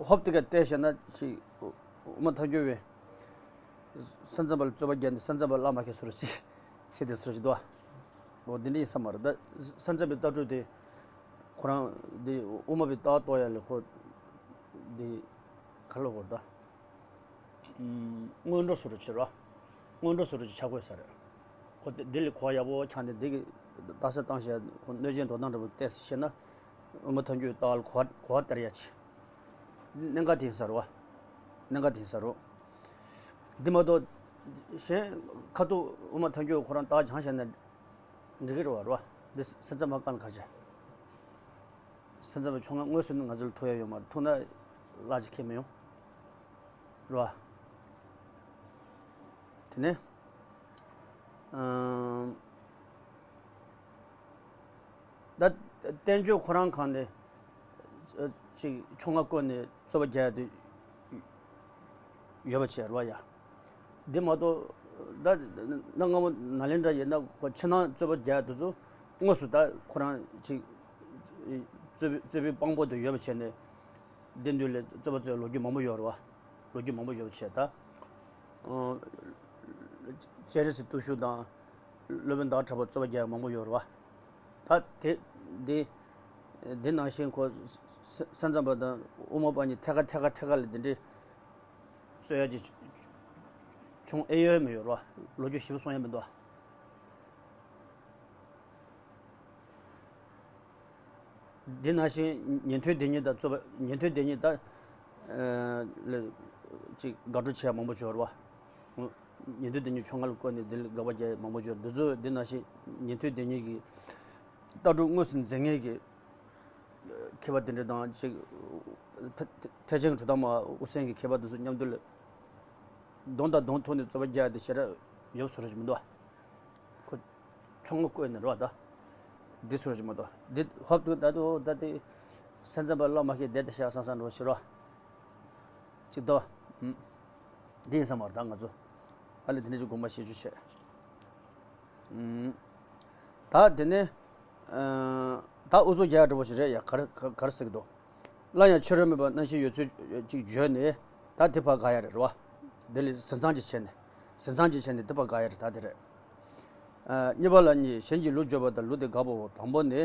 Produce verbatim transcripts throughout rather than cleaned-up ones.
ཧོབ་དེ་ག་བལྟས་བྱས་ན་ཅིག་དབུ་མ་ཐལ་འགྱུར་བས་ས་མཚམས་པ་ལ་རྩོད་པ་རྒྱག་ནས་ས་མཚམས་པ་བརླག་མ་ཁེལ་བཟོ་འདྲ་ཅིག་བྱེད་དེ་བཟོ་འདྲ་ཅིག་འདུག་འོ་འདི་འདྲ་ཡིན་ས་མ་རེད། ད་ས་མཚམས་པའི་ལྟ་གྲུབ་དེ་ཁོ་རང་འདི་དབུ་མ་པའི་ལྟ་བ་རྟོགས་ཡ་ལས་ཁོ་འདི་ག་ལ་གོ་རེད་ད། སྔོན་འགྲོ་བཟོ་འདྲ་ཅིག་རེད། སྔོན་འགྲོ་བཟོ་འདྲ་ཅིག་ཆགས་དགོས་ས་རེད། ཁོ་དེ་དེ་ལས་གོ་ཡག་པོ་ཆགས་ནས་འདི་གི་ལྟ་ས་བཏང་བྱས་ཁོ་གནོད་སྦྱིན་འགྲོ་སྟངས་འདྲ་པོ་བལྟས་ཤེ་ན། དབུ་མ་ཐལ་འགྱུར་ལྟ་བ་ལ་གོ་བ་གོ་བ་སྟེར་ཡ་ཆེ། གནད་འགག་དེ་ཡིན་ས་རེད་བ། གནད་འགག་དེ་ཡིན་ས་རེད། འདི་མ་གཏོགས་གཞན་ཁ་ཐུག་དབུ་མ་ཐལ་འགྱུར་ཁོ་རང་ལྟ་བ་སྦྱངས་བྱས་ན་འགྲིག་གི་རེད་བ་རེད་བ། འདི་ས་མཚམས་པ་བཀག་ན་ག་རེ་བྱས། ས་མཚམས་པའི་ཕྱོགས་སྔ་དངོས་སུ་ནི་ང་ཚོ་ལ་ཐུག་ཡ་ཡོད་མ་རེད། ཐུག་ན་གླ་ཅིག་ཁེལ་མི་ཡོང་། རེད་བ། དེ་ནས་ཨམ། ད་བསྟན་བཅོས་ཁོ་རང་གང་ནས་ཅིག་ཕྱོགས་སྔ་བཀོད་ནས་རྩོད་པ་རྒྱག་ཡ་དེ་ཡོད་པ་བྱས་རེད་བ་ཡ། འདི་མ་གཏོགས་ད་གནའ་སྔ་མོ་ནཱ་ལེནྡྲ་ཡིན་ན་ཁོ་ཕྱི་ནང་རྩོད་པ་རྒྱག་དུས་ཚོད་དངོས་སུ་ད་ཁོ་རང་ཅིག་རྩོད་པའི་རྩོད་པའི་དཔང་པོ་དེ་ཡོད་པ་བྱས་ནས་འདི་འདུལ་ལས་རྩོད་པ་རྩོད་ལོ་རྒྱུས་མང་པོ་ཡོད་རེད་བ། ལོ་རྒྱུས་མང་པོ་ཡོད་པ་བྱས་ད། སྤྱན་རས་གཟིགས་བརྟུལ་ཞུགས་དང་སློབ་དཔོན་ཟླ་བ་གྲགས་པ་རྩོད་པ་རྒྱག་ཡ་མང་པོ་ཡོད་རེད་བ། ད་དེ་འདི་འདི་ནང་བཞིན་ཁོ་ས་ས་མཚམས་པ་དང་དབུ་མ་པ་གཉིས་ཐད་ཀར་ཐད་ཀར་ཐད་ཀར་ལ་འདི་འདྲའི་རྩོད་ཡ་ཅིག་བྱུང་ཨེ་ཡོད་མི་ཡོད་རེད་བ། ལོ་རྒྱུས་ཞིབ་པོ་གསུང་ཡ་མི་འདུག་བ། འདི་ནང་བཞིན་ཉན་ཐོས་སྡེ་གཉིས་དང་རྩོད་པ་ཉན་ཐོས་སྡེ་གཉིས་དང་ལ་ཅིག་དགག་སྒྲུབ་བྱེད་ཡ་མང་པོ་ཡོད་རེད་བ། ཉན་ཐོས་སྡེ་གཉིས་ཕྱོགས་སྔ་ལ་བཀོད་ནས་འདི་ལ་དགག་པ་རྒྱག་ཡ་མང་པོ་ཡོད། འདི་ཚོ་འདི་ནང་བཞིན་ཉན་ཐོས་སྡེ་གཉིས་ཀྱི་ལྟ་གྲུབ་དངོས་སུ་འཛིན་མཁན་གྱི་མཁས་པ་དེ་འདྲ་དང་ཅིག་ཐེག་ཆེན་གྱི་གྲུབ་མཐའ་མ་དབུ་སེམས་ཀྱི་མཁས་པ་དེ་ཚོ་མཉམ་དུ་ལ་གདོང་དང་གདོང་ཐུག་ནས་རྩོད་པ་རྒྱག་ཡ་དེ་ཞེ་དྲག་ཡོད་བཟོ་འདྲ་ཅིག་མི་འདུག་བ། ཁོ་ཕྱོགས་སྔ་བཀོད་ནས་རེད་བ་ད། འདི་བཟོ་འདྲ་ཅིག་མ་གཏོགས་འདི་ཧོབ་ཏུ་ད་དུ་ད་དེ་ས་མཚམས་པ་བརླག་མ་ཁེལ་བསྡད་དེ་བཞག་བསམ་བསམ་འདྲ་བོ་ཞིག་རེད་བ། ཅིག་ཏོ། ཨུམ། འདི་ཡིན་ས་མ་རེད་ད་ང་ཚོ། ཨ་ལས་དེ་འདྲ་ཅིག་དགོངས་པ་བཞེས་རྒྱུ་བྱས། ཨུམ། ད་དེ་ནས། ཨ། ད་ཨུ་ཚུགས་རྒྱག་ཡ་འདྲ་པོ་ཞིག་རེད་ཡ། ག་རེ་ག་ག་རེ་ཟེར་གི་འདུག་སླར་ཡང་ཕྱི་རོལ་མུན་པ་རྣམ་ཤེས་ཡོད་ཚུལ་ཅིག་བརྗོད་ནས་ད་དེ་ཕར་དགག་ཡ་རེད་རེད་བ། དེ་ལས་ཟིན་ཚང་ཅིག་བྱས་ནས་ཟིན་ཚང་ཅིག་བྱས་ནས་དེ་ཕར་དགག་ཡ་རེད་ད་དེ་རེད། ཨ། གཉིས་པ་ལ་གཉིས་གཞན་གྱི་ལུགས་བརྗོད་པ་དང་ལུགས་དེ་དགག་པའོ། དང་པོ་ནི།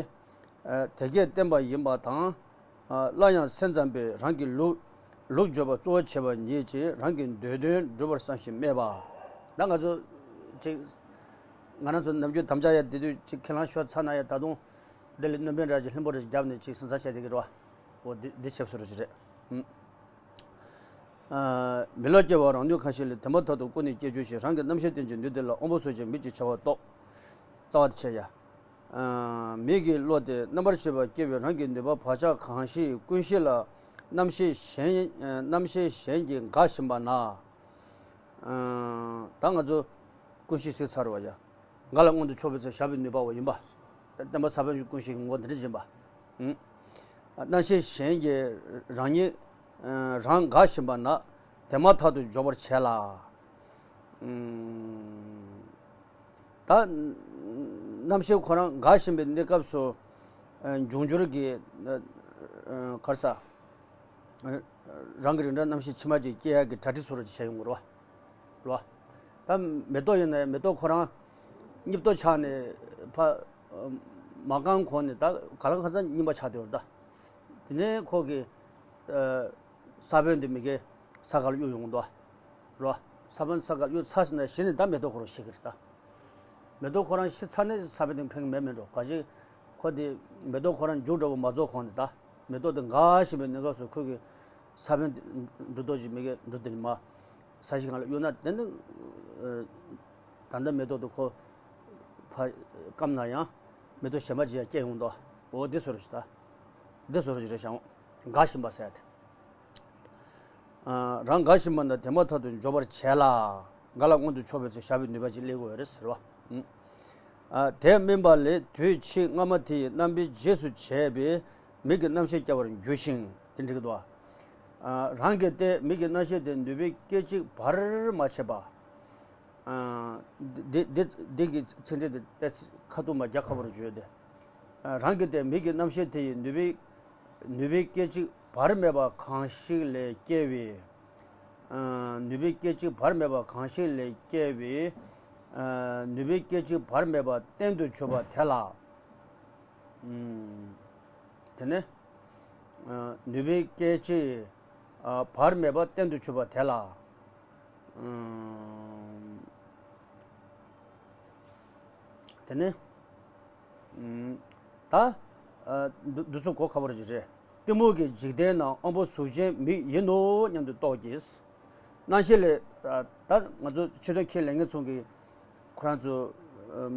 ཨ། དེ་སྐད་བསྟན་པ་ཡིན་པ་དང་། ཨ། སླར་ཡང་སེམས་ཙམ་པས་རང་གི་ལུགས་ལུགས་བརྗོད་པ་གཙོ་བོ་བྱས་པ་ཉིད་ཀྱིས་རང་གི་འདོད་དོན་འགྲུབ་པར་བསམ་ཞིང་སྨྲས་པ། ད་ང་ཚོ་ཅིག་ང་རང་ཚོ་ནམ་རྒྱུན་དམ་བཅའ་ཡ་དེ་དུས་ཅིག་ཁས་བླངས་ཞུ་ཚར་ན་ཡ་ད་དུང་དེ་ལས་སྣོན་པ་འདྲ་ཅིག་ལྷུན་པོ་རེ་བརྒྱབ་ནས་ཅིག་ཟིན་ཚང་བྱས་བསྡད་ཀྱི་རེད་བ། འོ་འདི་འདི་བྱས་པ་བཟོ་འདྲ་ཅིག་རེད། ཨུམ། ཨ། མི་ལ་སྐྱེ་བ་རང་ནུས་གང་ཞིག་ལས། དེ་མ་ཐག་ཏུ་ཀུན་ནས་སྐྱེ་འགྱུར་ཞིང་། རང་གི་རྣམ་ཤེས་རྟེན་གྱི་ནུས་དེ་ལ། དབང་པོ་སོགས་ཀྱང་མིག་གི་ཆེ་བ་རྟོགས། རྩ་བ་དེ་བྱས་ཡ། ཨ། མིག་གི་བློ་དེ་རྣམ་པར་ཤེས་པ་སྐྱེ་བའི་རང་གི་ནུས་པ་བག་ཆགས་གང་ཞིག་ཀུན་གཞི་ལ་རྣམ་ཤེས་གཞན་ཨ། རྣམ་ཤེས་གཞན་གྱིས་འགག་བཞིན་པ་ན། ཨ། ད་ང་ཚོ་ཀུན་གཞི་གཟིགས་ཚར་བ་ཡ། འགའ་ལ་མངོན་དུ་ཕྱོགས་པའི་ཚེ་བཞག་པའི་ནུས་པའོ་ཡིན་པ། བསྟན་པ་ས་བོན་གྱི་ཀུན་གཞི་ངོ་བོ་འདི་འདྲ་ཡིན་པ། ཨུམ། རྣམ་ཤེས་གཞན་གྱིས་རང་ཉིད་རང་འགག་བཞིན་པ་ན་དེ་མ་ཐག་ཏུ་འཇོག་པར་བྱེད་ལ། ཨུམ། ད་རྣམ་ཤེས་ཁོ་རང་འགག་བཞིན་པའི་གནས་སྐབས་སུ་འབྱུང་འགྱུར་གྱི་ག་རེ་ཟ། རང་གི་རིགས་འདྲ་རྣམ་ཤེས་ཕྱི་མ་ཅིག་སྐྱེ་ཡག་གི་གྲ་སྒྲིག་བཟོ་འདྲ་ཅིག་བྱས་ཡོང་གི་རེད་བ། རེད་བ། ད་མེ་ཏོག་ཡིན་ན་ཡང་མེ་ཏོག་ཁོ་རང་སྙིབ་ཏོ་ཆགས་ནས་ཕ་མ་བཀང་གོང་ནས་ད་ག་ལ་གང་ས་སྙིམ་པ་ཆགས་བསྡད་ཡོད་རེད་ད། དེ་ནས་ཁོ་གི་ས་བོན་དེ་མི་གའི་ས་ཁར་གཡུག་ཡོང་གི་འདུག་བ། རེད་བ། ས་བོན་ས་ཁར་གཡུག་ཚར་ཟིན་ན་གཞི་ནས་ད་མེ་ཏོག་ཁོ་རང་ཤི་གི་རེད་ད། མེ་ཏོག་ཁོ་རང་ཤི་ཚར་ནས་ས་བོན་དེ་འཕེན་གི་མེད་མེད་འགྲོ། ག་ཅི་ཁོ་དེ་མེ་ཏོག་ཁོ་རང་མཇུག་འགྲོ་བ་མ་རྫོགས་གོང་ནས་ད་མེ་ཏོག་དེ་འགག་བཞིན་པའི་གནས་སྐབས་སུ་ཁོ་གི་ས་བོན་འབྲུ་རྡོག་ཅིག་མི་གའི་འབྲུ་དེ་མ་ས་གཞི་སྒང་ལ་གཡུག་ན་དེ་ནི་ད་ལྟ་མེ་ཏོག་དེ་ཁོ་ཕ་སྐམ་ན་ཡང་མེ་ཏོག་གཞན་པ་ཅིག་ཡང་སྐྱེ་ཡོང་དོ། འོ་འདི་བཟོ་འདྲ་ཞིག་ད། འདི་བཟོ་འདྲ་ཞིག་རེད་ཤག་འགག་བཞིན་པ་ཟེར་ཏེ། ཨ། རང་འགག་བཞིན་པ་ན་དེ་མ་ཐག་ཏུ་འཇོག་པར་བྱེད་ལ། འགའ་ལ་མངོན་དུ་ཕྱོགས་པའི་ཚེ་བཞག་པའི་ནུས་པ་ཅིག་སླེབས་དགོས་རེད་ཟེར་བ། ཨ། དེ་སྨིན་པ་ལས་དུས་ཕྱིས་སྔ་མ་དེ་ཡི་རྣམ་པའི་རྗེས་སུ་བྱས་པའི་མིག་གི་རྣམ་ཤེས་སྐྱེ་བར་འགྱུར་ཞིང་དེ་འགྲིག་གི་འདུག་ཨ། རང་གི་སྟེ་མིག་གི་རྣམ་ཤེས་དེ་ནུས་པའི་སྐད་ཅིག་བར་མ་ཆད་པ། ཨ། འདི་འདི་འདི་གི་ཚིག་འགྲེལ་དེ་ཏོག་ཙམ་ཁ་ཐུག་མ་རྒྱག་ཁ་པོ་རུ་བརྗོད་དེ། ཨ། རང་གི་སྟེ་མིག་གི་རྣམ་ཤེས་དེ་ཡི་ནུས་པའི་ནུས་པའི་སྐད་ཅིག་ བར་མེད་པ་གང་ཞིག་ལས་སྐྱེ་བའི། ཨ། ནུས་པའི་སྐད་ཅིག་བར་མེད་པ་གང་ཞིག་ལས་སྐྱེ་བའི། ཨ། ནུས་པའི་སྐད་ཅིག་བར་མེད་པ་བརྟན་དུ་གྱུར་པ་དེ་ལ། ཨུམ། དེ་ནས། ཨ། ནུས་པའི་སྐད་ཅིག་ཨ། བར་མེད་པ་བརྟན་དུ་གྱུར་པ་དེ་ལ། ཨུམ། དེ་ནས། ཨུམ། ད། ཨ། འདི་འདི་ཚོ་གོ་ཁག་པོ་ཞིག་རེད། གཏི་མུག་གི་འཇིག་རྟེན་ན་དབང་པོ་གཟུགས་ཅན་མིག་ཡིན་ནོ་སྙམ་དུ་རྟོག་གེ། རྣམ་ཤེས་ལས། ད་ང་ཚོ་ཆོས་དོན་ཁས་ལེན་མཁན་ཚོ་གིས་ཁོ་རང་ཚོ་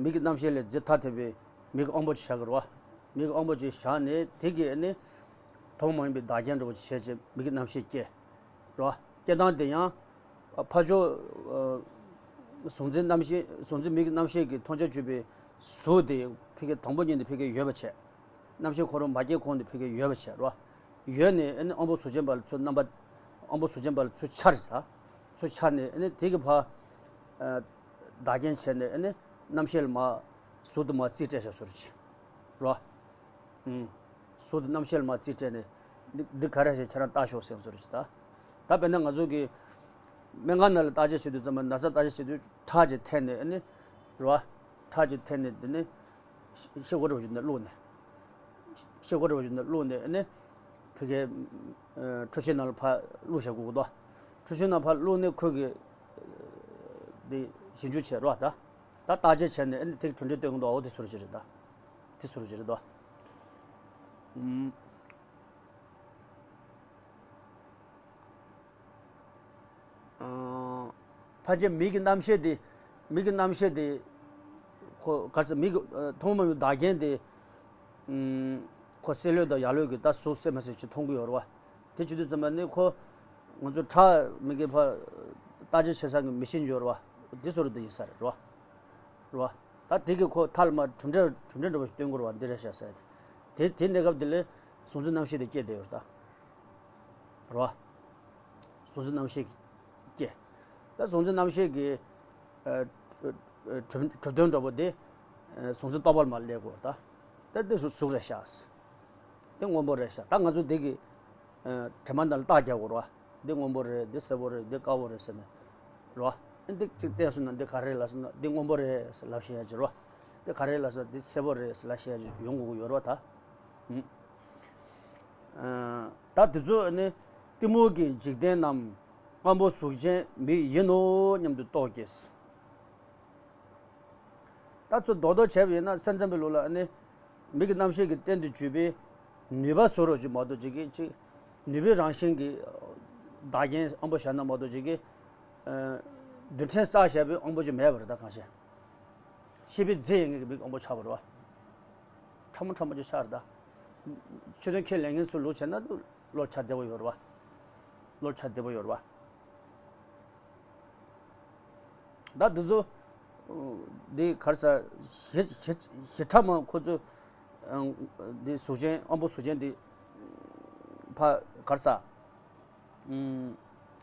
མིག་གི་རྣམ་ཤེས་ལས་འཛིན་ཐ་དད་པའི་མིག་གི་དབང་པོ་ཅིག་བཞག་གི་རེད་བ། མིག་གི་དབང་པོ་ཅིག་བཞག་ནས་དེ་གིས་ནི་ཐུན་མོང་མ་ཡིན་པའི་བདག་རྐྱེན་འདྲ་བོ་ཅིག་བྱས་བྱས་མིག་གི་རྣམ་ཤེས་སྐྱེ། རེད་བ། སྐྱེ་སྟངས་དེ་ཡང་ཕར་ཕྱོགས། ཨ། གཟུང་འཛིན་རྣམ་ཤེས། གཟུང་འཛིན་མིག་གི་རྣམ་ཤེས་ཀྱིས་མཐོང་བྱ་བརྒྱུད་པའི་གཟུགས་དེ་ཕ་གི་དང་པོ་ཉིད་ནས་ཕ་གི་ཡོད་པ་བྱས། རྣམ་ཤེས་ཁོ་རང་མ་སྐྱེས་གོང་དུ་ཕ་གི་ཡོད་པ་བྱས་རོ། ཡོད་ནས་ཨ་ནི་དབང་པོ་གཟུགས་ཅན་པ་ལ་ཚུར་རྣམ་པ། དབང་པོ་གཟུགས་ཅན་པ་ལ་ཚུར་འཆར་ཟ། ཚུར་འཆར་ནས་ཨ་ནི་དེ་གི་ཕར། ཨ། བདག་རྐྱེན་བྱས་ནས་ཨ་ནི་རྣམ་ཤེས་ལ་མར་གཟུགས་དེ་མར་རྩིས་སྤྲད་བཞག་བཟོ་འདྲ་ཅིག་རོ། ཨུམ། གཟུགས་དེ་རྣམ་ཤེས་ལ་མར་རྩིས་སྤྲད་ནས་འདི་འདི་ག་རེ་རེད་ཁྱེད་རང་ལྟ་ཤོག་ཟེར་བཟོ་འདྲ་ཅིག་ད། ད་དཔེར་ན་ང་ཚོ་གི་སྨན་ཁང་ནང་ལ་བརྟག་དཔྱད་བྱེད་དུས་ཙམ་པ་ན་ཚ་བརྟག་དཔྱད་བྱེད་དུས་ཁྲག་ཅིག་འཐེན་ནས་ཨ་ནི། རོ། ཁྲག་ཅིག་འཐེན་ནས་དེ་ནི། ཤེལ་སྒོ་འདྲ་བོ་ཞིག་ནང་བླུགས་ནས། ཤེལ་སྒོ་འདྲ་བོ་ཞིག་ནང་བླུགས་ནས་ཨ་ནི། ཕ་གིའི། ཨ། འཕྲུལ་ཆས་ནང་ལ་ཕར་བླུགས་བཞག་དགོས་ཀྱི་འདུག་འཕྲུལ་ཆས་ནང་ཕར་བླུགས་ནས་ཁོས་གི། ཨ། དེ་ཞིབ་འཇུག་བྱས་རོ་ད། ད་བརྟག་དཔྱད་བྱས་ནས་ཨ་ནི་དེ་གྲུབ་འབྲས་སྟོན་གྱི་འདུག་འོ་དེ་བཟོ་འདྲ་ཅིག་རེད་ད། དེ་བཟོ་འདྲ་ཅིག་རེད་དོ། ཨུམ། ཨ། ཕལ་ཆེར་མིག་གི་རྣམ་ཤེས་དེ། མིག་གི་རྣམ་ཤེས་དེ། ཁོ་ག་ཚོད་མིག་གི། ཨ། མཐོང་མ་མྱོང་བདག་རྐྱེན་དེ། ཨུམ། ཁོ་སེ་ལོས་དང་ཡ་ལོས་ཀྱིས་ད་གཟུགས་གསལ་མི་གསལ་ཅིག་མཐོང་གི་ཡོད་རེད་བ། དེ་བྱེད་དུས་ཙམ་པ་ནི་ཁོ། ང་ཚོ་ཁྲག་མིག་གི་ཕར། བརྟག་དཔྱད་བྱེད་ས་གི་མི་ཤིན་ཡོད་རེད་བ། དེ་བཟོ་འདྲ་དེ་ཡིན་ས་རེད་རོ། རེད་བ། ད་དེ་གིས་ཁོ་མཐའ་ལ་མར་གྲུབ་འབྲས་གྲུབ་འབྲས་འདྲ་བོ་ཞིག་སྟོན་དགོས་རེད་བ་འདི་རེད་ཤག་ཟེར། དེ་དེ་གནས་སྐབས་དེ་ལ་གཟུང་འཛིན་རྣམ་ཤེས་དེ་སྐྱེས་བསྡད་ཡོད་རེད་ད། རེད་བ། གཟུང་འཛིན་རྣམ་ཤེས་ཀྱི་སྐྱེ། ད་གཟུང་འཛིན་རྣམ་ཤེས་ཀྱི། ཨ། གྲུབ་གྲུབ་དོན་འདྲ་བོ་དེ། ཨ། གཟུང་འཛིན་རྟོག་པ་ལ་མར་སླེབས་དགོས་ད། ད་དེ་གཟུགས་རེད་ཤག་དེ་སྔོན་པོ་རེད་ཤག་ད་ང་ཚོ་དེ་གི། ཨ། དྲི་མ་འདི་ལ་རྟགས་རྒྱག་དགོས་རེད་བ། འདི་སྔོན་པོ་རེད། འདི་སེར་པོ་རེད། འདི་དཀར་པོ་རེད་ཟེར་ནས། རེད་བ། འདི་གཅིག་བལྟས་སོང་ན་འདི་ག་རེ་ལབ་སོང་ན་འདི་སྔོན་པོ་རེད་ཟེར་ལབ་ཤེས་ཡ་ཅིག་རེད་བ། འདི་ག་རེ་ལབ་སོང་ན་འདི་སེར་པོ་རེད་ཟེར་ལབ་ཤེས་ཡ་ཅིག་ཡོང་དགོས་ཀྱི་ཡོད་རེད་བ་ད། ཨུམ། ཨ། ད་དེ་ཚོ་ནི་གཏི་མུག་གི་འཇིག་རྟེན་ནམ། དབང་པོ་གཟུགས་ཅན་མིག་ཡིན་ནོ་སྙམ་དུ་རྟོག་གེ། ད་ཚུར་རྡོག་རྡོག་བྱས་པ་ཡིན་ན་སེམས་ཙམ་པའི་ལུགས་ལ་ནི་མིག་གི་རྣམ་ཤེས་ཀྱི་རྟེན་དུ་གྱུར་པའི་ནུས་པ་བཟོ་འདྲ་ཅིག་མ་གཏོགས་ཅིག་གི་ཅིག་ནུས་པའི་རང་བཞིན་གྱི་བདག་རྐྱེན་དབང་པོ་བཞག་ན་མ་གཏོགས་ཅིག་གི། ཨ། རྡུལ་ཕྲན་བསགས་བཞག་པའི་དབང་པོ་ཅིག་མེད་པ་རེད་ད་གང་ཤེས། ཤེས་པའི་རྫས་ཡིན་མཁན་གྱི་མིག་དབང་པོ་ཆགས་པ་རེད་བ། ཕྲ་མོ་ཕྲ་མོ་ཅིག་ཆགས་རེད་ད། ཆོས་དོན་ཁས་ལེན་མཁན་ཚོའི་ལུགས་བྱས་ན་བློར་ཆགས་བདེ་པོ་ཡོད་རེད་བ། བློར་ཆགས་བདེ་པོ་ཡོད་རེད་བ། ད་འདི་ཚོ། འདི་ག་རེ་ཟ། ཞེ་ཞེ་ཞེ་ཕྲ་མ་ཁོ་ཚོ། འདི་གཟུགས་ཅན་དབང་པོ་གཟུགས་ཅན་འདི། ཕ་ག་རེ་ཟ།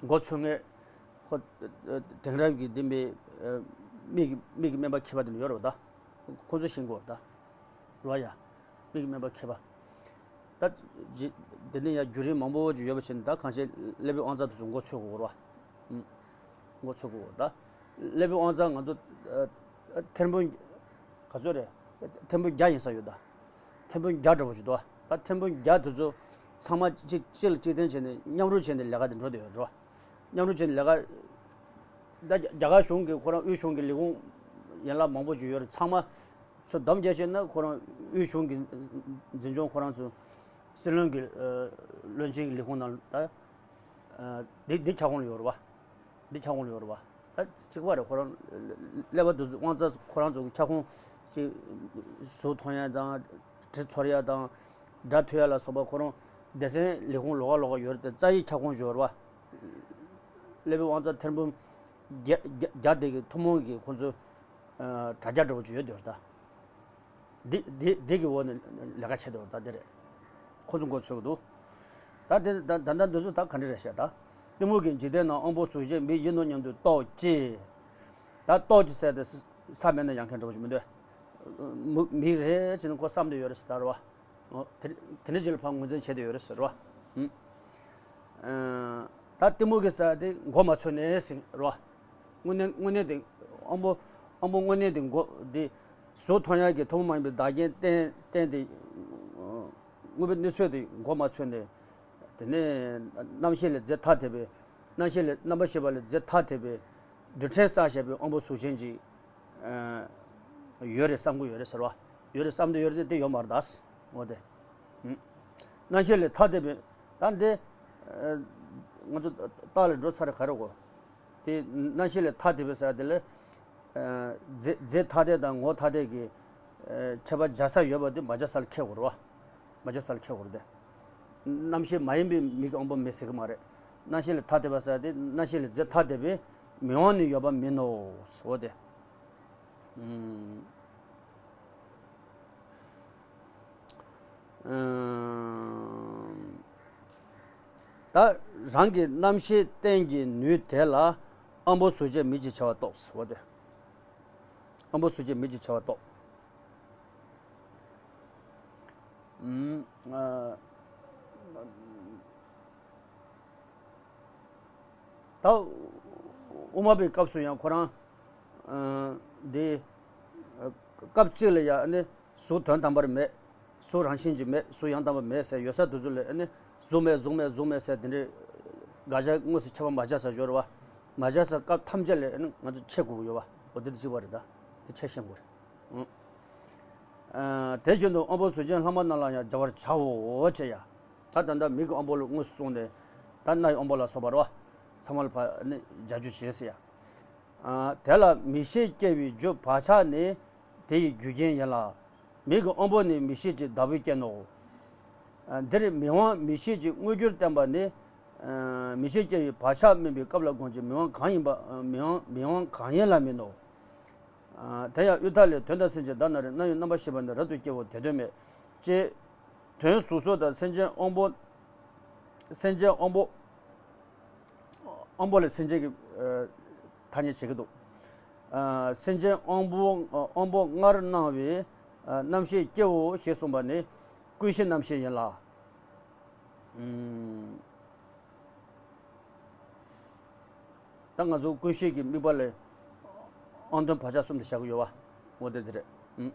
མགོ་ཚོས་མཁན། ཁོ། དེང་རབས་ཀྱི་འདི་མི། མིག་གི་མིག་གི་སྨན་པ་མཁས་པ་དེ་འདྲ་ཡོད་རེད་བ་ད། ཁོ་ཚོ་ཤེས་དགོས་རེད་ད། རེད་བ་ཡ། མིག་སྨན་པ་མཁས་པ། ད་ཇི། དེ་ནས་ཡང་བརྒྱུད་རིམ་མང་པོ་ཅིག་ཡོད་པ་བྱས་ནས་ད་གང་ཤེས་ཀླད་པའི་དབང་རྩ་དེ་ཚོ་མགོ་ཚོས་དགོས་རེད་བ། ཨུམ། མགོ་ཚོས་དགོས་རེད་ད། ཀླད་པའི་དབང་རྩ་ང་ཚོ། ཨ། ཐེར་འབུམ། ག་ཚོད་རེད། ཐེར་འབུམ་བརྒྱ་ཡིན་ས་ཡོད་ད། ཐེར་འབུམ་བརྒྱ་འདྲ་པོ་ཞིག་འདུག་ད་ཐེར་འབུམ་བརྒྱ་དེ་ཚོ་ཚང་མ་གཅིག་གཅིག་ལ་གཅིག་བརྟེན་བྱས་ནས་མཉམ་རུབ་བྱས་ནས་ལས་ཀ་དེ་འགྲོ་བསྡད་ཡོད་རེད་བ། མཉམ་རུབ་བྱས་ནས་ལས་ཀ། ད་རྒྱ་གར་གཞུང་གི་ཁོ་རང་དབུས་གཞུང་གི་ལས་ཁུངས་ཡན་ལག་མང་པོ་ཅིག་ཡོད་རེད། ཚང་མ་ཚུར་བསྡོམས་བརྒྱབ་བྱས་ན་ཁོ་རང་དབུས་གཞུང་གི་འཛིན་སྐྱོང་ཁོ་རང་ཚོ་སྲིད་བློན་གྱི། ཨ། བློན་ཆེན་གྱི་ལས་ཁུངས་ནང་ད། ཨ། འདི་འདི་ཁྱབ་ཁོངས་ལ་ཡོད་རེད་བ། འདི་ཁྱབ་ཁོངས་ལ་ཡོད་རེད་བ། ད་གཅིག་པ་རེད། ཁོ་རང་ཀླད་པ་འདི་ཚོ་དབང་རྩ་ཁོ་རང་ཚོ་གི་ཁྱབ་ཁོངས་ཅིག་གཟུགས་མཐོང་ཡ་དང་། དྲི་ཚོར་ཡ་དང་། སྒྲ་ཐོས་ཡ་ལ་སོགས་པ་ཁོ་རང་སྡེ་ཚན་ལས་ཁུངས་ལོགས་ཀ་ལོགས་ཀ་ཡོད་རེད་དེ་རྩ་བའི་ཁྱབ་ཁོངས་ཡོད་རེད་བ། ཀླད་པའི་དབང་རྩ་ཐེར་འབུམ་བརྒྱ་བརྒྱ་བརྒྱ་དེ་གི་ཐུན་མོང་གི་ཁོ་ཚོ། ཨ། དྲ་རྒྱ་འདྲ་པོ་ཅིག་ཡོད་དེ་རེད་ད། འདི་འདི་འདི་གི་འོག་ནས་ལས་ཀ་བྱེད་དེ་རེད་ད། འདི་རེད། ཁོ་ཚོ་མགོ་ཚོས་ཀྱི་འདུག་ད་འདི་ད་ད་ད་འདི་ཚོ་ད་ག་འདྲ་རེད་ཤག་ད། གཏི་མུག་གི་འཇིག་རྟེན་ན་དབང་པོ་གཟུགས་ཅན་མིག་ཡིན་ནོ་སྙམ་དུ་རྟོག་ཅེས། ད་རྟོག་ཅེས་ཟེར་ཏེ་ས་མེད་ན་ཡང་མཁན་འདྲ་པོ་ཅིག་མི་འདུག་མིག་མིག་རེད་ཅེས་ནས་ཁོ་བསམ་བསྡད་ཡོད་རེད་ཟེར་ད་རེད་བ། འོ། དེ་དེ་འདྲ་ཅིག་ལ་ཕར་ངོས་འཛིན་བྱས་བསྡད་ཡོད་རེད་ཟེར་བ། ཨུམ། ད་གཏི་མུག་གི་ས་དེ་མགོ་མ་ཚོས་ནས་ཟིན་རོ། དངོས་གནས་དངོས་གནས་དེ་དབང་པོ་དབང་པོ་དངོས་གནས་དེ་མགོ་དེ་གཟུགས་མཐོང་ཡག་གི་ཐུན་མོང་མ་ཡིན་པའི་བདག་རྐྱེན་བརྟེན་བརྟེན་ཏེ་དངོས་པོའི་གནས་ཚུལ་དེ་མགོ་མ་ཚོས་ནས། དེ་ནས་རྣམ་ཤེས་ལས་རྫས་ཐ་དད་པའི་རྣམ་ཤེས་ལས་རྣམ་པར་ཤེས་པ་ལས་རྫས་ཐ་དད་པའི་རྡུལ་ཕྲན་བསགས་བཞག་པའི་དབང་པོ་གཟུགས་ཅན་གྱི་ཡོད་རེད་བསམ་གྱི་ཡོད་རེད་ཟེར་བ། ཡོད་རེད་བསམ་དུ་ཡོད་རེད་དེ་ཡོད་མ་རེད་ད། འོ་དེ། རྣམ་ཤེས་ལས་ཐ་དད་པའི་ད་འདི་ང་ཚོ་རྟགས་ལ་འགྲོ་ཚར་ག་རེ་གོ། དེ་རྣམ་ཤེས་ལས་ཐ་དད་པའི་ས་དེ་ལ་རྫས་རྫས་ཐ་དད་དང་ངོ་ཐ་དད་ཀྱི་ཁྱད་པར་སྦྱར་ས་ཡོད་པ་དེ་མ་སྦྱར་ས་ལ་ཁེགས་དགོས་རེད་བ། མ་སྦྱར་ས་ལ་ཁེགས་དགོས་རེད་དེ། རྣམ་ཤེས་མ་ཡིན་པའི་མིག་གི་དབང་པོ་མེད་ཟེར་གི་མ་རེད། རྣམ་ཤེས་ལས་ཐ་དད་པ་ཟེར་དེ་རྣམ་ཤེས་ལས་རྫས་ཐ་དད་པས་མིག་དབང་ནི་ཡོད་པ་མིན་ནོ། འོ་དེ། ཨུམ། ཨུམ། ད་རང་གི་རྣམ་ཤེས་རྟེན་གྱི་ནུས་དེ་ལ་དབང་པོ་གཟུགས་ཅན་མིག་ཅེས་བྱ་བ་རྟོགས། འོ་དེ། དབང་པོ་གཟུགས་ཅན་མིག་ཅེས་བྱ་བ་རྟོགས། ཨུམ། ཨ། ད་དབུ་མ་པའི་སྐབས་སུ་ཡང་ཁོ་རང་འདི་སྐབས་གཅིག་ལ་ཡང་ནི་གཟུགས་དོན་དམ་པར་མེད། གཟུགས་རང་བཞིན་གྱིས་མེད། གཟུགས་ཡང་དག་པར་མེད་ཟེར་ཡོད་ས་དེ་ཚོ་ལ་ནི་གཟུགས་མེད་གཟུགས་མེད་གཟུགས་མེད་ཟེར་དེ་འདྲའི་དགག་བྱ་དངོས་སུ་ཁྱབ་པ་མ་བྱ་ས་སྦྱོར་བ་མ་བྱ་ས་སྐབས་ཐམས་ཅད་ལ་ནི་ང་ཚོ་ཆད་དགོས་ཀྱི་ཡོད་པ་འོ་དེ་དེ་གཅིག་པ་རེད། ད་དེ་ཆད་ཤེས་དགོས་རེད། དེ་བཞིན་དུ་དབང་པོ་གཟུགས་ཅན་ལྷག་མ་རྣམས་ལ་ཡང་སྦྱར་བར་བྱའོ་ཞེས་ཡ། ད་ད་ལྟ་མིག་གི་དབང་པོ་ལ་དངོས་སུ་གསུངས་ནས་ད་རྣ་ཡི་དབང་པོ་ལ་སོགས་པ་རོ། ཚང་མ་ལ་ཕ་ནི་སྦྱར་རྒྱུ་བྱེད་ཟེར་ཡ། དེ་ལ་མིག་ཤེས་སྐྱེ་བའི་རྒྱུ་བག་ཆགས་ནི་དེ་ཡི་རྒྱུ་རྐྱེན་ཡིན་ལ། མིག་གི་དབང་པོ་ནི་མིག་ཤེས་ཀྱི་བདག་པོའི་རྐྱེན་ནོ། འདིར་མིག་དབང་མིག་ཤེས་ཀྱི་དངོས་རྒྱུར་བསྟན་པ་ནི། མིག་ཤེས་སྐྱེ་བའི་བག་ཆགས་སྨིན་པའི་སྐབས་ལ་དགོངས་ཀྱི་མིག་དབང་གང་ཡིན་པ་མིག་དབང་མིག་དབང་གང་ཡིན་ལ་མིན་ནོ། དེ་ཡང་དབུས་མཐའ་ལས། དོན་དམ་སེམས་ཅན་བདག་ན་རེ། རྣ་ཡི་རྣམ་པར་ཤེས་པ་ནི་རབ་ཏུ་སྐྱེའོ་དེ་དོན་མེད། ཅེས་དོན་གཟུགས་སོགས་དང་སེམས་ཅན་དབང་པོ། སེམས་ཅན་དབང་པོ། དབང་པོ་ལས་སེམས་ཅན་གྱི་ཐ་སྙད་བྱེད་ཀྱི་འདུག་སེམས་ཅན་དབང་པོ་དབང་པོ་ལྔར་སྣང་བའི་རྣམ་ཤེས་སྐྱེའོ་ཞེས་གསུངས་པ་ནི་ཀུན་གཞི་རྣམ་ཤེས་ཡིན་ལ། ད་ང་ཚོ་ཀུན་ཤེས་ཀྱི་དམིགས་པ་ལས་དབང་དོན་བག་ཆགས་གསུམ་དེ་བཞག་གི་ཡོད་པ། འོ་དེ་དེ་རེད། ཨུམ།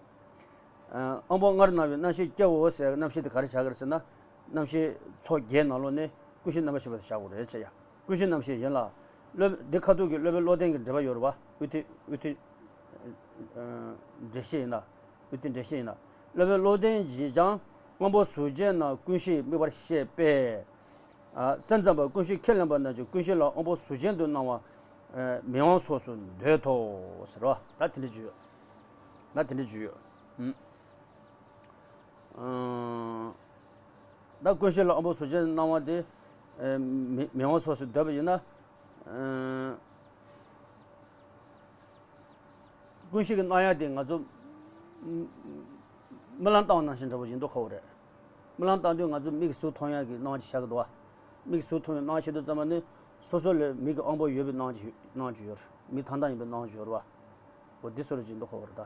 ཨ། དབང་པོ་ལྔར་སྣང་བའི་རྣམ་ཤེས་སྐྱེའོ་ཟེར་རྣམ་ཤེས་དེ་ག་རེ་བཞག་གི་རེད་ཟེར་ན། རྣམ་ཤེས་ཚོགས་བརྒྱད་ནང་ལོགས་ནས་ཀུན་ཤེས་རྣམ་པར་ཤེས་པ་དེ་བཞག་དགོས་རེད་ཅེས་ཡ། ཀུན་ཤེས་རྣམ་ཤེས་ཡིན་ལ། སློབ་འདི་ཁ་ཐུག་གི་སློབ་དཔོན་བློ་ལྡན་གྱི་འགྲེལ་པ་ཡོད་རེད་པ། དབུས་མཐའི་དབུས་མཐའི་འགྲེལ་བཤད་ཡིན་ན། དབུས་མཐའི་འགྲེལ་བཤད་ཡིན་ན། སློབ་དཔོན་བློ་ལྡན་གྱིས་ཀྱང་དབང་པོ་གཟུགས་ཅན་རྣམས་ཀུན་ཤེས་དམིགས་པར་བཤད་པས། ཨ། སེམས་ཙམ་པ་ཀུན་ཤེས་ཁས་ལེན་པ་རྣམས་ཀྱིས་ཀུན་ཤེས་ལ་དབང་པོ་གཟུགས་ཅན་དུ་སྣང་བ། ཨ། མིག་དབང་ཚོགས་སུ་འདོད་དོ་ཟེར་བ། ད་དེ་འདྲ་བརྗོད་ཡོད། ད་དེ་འདྲ་བརྗོད་ཡོད། ཨུམ། ཨ། ད་ཀུན་ཤེས་ལ་དབང་པོ་གཟུགས་ཅན་སྣང་བ་དེ། ཨ། མི་མིག་དབང་ཚོགས་སུ་འདོད་པ་ཡིན་ན། ཨ། ཀུན་ཤེས་ཀྱི་སྣང་ཡ་དེ་ང་ཚོ་རྨི་ལམ་བཏང་བ་ནང་བཞིན་འདྲ་པོ་ཡིན་མདོག་ཁ་པོ་རེད། རྨི་ལམ་བཏང་དུས་ང་ཚོ་མིག་གིས་གཟུགས་མཐོང་ཡ་གི་སྣང་བ་ཅིག་བཞག་གི་འདུག་བ། མིག་གིས་གཟུགས་མཐོང་ཡ་སྣང་བ་བྱེད་དུས་ཙམ་པ་ནི་སོ་སོ་ལ་མིག་གི་དབང་པོ་ཡོད་པའི་སྣང་བ་ཅིག་སྣང་བ་ཅིག་ཡོད་རེད། མིག་ཐང་ཐང་ཡིན་པའི་སྣང་བ་ཅིག་ཡོད་རེད་བ། འོ་འདི་བཟོ་འདྲ་ཅིག་ཡིན་མདོག་ཁ་པོ་རེད་ད།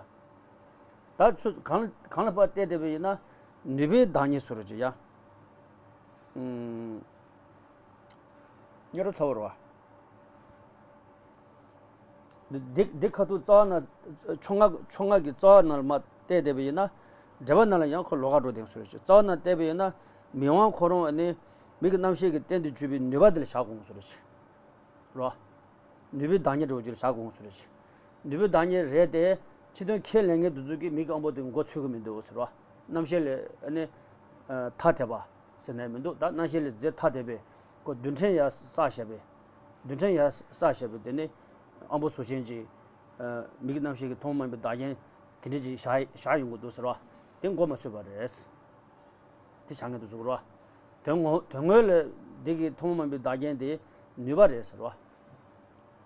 ད་ཚོད་གང་ལ་གང་ལ་ཕར་བལྟས་བསྡད་པ་ཡིན་ན་ནུས་པའི་བདག་ཉིད་བཟོ་འདྲ་ཅིག་ཡ། ཨུམ། སྙན་རོ་ཚ་བོར་བ། འདི་འདི་ཁ་ཐུག་རྩ་བ་ན་ཕྱོགས་སྔ་ཕྱོགས་སྔ་གི་རྩ་བ་ན་མར་བལྟས་བསྡད་པ་ཡིན་ན། འགྲེལ་པ་ན་ལ་ཡང་ཁོ་ལོགས་ཀ་འགྲོ་བསྡད་སོང་རེད། རྩ་བ་ན་བལྟས་པ་ཡིན་ན་མིག་དབང་ཁོ་རང་ནི་མིག་གི་རྣམ་ཤེས་ཀྱི་རྟེན་དུ་གྱུར་པའི་ནུས་པ་འདི་ལ་བཞག་དགོས་སོང་རེད། རོ། ནུས་པའི་བདག་ཉིད་འགྲོ་རྒྱུ་ལ་བཞག་དགོས་སོང་རེད། ནུས་པའི་བདག་ཉིད་རེད་དེ། ཕྱི་དོན་ཁས་ལེན་མཁན་དེ་ཚོ་གིས་མིག་གི་དབང་པོ་དེ་མགོ་ཚོས་ཀྱི་མི་འདུག་ཟེར་བ། རྣམ་ཤེས་ལས་ནི་ཐ་དད་པ་ཟེར་ནས་མི་འདུག་ད་རྣམ་ཤེས་ལས་རྫས་ཐ་དད་པའི་ཁོ་རྡུལ་ཕྲན་ཡར་བསགས་བཞག་པའི། རྡུལ་ཕྲན་ཡར་བསགས་བཞག་པའི་དེ་ནི་དབང་པོ་གཟུགས་ཅན་གྱི་མིག་གི་རྣམ་ཤེས་ཀྱི་ཐུན་མོང་མ་ཡིན་པའི་བདག་རྐྱེན་དེ་འདྲ་ཅིག་བཞག་བཞག་ཡོང་གི་འདུག་ཟེར་བ། དེ་མགོ་མ་ཚོས་པ་རེད། དེ་བྱ་ངན་དུ་གཟུགས་རོ། དོན་ངོ་དོན་དངོས་ལ་འདི་གི་ཐུན་མོང་མ་ཡིན་པའི་བདག་རྐྱེན་དེ་ནུས་པ་རེད་ཟེར་བ།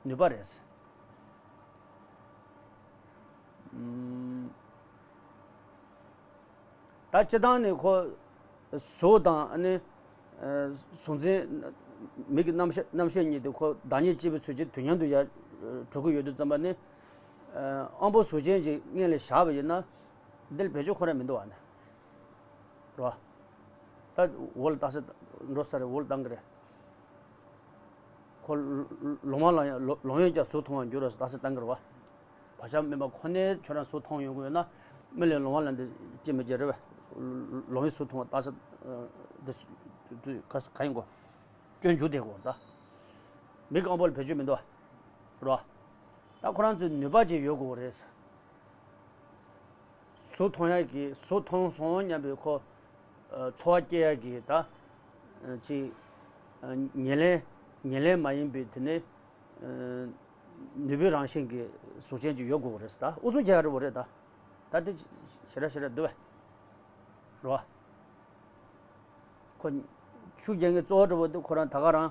ནུས་པ་རེད་ཟེར། ཨུམ། ད་སྤྱིར་བཏང་ནི་ཁོ་གཟུགས་དང་ནི་གཟུགས་འཛིན་མིག་གི་རྣམ་ཤེས་རྣམ་ཤེས་གཉིས་དེ་ཁོ་བདག་ཉིད་ཅེས་པའི་ཚུལ་གྱིས་དུས་མཉམ་དུ་ཡར་གྲུབ་ཀྱི་ཡོད་དུས་ཙམ་པ་ནི། དབང་པོ་གཟུགས་ཅན་གྱི་མངོན་ལ་བཞག་པ་ཡིན་ན། འདི་ལ་བེད་སྤྱོད་ཁོ་རང་མི་འདུག་བ་ནི། རོ། ད་འོལ་བཏང་ས་འགྲོ་ས་རེད། འོལ་བཏང་གི་རེད། ཁོ་ལོང་བ་ལ་ཡང་ལོང་ཡོད་ཀྱང་གཟུགས་མཐོང་བར་འགྱུར་རོ་ཟེར་རྟགས་གསལ་བཏང་གི་རེད་བ། བག་ཆགས་མེད་པ་ཁོ་ནས་ཁྱོད་རང་གཟུགས་མཐོང་ཡོང་གི་ཡོད་ན། མི་ལས་ལོང་བ་ལ་འདི་ཅི་མི་བྱེད་རེད་བ། ལོང་ཡོད་གཟུགས་མཐོང་བ་རྟགས་གསལ་འདི་ག་ཡིན་གོ། སྐྱོན་འཇུག་བསྡད་གོ་ད། མིག་གི་དབང་པོ་ལ་བེད་སྤྱོད་མི་འདུག་བ། རོ། ད་ཁོ་རང་ཚོའི་ནུས་པ་ཅིག་ཡོད་དགོས་རེད། གཟུགས་མཐོང་ཡག་གི་གཟུགས་མཐོང་སོང་སྙམ་པའི་ཁོ། ཚོར་བ་སྐྱེ་ཡག་གི་ད། ཅིག་ཉེར་ལེན་ཉེར་ལེན་མ་ཡིན་པའི་དེ་ནི། ནུས་པའི་རང་བཞིན་གྱི་གཟུགས་ཅན་ཅིག་ཡོད་དགོས་རེད་ད། ཨུ་ཚུགས་རྒྱག་ཡག་རེད་བ་རེད་ད། ད་དེ་ཞེ་དྲག་ཞེ་དྲག་འདུག་བས། རོ། ཁོ། ཤུགས་རྒྱག་མཁན་གཙོ་བོ་འདྲ་པོ་དེ་ཁོ་རང་ད་ག་རང་།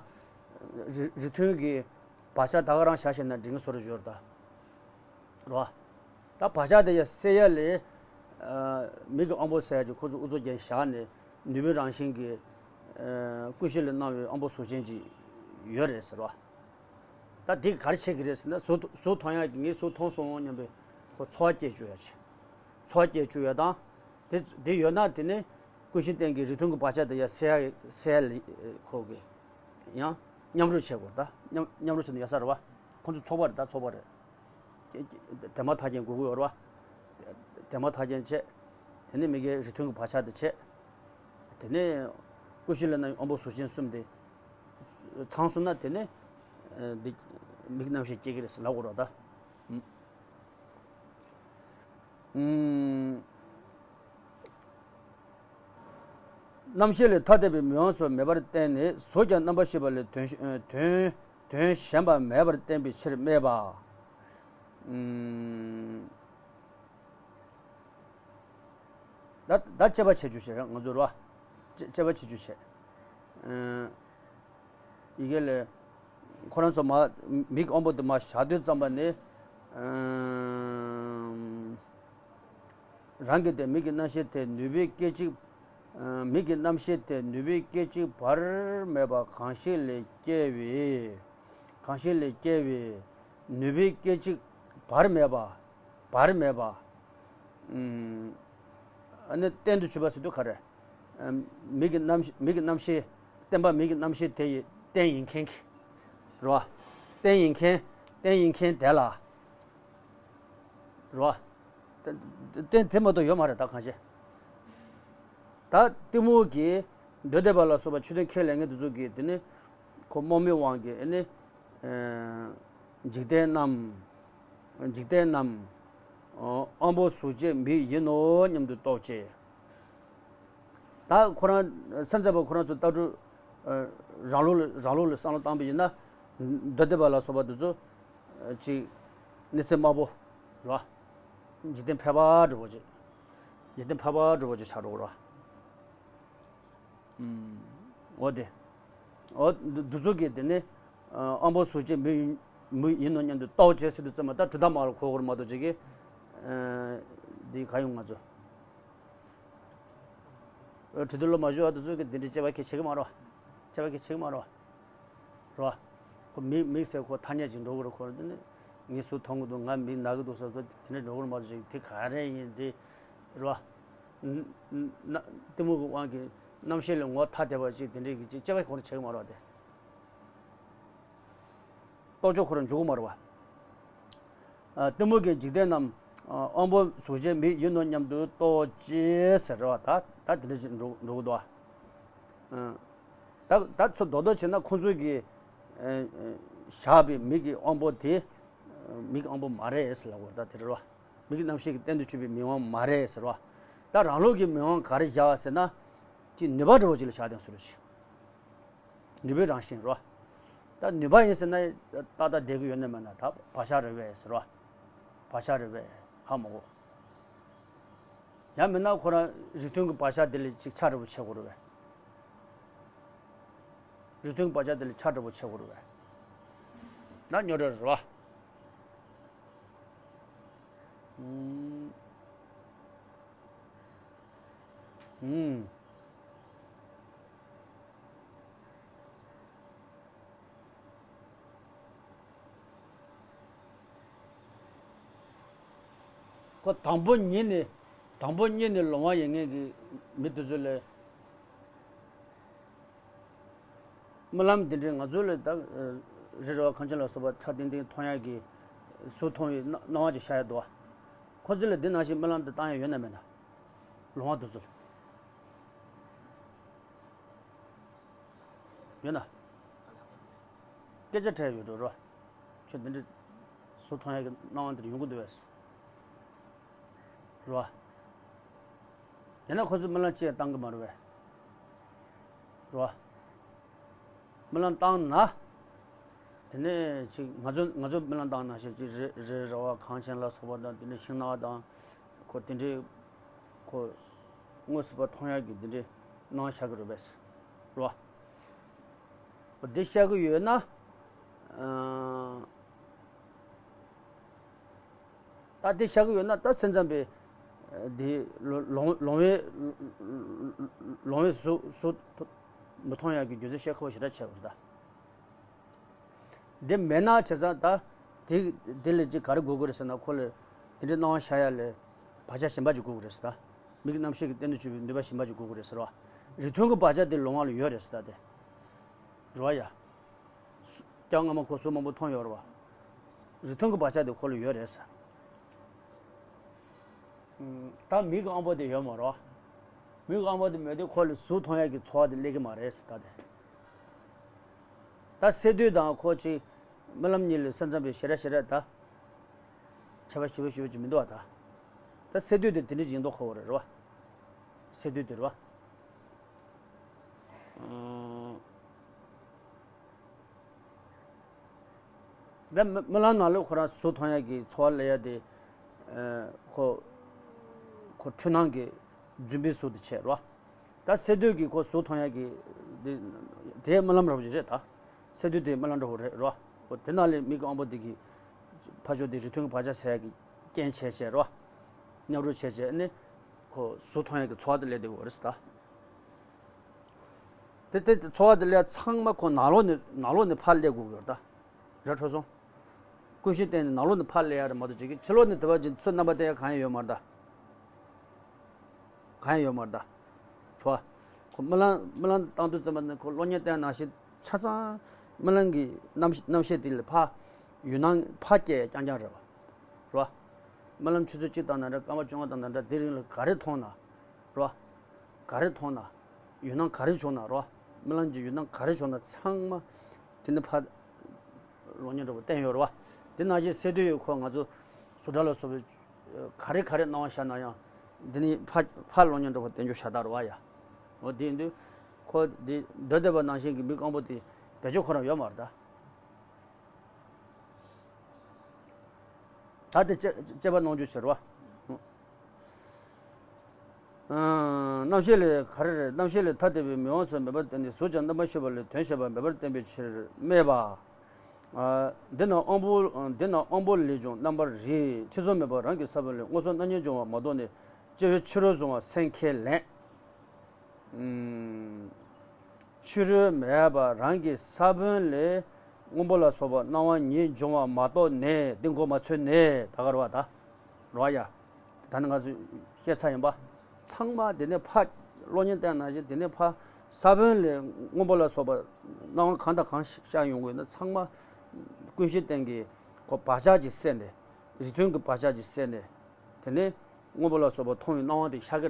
རི་རི་མཐུན་གྱི་བག་ཆགས་ད་ག་རང་བཞག་བཞག་ན་འགྲིག་གི་བཟོ་འདྲ་ཅིག་ཡོད་རེད་ད། རོ། ད་བག་ཆགས་དེ་ཡང་སེལ་ཡ་ལས། མིག་གི་དབང་པོ་ཟེར་ཡ་ཅིག་ཁོ་ཚོ་ཨུ་ཚུགས་རྒྱག་བཞག་ནས་ནུས་པའི་རང་བཞིན་གྱི། ཀུན་གཞི་ལས་སྣང་བའི་དབང་པོ་གཟུགས་ཅན་ཅིག་ཡོད་རེད་ཟེར་བ། ད་འདི་ག་རེ་བྱེད་ཀྱི་རེད་ཟེར་ན་གཟུགས་གཟུགས་མཐོང་ཡག་གི་ངས་གཟུགས་མཐོང་སོང་སྙམ་པའི་ཁོ་ཚོར་བ་སྐྱེ་བཅུག་ཡ་ཆེ། ཚོར་བ་སྐྱེ་བཅུག་ཡ་དང་། དེ་དེ་ཡོད་ན་དེ་ནི་ཀུན་གཞི་རྟེན་གྱི་རིགས་མཐུན་གྱི་བག་ཆགས་དེ་ཡ་སེལ་ཡ་སེལ་ཡ་ལ་ཁོ་གི་ཡང་མཉམ་རུབ་བྱེད་དགོས་ད། མཉམ་མཉམ་རུབ་བྱེད་ན་ཡག་ས་རེད་བ། ཁོ་ཚོ་ཚོགས་པ་རེད་ད། ཚོགས་པ་རེད། དེ་མ་ཐག་རྐྱེན་དགོས་ཀྱི་ཡོད་རེད་བ། དེ་མ་ཐག་རྐྱེན་བྱས། དེ་ནས་མི་དགེ་རིགས་མཐུན་གྱི་བག་ཆགས་དེ་བྱས། དེ་ནས་ཀུན་གཞི་ལས་སྣང་བའི་དབང་པོ་གཟུགས་ཅན་གསུམ་དེ་ཚང་སོང་ན་དེ་ནས་འདི་མིག་རྣམ་ཤེས་སྐྱེ་གི་རེད་ཟེར་ལབ་དགོས་རེད་ད། ཨུམ། རྣམ་ཤེས་ལས་ཐ་དད་པའི་མིག་དབང་སོགས་མེད་པར་བསྟན་ནས་གཟུགས་ཀྱང་རྣམ་པར་ཤེས་པ་ལས་དོན་དོན་དོན་གཞན་པ་མེད་པར་བསྟན་པའི་ཕྱིར་སྨྲས་པ། ད་ད་དཔྱད་པ་བྱེད་རྒྱུ་བྱེད་ར་ང་ཚོ་ར། དཔྱད་དཔྱད་པ་བྱེད་རྒྱུ་བྱེད། ཡི་གེ་ལས། ཁོ་རང་ཚོ་མ་མིག་དབང་པོ་དེ་མ་བཞག་དུས་ཙམ་པ་ནས། རང་གི་དེ་མིག་གི་རྣམ་ཤེས་དེ་ནུས་པའི་སྐད་ཅིག་མིག་གི་རྣམ་ཤེས་དེ་ནུས་པའི་སྐད་ཅིག་བར་མེད་པ་གང་ཞིག་ལས་སྐྱེ་བའི། གང་ཞིག་ལས་སྐྱེ་བའི་ནུས་པའི་སྐད་ཅིག་བར་མེད་པ། བར་མེད་པ། ཨ་ནི་གཏན་དུ་གྱུར་པ་ཟེར་དུས་ག་རེ། མིག་གི་རྣམ་མིག་གི་རྣམ་ཤེས། བརྟེན་པ་མིག་གི་རྣམ་ཤེས་དེ་ཡི་རྟེན་ཡིན་མཁན་གྱི། རེད་བ། རྟེན་ཡིན་མཁན། རྟེན་ཡིན་མཁན་དེ་ལ། རེད་བ། རྟེན་དེ་མ་གཏོགས་ཡོད་མ་རེད་ད་གང་ཤེས། ད་གཏི་མུག་གིས་འདོད་ལྡན་པ་ལ་སོགས་པ་ཆོས་དོན་ཁས་ལེན་མཁན་དེ་ཚོ་གིས་དེ་ནི་ཁོ་རྨོངས་མུན་དབང་གིས་ཨ་ནི། འཇིག་རྟེན་རྣམས། འཇིག་རྟེན་རྣམས། དབང་པོ་གཟུགས་ཅན་མིག་ཡིན་ནོ་སྙམ་དུ་རྟོག་ཅེས། ད་ཁོ་རང་སེམས་ཙམ་པ་ཁོ་རང་ཚོ་ལྟ་གྲུབ། རང་ལུགས་ལ་རང་ལུགས་ལ་བསམ་བློ་བཏང་པ་ཡིན་ན། འདོད་ལྡན་པ་ལ་སོགས་པ་དེ་ཚོ། ཅིག་གནས་ཚུལ་དམའ་པོ། རེད་བ། འཇིག་རྟེན་ཕལ་པ་འདྲ་པོ་ཅིག་འཇིག་རྟེན་ཕལ་པ་འདྲ་པོ་ཅིག་ཆགས་འགྲོ་གི་རེད་བ། འོ་དེ། འོ་འདི་འདི་ཚོ་གིས་དེ་ནི། དབང་པོ་གཟུགས་ཅན་མིག་མིག་ཡིན་ནོ་སྙམ་དུ་རྟོག་བྱེད་ཟེར་དུས་ཙམ་པ་ད་གྲུབ་མཐའ་མ་ལ་གོ་དགོས་རེད་མ་གཏོགས་ཅིག་གིས། འདི་ག་ཡོང་ང་ཚོ། འོ་ཁྲི་ཐོག་ལ་མ་བཞུགས་པ་དེ་ཚོ་གིས་འདི་འདྲའི་དཔྱད་པ་གལ་ཆེ་གི་མ་རེད་བ། དཔྱད་པ་གལ་ཆེ་གི་མ་རེད་བ། རེད་བ། ཁོ་མིག་མིག་ཟེར་ཁོ་ཐ་སྙད་ཅིག་འགྲོ་གི་རེད་ཁོ་འདི་ནི། ངས་གཟུགས་མཐོང་གི་འདུག་ང་མིག་ན་གི་འདུག་ཟེར་ཁོ་དེ་འདྲ་འགྲོ་གི་རེད་མ་གཏོགས་ཅིག་དེ་ག་རེ་ཡིན་དེ། རེད་བ། ན་ན་གཏི་མུག་གི་དབང་གིས་རྣམ་ཤེས་ལས་ངོ་ཐ་དད་པ་ཅིག་དེ་འདྲའི་གི་ཅིག་དཔྱད་པ་ཁོ་རང་བྱེད་གི་མ་རེད་བ་དེ། རྟོག་དཔྱོད་ཁོ་རང་འཇུག་གི་མ་རེད་བ། གཏི་མུག་གིས་འཇིག་རྟེན་རྣམས། དབང་པོ་གཟུགས་ཅན་མིག་ཡིན་ནོ་སྙམ་དུ་རྟོག་ཅེས་ཟེར་བ་ད་ད་དེ་འདྲ་ཞིག་འགྲོ་འགྲོ་གི་འདུག་བ། ད་ད་ཚོ་རྡོག་རྡོག་བྱས་ན་ཁོང་ཚོས་ཀྱི་བཞག་པའི་མིག་གི་དབང་པོ་དེ་མིག་གི་དབང་པོ་མ་རེད་ཟེར་ལབ་དགོས་ད་དེ་རེད་བ། མིག་གི་རྣམ་ཤེས་ཀྱི་རྟེན་དུ་གྱུར་པའི་མིག་དབང་མ་རེད་ཟེར་བ། ད་རང་ལུགས་ཀྱི་མིག་དབང་ག་རེ་བཞག་ཟེར་ན། ཅིག་ནུས་པ་འདྲ་པོ་ཅིག་ལ་བཞག་བསྡད་ཟེར་རོ་ཞིག་ནུས་པའི་རང་བཞིན་རོ། ད་ནུས་པ་ཡིན་ཟེར་ན་ཏག་ཏག་བསྡད་ཀྱི་ཡོད་ནི་མིན་ན་ད་བག་ཆགས་རེད་པས་ཟེར་རོ། བག་ཆགས་རེད་པས་ཧ་མ་གོ། ཡང་མིན་ན་ཁོ་རང་རིགས་མཐུན་གྱི་བག་ཆགས་དེ་ལས་ཅིག་ཆ་འདྲ་པོ་ཆེ་གོ་རེད་པས། རིགས་མཐུན་གྱི་བག་ཆགས་དེ་ལས་ཆ་འདྲ་པོ་ཆེ་གོ་རེད་པས། ན་ཉོ་རེད་རོ། ཨུམ། ཨུམ། ཁོ་དང་པོ་ཉིད་ནས་དང་པོ་ཉིད་ནས་ལོང་བ་ཡིན་མཁན་གྱི་མི་དེ་ཚོ་ལ། སྨོན་ལམ་འདི་འདྲའི་ང་ཚོ་ལ་ད། རི་ར་བ་གངས་ཅན་ལ་སོགས་པ་ཚ་ཏིང་ཏིང་མཐོང་ཡག་གི་གཟུགས་མཐོང་བའི་སྣང་སྣང་བ་ཅིག་ཤར་ཡ་འདུག་བ། ཁོ་ཚོ་ལ་འདི་ནང་བཞིན་སྨོན་ལམ་འདི་བཏང་ཡ་ཡོད་ན་མེད་ན། ལོང་བ་འདུག་ཚུལ། ཡོད་ན། སྐད་ཆ་དྲིས་ཡོད་འགྲོ་རོ། ཁྱོད་འདི་འདྲའི་གཟུགས་མཐོང་ཡག་གི་སྣང་བ་འདིར་ཡོང་གི་འདུག་བས། རོ། ཡིན་ན་ཁོ་ཚོས་སྨོན་ལམ་ཅི་ཡང་བཏང་གི་མ་རེད་བས། རོ། སྨོན་ལམ་བཏང་ན། དེ་ནས་ཅིག་ང་ཚོ་ང་ཚོ་སྨོན་ལམ་བཏང་ན་ཞེས་ཅིག་རི་རི་ར་བ་གངས་ཅན་ལ་སོགས་པ་དང་དེ་ནས་ཤིང་ནགས་དང་། ཁོ་དེ་འདྲའི་ཁོ་དངོས་སུ་ཕར་མཐོང་ཡག་གི་དེ་འདྲའི་སྣང་ཤར་གི་རེད་པས། རོ། འདི་ཤར་གི་ཡོད་ན། ཨ། ད་དེ་ཤར་གི་ཡོད་ན་ད་སེམས་ཙམ་པའི་འདི་ལོང་ལོང་བའི་ལོང་བའི་གཟུགས་གཟུགས་མི་མཐོང་ཡག་གི་རྒྱུ་མཚན་བཤད་ཁག་པོ་ཞེ་དྲག་ཆེ་བ་རེད་ད། འདི་མེད་ན་བྱས་ཙང་ད་དེ་དེ་ལས་ཅིག་ག་རེ་དགོས་ཀྱི་རེད་ཟེར་ན་ཁོ་ལ་དེ་འདྲའི་སྣང་བ་ཤར་ཡ་ལས་བག་ཆགས་གཞན་པ་ཅིག་དགོས་ཀྱི་རེད་ཟེར་ད། མིག་རྣམ་ཤེས་ཀྱི་རྟེན་དུ་གྱུར་པའི་ནུས་པ་གཞན་པ་ཅིག་དགོས་ཀྱི་རེད་ཟེར་བ། རིགས་མཐུན་གྱི་བག་ཆགས་དེ་ལོང་བ་ལ་ཡོད་རེད་ཟེར་ད་དེ། རེད་བ་ཡ། སྐྱ་སྔ་མ་ཁོ་གཟུགས་མང་པོ་མཐོང་ཡོད་རེད་བ། རིགས་མཐུན་གྱི་བག་ཆགས་དེ་ཁོ་ལ་ཡོད་རེད་ཟེར། ད་མིག་གི་དབང་པོ་དེ་ཡོད་མ་རེད་བ། མིག་གི་དབང་པོ་དེ་མེད་དུས་ཁོ་ལ་གཟུགས་མཐོང་ཡག་གི་ཚོར་བ་དེ་སླེབས་ཀྱི་མ་རེད་ཟེར་ད་དེ། ད་སད་དུས་དང་ཁོ་ཅིག་རྨི་ལམ་གཉིས་ལ་ས་མཚམས་པའི་ཞེ་དྲག་ཞེ་དྲག་ད། ཁྱད་པར་ཞེ་པོ་ཞེ་པོ་ཅིག་མི་འདུག་བ་ད། ད་སད་དུས་དེ་དེ་འདྲ་ཅིག་ཡིན་མདོག་ཁ་པོ་རེད་རེད་བ། སད་དུས་དེ་རེད་བ། ཨང་། ད་རྨི་རྨི་ལམ་ནང་ལ་ཁོ་རང་གཟུགས་མཐོང་ཡག་གི་ཚོར་བ་སླེབས་ཡག་དེ། ཨ། ཁོ་ཁོ་འཁྲུལ་སྣང་གི་རྫུན་པའི་གཟུགས་དེ་བྱས་རེད་བ། ད་སད་དུས་ཀྱི་ཁོ་གཟུགས་མཐོང་ཡག་གི་དེ་དེ་རྨི་ལམ་འདྲ་པོ་ཅིག་རེད་ད། སད་དུས་དེ་རྨི་ལམ་འདྲ་པོ་རེད་རེད་བ། ཁོ་དེ་ནང་ལས་མིག་གི་དབང་པོ་དེ་གི་ཕར་ཕྱོགས་དེ་རིགས་མཐུན་གྱི་བག་ཆགས་ཟེར་ཡག་གི་རྐྱེན་བྱས་བྱས་རེད་བ། མཉམ་རུབ་བྱས་བྱས་ནི་ཁོ་གཟུགས་མཐོང་ཡག་གི་ཚོར་བ་དེ་སླེབས་བསྡད་ཡོད་རེད་ད། དེ་དེ་ཚོར་བ་དེ་སླེབས་ཚང་མ་ཁོ་ནང་ལོགས་ནས་ནང་ལོགས་ནས་ཕར་སླེབས་དགོས་ཀྱི་ཡོད་རེད་ད། ར་འཕྲོད་སོང་། ཀུན་གཞི་བརྟེན་ནས་ནང་ལོགས་ནས་ཕར་སླེབས་ཡ་རེད་མ་གཏོགས་ཅིག་གི་ཕྱི་ལོགས་ནས་དེ་བ་ཅིག་ཚུར་རྣམ་པ་བསྟན་ཡ་གང་ཡང་ཡོད་མ་རེད་ད། གང་ཡང་ཡོད་མ་རེད་ད། ཚོར་བ། ཁོ་རྨི་ལམ་རྨི་ལམ་བཏང་དུས་ཙམ་པ་ནས་ཁོ་གློག་བརྙན་བལྟས་ནང་བཞིན་ཆ་ཚང་རྨི་ལམ་གྱི་རྣམ་རྣམ་ཤེས་དེ་ལ་ཕར་ཡུལ་སྣང་ཕར་སྐྱེ་རྐྱང་རྐྱང་རེད་བ། རེད་བ། རྨི་ལམ་ཆུ་ཚོད་གཅིག་བཏང་ན་འདྲ་སྐར་མ་བཅོ་ལྔ་བཏང་ན་འདྲ་དེ་རིང་ལ་ག་རེ་མཐོང་ན། རེད་བ། ག་རེ་མཐོང་ན། ཡུལ་སྣང་ག་རེ་བྱུང་ན་རེད་བ། རྨི་ལམ་གྱི་ཡུལ་སྣང་ག་རེ་བྱུང་ན་ཚང་མ། དེ་ནི་ཕར། གློག་བརྙན་འདྲ་པོ་བསྟན་ཡོད་རེད་བ། དེ་ནང་བཞིན་སད་དུས་ཡོད་ཁོ་ང་ཚོ་གཟུགས་སྒྲ་ལ་སོགས་པའི་ག་རེ་ག་རེ་སྣང་བ་ཤར་ན་ཡང་འདི་ནི་ཕར་ཕར་གློག་བརྙན་འདྲ་པོ་བསྟན་རྒྱུ་ཤ་སྟག་རེད་བ་ཡ། འོ་དེ་ཡིན་དུས་ཁོ་འདི་སྡོད་བསྡད་པ་ནང་བཞིན་གྱི་མིག་དབང་པོ་དེ་བེད་སྤྱོད་ཁོ་རང་ཡོད་མ་རེད་ད། ད་དེ་དཔྱད་དཔྱད་པ་གནང་རྒྱུ་བྱེད་རོགས། ཨང་། རྣམ་ཤེས་ལས་ག་རེ་རེད། རྣམ་ཤེས་ལས་ཐ་དད་པའི་མིག་དབང་སོགས་མེད་པར་བསྟན་ཏེ་གཟུགས་ཀྱང་རྣམ་པར་ཤེས་པ་ལས་དོན་བྱེད་པ་མེད་པར་བསྟན་པའི་ཕྱིར་སྨྲས་པ། ཨ། འདི་ན་དབང་པོ་འདི་ན་དབང་པོ་ལས་བྱུང་རྣམ་པར་རིག་ཕྱི་གཟུགས་མེད་པར་རང་གི་ས་བོན་ལས་མངོན་སུམ་རྣམ་གཉིས་འབྱུང་བ་མ་གཏོགས་ནས་སྐྱེ་བོའི་ཕྱི་རོལ་གཟུང་བ་སེམས་ཁས་ལེན། ཕྱི་རོལ་མེད་པར་རང་གི་ས་བོན་ལས་སྔོན་པོ་ལ་སོགས་པ་སྣང་བ་ཉིད་འབྱུང་བ་མ་གཏོགས་ནས་འདི་མགོ་མ་ཚོས་ནས་ད་ག་རེ་བ་ད་རོ་ཡ། ད་ནི་ང་ཚོས་བཤད་ཚར་ཡིན་པ། ཚང་མ་དེ་ནས་ཕ་གློག་བརྙན་བལྟས་ནང་བཞིན་དེ་ནས་ཕ་ས་བོན་ལས་སྔོན་པོ་ལ་སོགས་པ་སྣང་བ་གང་དང་གང་ཤར་ཡོང་གི་ཡོད་ན་ཚང་མ་ཀུན་གཞི་རྟེན་གྱི་ཁོ་བག་ཆགས་ཀྱི་སེལ་ནས་རིགས་མཐུན་གྱི་བག་ཆགས་ཀྱི་སེལ་ནས། དེ་ནས་སྔོན་པོ་ལ་སོགས་པ་མཐོང་བའི་སྣང་བ་དེ་ཤར་གི་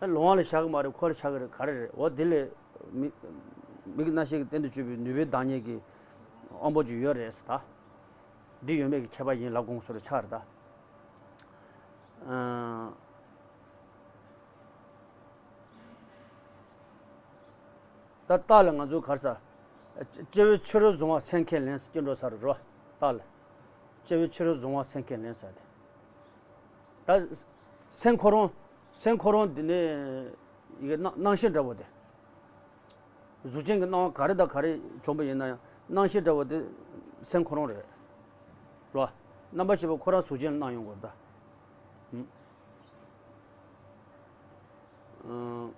རེད། ལོང་བ་ལ་ཤར་གི་མ་རེད། ཁོ་ལ་ཤར་གི་རེད། ག་རེ་རེད། འོ་དེ་ལས་མི་མིག་རྣམ་ཤེས་ཀྱི་རྟེན་དུ་གྱུར་པའི་ནུས་པའི་བདག་ཉིད་ཀྱི་དབང་པོ་ཅིག་ཡོད་རེད་ཟེར་ད། འདི་ཡོད་མེད་ཀྱི་ཁྱད་པར་ཡིན་ལབ་དགོངས་སོ་རེ་ཆགས་རེད་ད། ཨང་། ད་རྟགས་ལ་ང་ཚོ་ག་རེ་ཟ། སྐྱེ་བོའི་ཕྱི་རོལ་གཟུང་བ་སེམས་ཁས་ལེན་ཟེར་སྐྱེ་འགྲོ་ས་རུ་རོ། རྟགས་ལ། སྐྱེ་བོའི་ཕྱི་རོལ་གཟུང་བ་སེམས་ཁས་ལེན་ཟེར་ཏེ། ད་སེམས་ཁོ་རང་སེམས་ཁོ་རང་འདི་ནས་ཡི་གེ་སྣང་སྣང་ཤེས་འདྲ་པོ་དེ། གཟུགས་ཅན་གྱི་སྣང་བ་ག་རེ་དང་ག་རེ་བྱུང་པ་ཡིན་ན་ཡང་སྣང་ཤེས་འདྲ་པོ་དེ་སེམས་ཁོ་རང་རེད། རོ། རྣམ་པར་ཤེས་པ་ཁོ་རང་གཟུགས་ཅན་ལ་སྣང་ཡོང་དགོས་རེད་ད། ཨང་།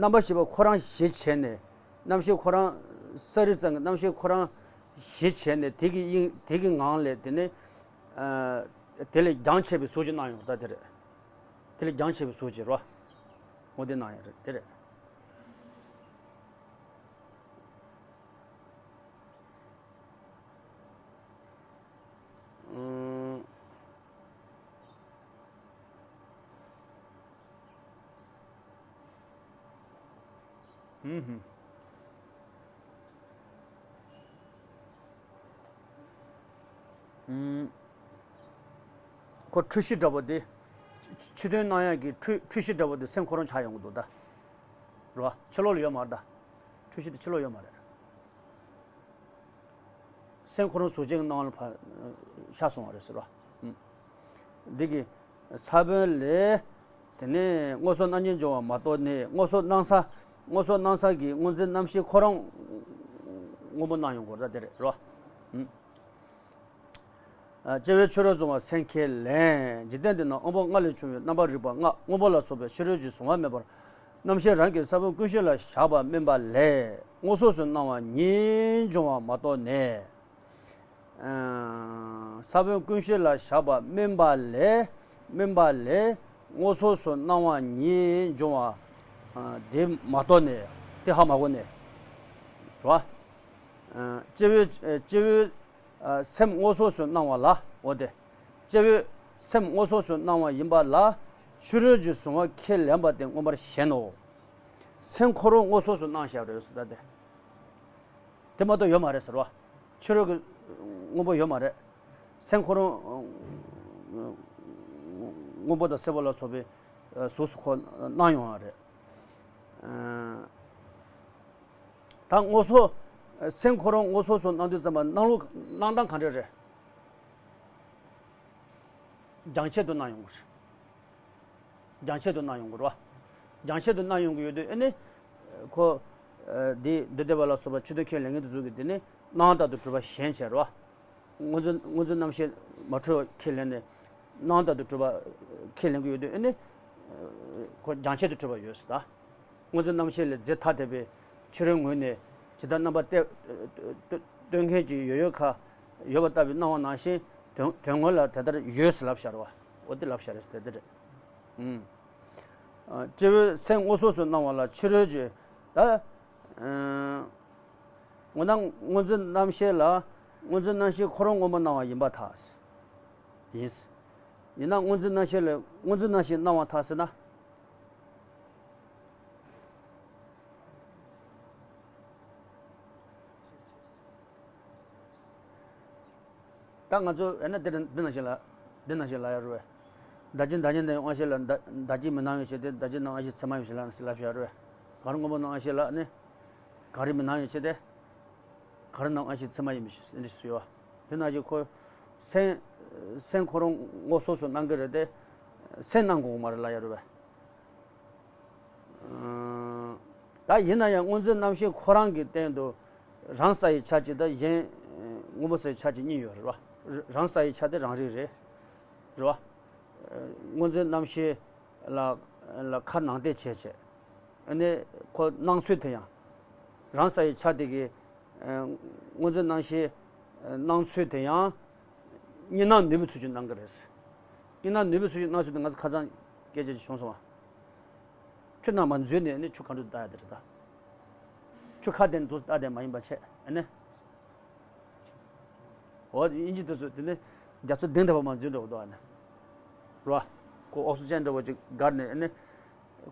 རྣམ་པར་ཤེས་པ་ཁོ་རང་གཞི་བྱས་ནས་རྣམ་ཤེས་ཁོ་རང་ས་རི་ཙམ་གྱི་རྣམ་ཤེས་ཁོ་རང་གཞི་བྱས་ནས་དེ་གི་དབྱིངས་དེ་གི་ངང་ལས་དེ་ནི། ཨ། དེ་ལས་རྒྱང་ཆད་པའི་གཟུགས་ཅིག་སྣང་ཡོང་ད་དེ་རེད། དེ་ལས་རྒྱང་ཆད་པའི་གཟུགས་ཅིག་རོ། འོ་དེ་སྣང་ཡོང་རེད་དེ་རེད། ཧུམ་ཧུམ། ཨུམ། ཁོ་འཁྲུལ་གཞི་འདྲ་པོ་དེ། ཕྱི་དོན་སྣང་ཡག་གི་འཁྲུལ་འཁྲུལ་གཞི་འདྲ་པོ་དེ་སེམས་ཁོ་རང་ཆགས་ཡོང་གི་འདུག་ད། རེད་བ། ཕྱི་ལོགས་ལ་ཡོད་མ་རེད་ད། འཁྲུལ་གཞི་དེ་ཕྱི་ལོགས་ཡོད་མ་རེད། སེམས་ཁོ་རང་གཟུགས་ཅན་གྱི་སྣང་བ་ལ་ཕར་ཤར་སོང་བ་རེད་ཟེར་བ། འདི་གི་ས་བོན་ལས། དེ་ནས་སྔོ་སོགས་སྣང་བརྙན་འབྱུང་བ་མ་གཏོགས་ནས། སྔོ་སོགས་སྣང་ས། སྔོ་སོགས་སྣང་ས་གི་སྔོ་འཛིན་རྣམ་ཤེས་ཁོ་རང་སྔོན་པོ་སྣང་ཡོང་དགོས་རེད་ད། དེ་རེད་རོ། སྐྱེ་བོས་ཕྱི་རོལ་གཟུང་བ་སེམས་ཁས་ལེན། འཇིག་རྟེན་འདི་ན་དབང་པོ་ལྔ་ལས་བྱུང་བའི་རྣམ་པར་རིག་པ་ལྔ་སྔོན་པོ་ལ་སོགས་པའི་ཕྱི་རོལ་གྱི་གཟུང་བ་མེད་པར་རྣམ་ཤེས་རང་གི་ས་བོན་ཀུན་གཞི་ལ་བཞག་པ་སྨིན་པ་ལས་སྔོ་སོགས་སུ་སྣང་བ་ཉིད་འབྱུང་བ་མ་གཏོགས་ནས། ས་བོན་ཀུན་གཞི་ལ་བཞག་པ་སྨིན་པ་ལས། སྨིན་པ་ལས་སྔོ་སོགས་སུ་སྣང་བ་ཉིད་འབྱུང་བ། དེ་མ་གཏོགས་ནས། དེ་ཧ་མ་གོ་ནས། རེད་བ། སྐྱེ་བོའི་སྐྱེ་བོའི་སེམས་སྔོ་སོགས་སུ་སྣང་བ་ལ། འོ་དེ། སྐྱེ་བོའི་སེམས་སྔོ་སོགས་སུ་སྣང་བ་ཡིན་པ་ལ་ཕྱི་རོལ་གྱི་གཟུང་བ་ཁས་ལེན་པ་དེ་མངོན་པར་ཞེན་ནོ། སེམས་ཁོ་རང་སྔོ་སོགས་སུ་སྣང་བཞག་རེད་ཟེར་ད་དེ། དེ་མ་གཏོགས་ཡོད་མ་རེད་ཟེར་བ། ཕྱི་རོལ་གྱི་སྔོན་པོ་ཡོད་མ་རེད། སེམས་ཁོ་རང་སྔོན་པོ་དང་སེར་པོ་ལ་སོགས་པའི་གཟུགས་སུ་ཁོ་སྣང་ཡོང་བ་རེད། ད་སྔོ་སོགས། སེམས་ཁོ་རང་སྔོ་སོགས་སུ་སྣང་དུས་ཙམ་པ་སྣང་ལུགས་སྣང་སྟངས་ག་འདྲ་རེད། རྒྱང་ཆད་དུ་སྣང་ཡོང་གི་རེད། རྒྱང་ཆད་དུ་སྣང་ཡོང་གི་རེད་བ། རྒྱང་ཆད་དུ་སྣང་ཡོང་གི་ཡོད་དུས་ཨ་ནི། ཁོ། འདི་འདུས་སྡེ་པ་ལ་སོགས་པ་ཕྱི་དོན་ཁས་ལེན་མཁན་དེ་ཚོ་གིས་འདི་ནི་སྣང་བ་ལྟར་དུ་གྲུབ་པ་ཞེན་བྱས་རེད་བ། སྔོ་འཛིན་སྔོ་འཛིན་རྣམ་ཤེས་མ་འཁྲུལ་བ་ཁས་ལེན་ནས། སྣང་བ་ལྟར་དུ་གྲུབ་པ་ཁས་ལེན་གྱི་ཡོད་དུས་ཨ་ནི། ཁོ་རྒྱང་ཆད་དུ་གྲུབ་པ་ཡོད་ཟེར་ད། སྔོ་འཛིན་རྣམ་ཤེས་ལས་རྫས་ཐ་དད་པའི་ཕྱི་རོལ་ངོས་ནས་ཇི་ལྟར་རྣམ་པ་གཏད་སྟོན་མཁན་གྱི་ཡོད་ཡོད་ཁ་ཡོད་པ་ལྟ་བུའི་སྣང་བ་ནང་བཞིན་དོན་དོན་དངོས་ལ་དེ་ལྟར་ཡོད་ཟེར་ལབ་བཞག་རེད་བ། འོ་དེ་ལབ་བཞག་རེད་ཟེར་དེ་རེད། ཨུམ། སྐྱེ་བོའི་སེམས་སྔོ་སོགས་སུ་སྣང་བ་ལ་ཕྱི་རོལ་གྱི་ད། འོ་ན་སྔོ་འཛིན་རྣམ་ཤེས་ལ་སྔོ་འཛིན་རྣམ་ཤེས་ཁོ་རང་སྔོན་པོ་སྣང་བ་ཡིན་པར་ཐལ། ཡིན། ཡིན་ན་སྔོ་འཛིན་རྣམ་ཤེས་ལས་སྔོ་འཛིན་རྣམ་ཤེས་སྣང་བར་ཐལ་ཟེར་ན། ད་ང་ཚོ་ཨེ་ན་འདི་འདི་ནང་བཞིན་ལ། འདི་ནང་བཞིན་ལ་ཡ་རུ་བས། ད་ཅི་ད་ཉིན་འདི་དབང་ཤེས་ལ་ད་ད་ཅི་མི་སྣང་ཡོད་ཆེ་དེ། ད་ཅི་ནང་དབང་ཤེས་ཚད་མ་ཡོད་ཆེ་ལ་ལབ་བཞག་རུ་བས། ག་རུ་སྔོན་པོ་ནང་དབང་ཤེས་ལ་ནི། ག་རེ་མི་སྣང་ཡོད་ཆེ་དེ། ག་རེ་ནང་དབང་ཤེས་ཚད་མ་ཡིན་མི་ཤེས་འདི་སུ་ཡོད་བ། དེ་ནང་བཞིན་ཁོ། སེམས། སེམས་ཁོ་རང་སྔོ་སོགས་སུ་སྣང་གི་རེད་དེ། སེམས་སྣང་དགོས་མ་རེད་ལ་ཡ་རུ་བས། ད་ཡིན་ན་ཡང་སྔོ་འཛིན་རྣམ་ཤེས་ཁོ་རང་གི་སྟེང་དུ་རང་ས་ཡི་ཆ་གཅིག་དང་གཞན་སྔོན་པོ་ས་ཡི་ཆ་གཅིག་གཉིས་ཡོད་རེད་བ། རང་ས་ཡི་ཆ་དེ་རང་རིག་རེད། རེད་བ། སྔོ་འཛིན་རྣམ་ཤེས་ལ་ལ་ཁ་ནང་བལྟས་བྱས་བྱས། ཨ་ནི་ཁོ་སྣང་ཚུལ་དེ་ཡང་རང་ས་ཡི་ཆ་དེ་གི་སྔོ་འཛིན་རྣམ་ཤེས་སྣང་ཚུལ་དེ་ཡང་གཉིས་སྣང་ནུས་པའི་ཚུལ་གྱིས་སྣང་གི་རེད། གཉིས་སྣང་ནུས་པའི་ཚུལ་གྱིས་སྣང་ཚུལ་དེ་ང་ཚོ་ཁ་སང་སྐད་ཆ་ཅིག་བྱུང་སོང་བ། ཆུ་ནང་མ་འཛུལ་ནས་ནི་ཆུ་གང་འགྲོ་ལྟ་ཡ་དེ་རེད་ད། ཆུ་ཁ་དེ་ནི་དུ་ལྟ་དེ་མ་ཡིན་པ་བྱས་ཨ་ནི། འོ་དབྱིན་ཇི་དེ་ཚོ་དེ་ནི་རྒྱ་མཚོ་ལྡིང་ཐུབ་པ་མ་འཛུལ་འགྲོ་གི་འདུག་ཨ་ནི། རེད་བ། ཁོ་ཨོག་སི་ཇན་འདྲ་བོ་ཅིག་བསྒར་ནས་ཨ་ནི།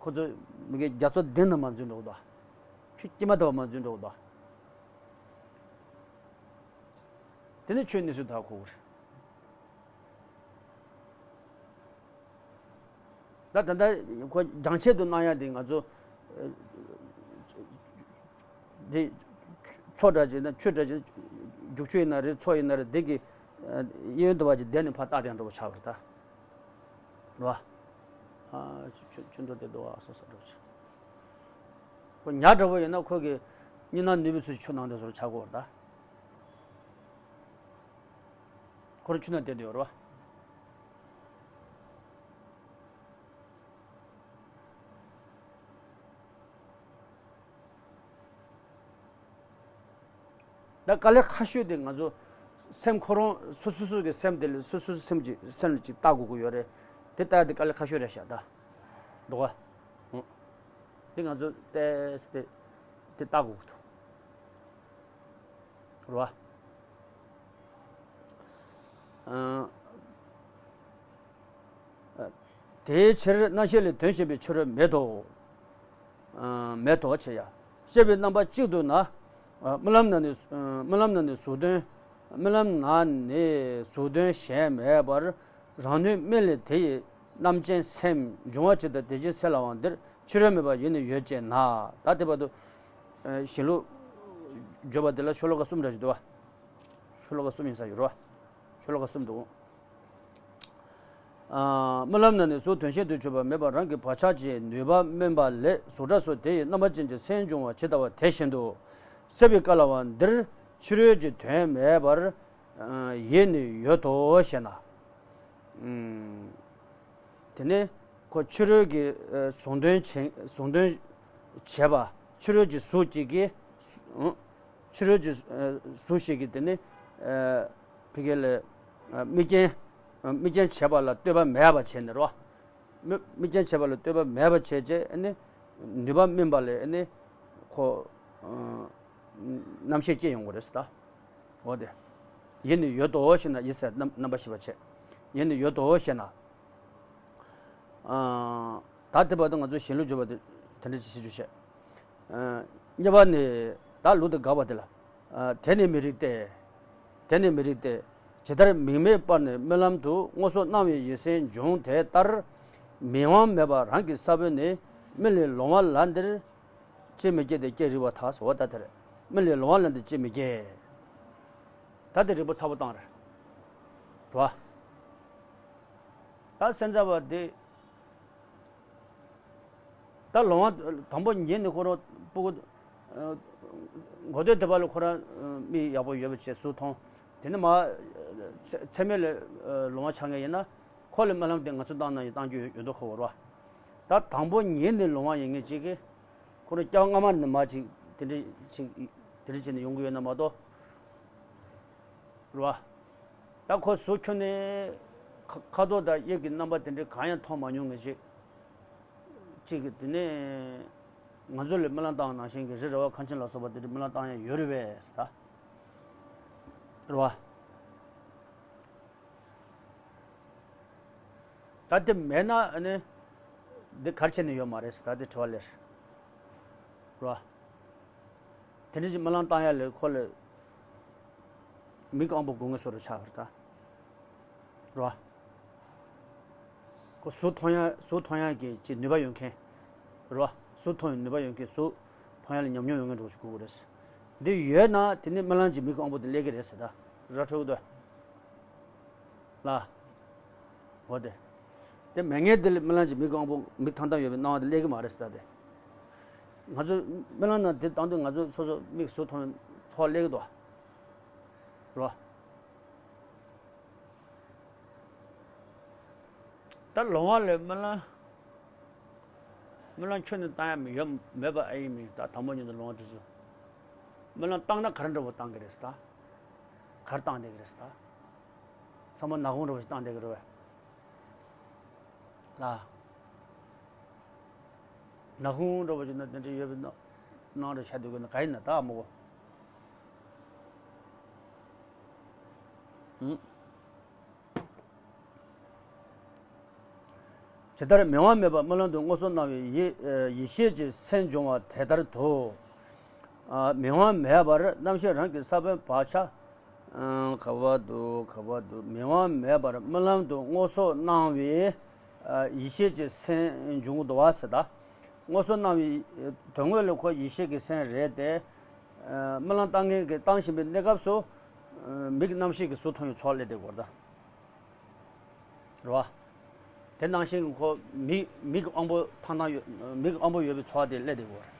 ཁོ་ཚོ་མི་གའི་རྒྱ་མཚོ་ལྡིང་ནས་མ་འཛུལ་འགྲོ་གི་འདུག་ཆུ་སྐྱེས་མ་ཐུབ་པ་མ་འཛུལ་འགྲོ་གི་འདུག་དེ་ནི་ཆོས་གནས་ཚུལ་དག་ཁོ་གི་རེད། ད་ད་ལྟ་ཁོ་རྒྱང་ཆད་དུ་སྣང་ཡ་དེ་ང་ཚོ། ཨ། དེ་མཚོ་འདྲ་ཅིག་ན་ཆུ་འདྲ་ཅིག་རྒྱུག་ཆུ་ཡིན་ན་རེད། མཚོ་ཡིན་ན་རེད། དེ་གི་ཨ་གཡས་གཡོན་དུ་བ་ཅིག་བསྡད་ནས་ཕར་ལྟ་བསྡད་འགྲོ་བ་ཆགས་པ་རེད་ད། རེད་བ། ཨ་ཆུ་ཆུ་འགྲོ་བསྡད་འདུག་བ་སོ་སོ་འགྲོ་ཆུ། ཁོ་ཉ་འདྲ་བོ་ཡིན་ན་ཁོ་གི་གཉིས་སྣང་ནུས་པའི་ཚུལ་ཆུ་ནང་དེ་ཚོར་ཆགས་ཀྱི་ཡོད་རེད་ད། ཁོ་རང་ཆུ་ནང་བསྡད་འདུག་ཡོད་རེད་བ། ད་དཀའ་ལས་ཁག་ཤོས་དེ་ང་ཚོ་སེམས་ཁོ་རང་སོ་སོ་སོ་གི་སེམས་དེ་ལ་སོ་སོ་སོ་སེམས་ཀྱི་སེམས་ལ་ཅིག་ལྟ་དགོས་ཀྱི་ཡོད་རེད། དེ་ལྟ་དེ་དཀའ་ལས་ཁག་ཤོས་རེད་ཤག་ད། འདུག་ག་འོ། དེ་ང་ཚོ་ཏེས་དེ་དེ་ལྟ་དགོས་ཀྱི་འདུག་རེད་བ། ཨ། དེའི་ཕྱིར་རྣམ་ཤེས་ལས་དོན་གཞན་པའི་ཕྱི་རོལ་མེད་དོ། ཨ། མེད་དོ་ཞེས་ཡ། ཞེས་པའི་རྣམ་པ་གཅིག་ཏུ་ན། རྨི་ལམ་ན་ནི་རྨི་ལམ་ན་ནི་གཟུགས་དོན། རྨི་ལམ་ན་ནི་གཟུགས་དོན་གཞན་མེད་པར། རང་ནུས་དམིགས་ལས་དེ་ཡི་རྣམ་མཁྱེན་སེམས་འབྱུང་བ་ཇི་ལྟར་དེ་བཞིན་གསལ་བའང་འདིར་ཕྱི་རོལ་མེད་པ་ཡེ་ནས་ཡོད་ཅེ་ན། ད་དེ་བར་དུ་གཞན་ལུགས་བརྗོད་པ་འདི་ལ་ཤོ་ལོ་ཀ་གསུམ་འདྲ་ཞིག་འདུག་བ། ཤོ་ལོ་ཀ་གསུམ་ཡིན་ས་ཡོད་རེད་བ། ཤོ་ལོ་ཀ་གསུམ་འདུག་རྨི་ལམ་ན་ནི་གཟུགས་དོན་ཤེས་དུས་གྱུར་པ་མེད་པར་རང་གི་བག་ཆགས་ཀྱི་ནུས་པ་དམན་པ་ལས་གཟུགས་སྒྲ་སོགས་དེ་ཡི་རྣམ་པ་ཅན་གྱི་སེམས་འབྱུང་བ་ཇི་ལྟ་བ་དེ་བཞིན་དུ་སད་པའི་སྐབས་ལ་བ་འདིར་ཕྱི་རོལ་གྱི་དོན་མེད་པར་ཡེ་ནས་ཡོད་དོ་ཞེ་ན། དེ་ནས་ཁོ་ཕྱི་རོལ་གྱི་གཟུང་དོན་བྱེད་གཟུང་དོན་བྱེད་པ་ཕྱི་རོལ་གྱི་གཟུགས་གཅིག་གིས། ཕྱི་རོལ་གྱི་གཟུགས་ཤིག་གིས་དེ་ནི་ཕ་གི་ལ་དམིགས་རྐྱེན་དམིགས་རྐྱེན་བྱེད་པ་ལ་ལྟོས་པ་མེད་པ་བྱས་ནས་རོ། དམིགས་རྐྱེན་བྱེད་པ་ལ་ལྟོས་པ་མེད་པ་བྱས་རྗེས་ནི་ནུས་པ་དམན་པ་ལས་ནི་ཁོ་རྣམ་ཤེས་སྐྱེ་ཡོང་གི་རེད་ཟེར་ད། འོ་དེ་ཡེ་ནས་ཡོད་དོ་ཞེ་ན་ཡེ་ཟེར་རྣམ་རྣམ་པ་ཤེས་པ་བྱས། ཡེ་ནས་ཡོད་དོ་ཞེ་ན། ད་དེ་བར་དུ་ང་ཚོས་གཞན་ལུགས་བརྗོད་པ་དེ་དེ་འདྲ་ཅིག་ཤེས་རྒྱུ་བྱས། གཉིས་པ་ནི་ད་ལུགས་དེ་དགག་པ་དེ་ལ། དེ་ནི་མི་རིགས་ཏེ། དེ་ནི་མི་རིགས་ཏེ། ཇི་ལྟར་མིག་མེད་པར་ནི་རྨི་ལམ་དུ་མངོན་སུམ་སྣང་བའི་ཡིད་སེམས་འབྱུང་དེ་ལྟར། མིག་དབང་མེད་པར་རང་གི་ས་བོན་ནི་རྨི་ལས་ལོང་བ་ལ་འདིར་ཅི་མི་སྐྱེ་སྟེ་སྐྱེ་རིགས་པ་དག་སོ། ད་དེར་རྨི་ལས་ལོང་བ་ལ་འདིར་ཅི་མི་སྐྱེ། ད་དེ་རིགས་པ་ཚ་པོ་བཏང་རེད། རེད་བ། ད་སེམས་ཙམ་པ་དེ། ད་ལོང་བ་དང་པོ་ཉིད་ནས་ཁོ་རང་སྤུ་གུ། མགོ་སྟོད་དེ་པ་ལ་ཁོ་རང་མིག་ཡག་པོ་ཡོད་པ་བྱས་གཟུགས་མཐོང་། དེ་ནས་མ་ཚད་མེད་ལ་ལོང་བ་ཆགས་མཁན་ཡིན་ན་ཁོ་ལ་རྨི་ལམ་དེ་ང་ཚོ་བཏང་ན་ཡང་བཏང་རྒྱུ་ཡོད་མདོག་ཁ་པོ་རེད་བ། ད་དང་པོ་ཉིད་ནས་ལོང་བ་ཡིན་མཁན་གཅིག་གིས་ཁོ་རང་སྐྱེ་བ་སྔ་མ་ནས་མ་ཅིག་དེ་འདྲ་ཅིག་དེ་འདྲ་བྱས་ནས་ཡོང་གི་ཡོད་ན་མ་གཏོགས། རེད་བ། ད་ཁོ་གཟུགས་ཁྱོན་ནས་ཁ་ཁ་དོག་དང་དབྱིབས་ཀྱི་རྣམ་པ་དེ་འདྲ་གང་ཡང་མཐོང་མ་མྱོང་ངེས་ཅིག་གཅིག་གིས་དེ་ནས་ང་ཚོ་ལ་རྨི་ལམ་བཏང་ནང་བཞིན་གྱི་རི་ར་བ་ཁ་ཆེམས་ལ་སོགས་པ་དེ་འདྲ་རྨི་ལམ་བཏང་ཡ་ཡོད་རེད་པས་ཟེར་ད། རེད་བ། ད་དེ་མེད་ན་ཨ་ནི་འདི་ག་རེ་བྱས་ནས་ཡོད་མ་རེད་ཟེར་ད་དེ་དྲི་བ་སླེབས། རེད་བ། དེ་འདྲ་ཞིག་རྨི་ལམ་བཏང་ཡ་ལས་ཁོ་ལ་མིག་དབང་པོ་དགོས་ངེས་སོ་རུ་ཆགས་པ་རེད་ད། རེད་བ། ཁོ་གཟུགས་མཐོང་ཡ་གཟུགས་མཐོང་ཡ་གི་ཅིག་ནུས་པ་ཡོད་མཁན། རེད་བ། གཟུགས་མཐོང་ཡ་ནུས་པ་ཡོད་མཁན་གཟུགས་མཐོང་ཡ་ལ་ཉམས་མྱོང་ཡོད་མཁན་འདྲ་པོ་ཞིག་དགོས་ཀྱི་རེད། འདི་ཡོད་ན་དེ་ནི་རྨི་ལམ་གྱི་མིག་གི་དབང་པོ་དེ་སླེབས་ཀྱི་རེད་ཟེར་ད། ར་འཕྲོད་ཀྱི་འདུག་ལ། འོ་དེ། དེ་མེད་མཁན་དེ་ལ་རྨི་ལམ་གྱི་མིག་གི་དབང་པོ་མིག་ཐང་ཐང་ཡོད་པའི་སྣང་བ་དེ་སླེབས་ཀྱི་མ་རེད་ཟེར་ད་དེ། ང་ཚོ་རྨི་ལམ་ནང་དེ་བཏང་དུས་ང་ཚོ་སོ་སོ་མིག་གཟུགས་མཐོང་ཚོར་བ་སླེབས་ཀྱི་འདུག་རེད་བ། ད་ལོང་བ་ལས་རྨི་ལམ། རྨི་ལམ་ཁྱོན་ནས་བཏང་ཡ་མི་ཡོད་མེད་པ་ཨེ་ཡིན་མིན་ད་དང་པོ་ཉིད་དུ་ལོང་བ་དེ་ཚོ། རྨི་ལམ་བཏང་ན་ག་རེ་འདྲ་པོ་བཏང་གི་རེད་ཟེར་ད། ག་རེ་བཏང་བསྡད་ཀྱི་རེད་ཟེར་ད། ཚང་མ་ནག་ཁུང་འདྲ་པོ་ཞིག་བཏང་བསྡད་ཀྱི་རེད་བས། ལ། ནག་ཁུང་འདྲ་པོ་ཞིག་ན་དེ་འདྲ་ཡོད་པའི་སྣང་སྣང་རེ་ཤར་སྡོད་དགོས་ན་ག་ཡིན་ན་ད་མོ་གོ། ཨུ། ཇི་ལྟར་མིག་དབང་མེད་པར་རྨི་ལམ་དུ་མངོན་སུམ་སྣང་བའི་ཡེ་ཡེ་ཤེས་ཀྱི་སེམས་འབྱུང་བ་དེ་ལྟར་དུ། མིག་དབང་མེད་པར་རྣམ་ཤེས་རང་གི་ས་བོན་བག་ཆགས། ག་བར་དུ་ག་བར་དུ་མིག་དབང་མེད་པར་རྨི་ལམ་དུ་མངོན་སུམ་སྣང་བའི་ཡེ་ཤེས་ཀྱི་སེམས་འབྱུང་གི་འདུག་བ་ཟེར་ད། མངོན་སུམ་སྣང་བའི་དོན་དངོས་ལ་ཁོ་ཡེ་ཤེས་ཀྱི་སེམས་རེད་དེ། རྨི་ལམ་བཏང་མཁན་གྱིས་བཏང་བཞིན་པའི་གནས་སྐབས་སུ། མིག་རྣམ་ཤེས་ཀྱི་གཟུགས་མཐོང་བའི་ཚོར་བ་སླེབས་བསྡད་ཡོད་རེད་ད། རེད་བ། དེ་ནང་བཞིན་གྱི་ཁོ་མིག་མིག་གི་དབང་པོ་ཐང་ཐང་ཡོད། མིག་གི་དབང་པོ་ཡོད་པའི་ཚོར་བ་དེ་སླེབས་བསྡད་ཡོད་རེད།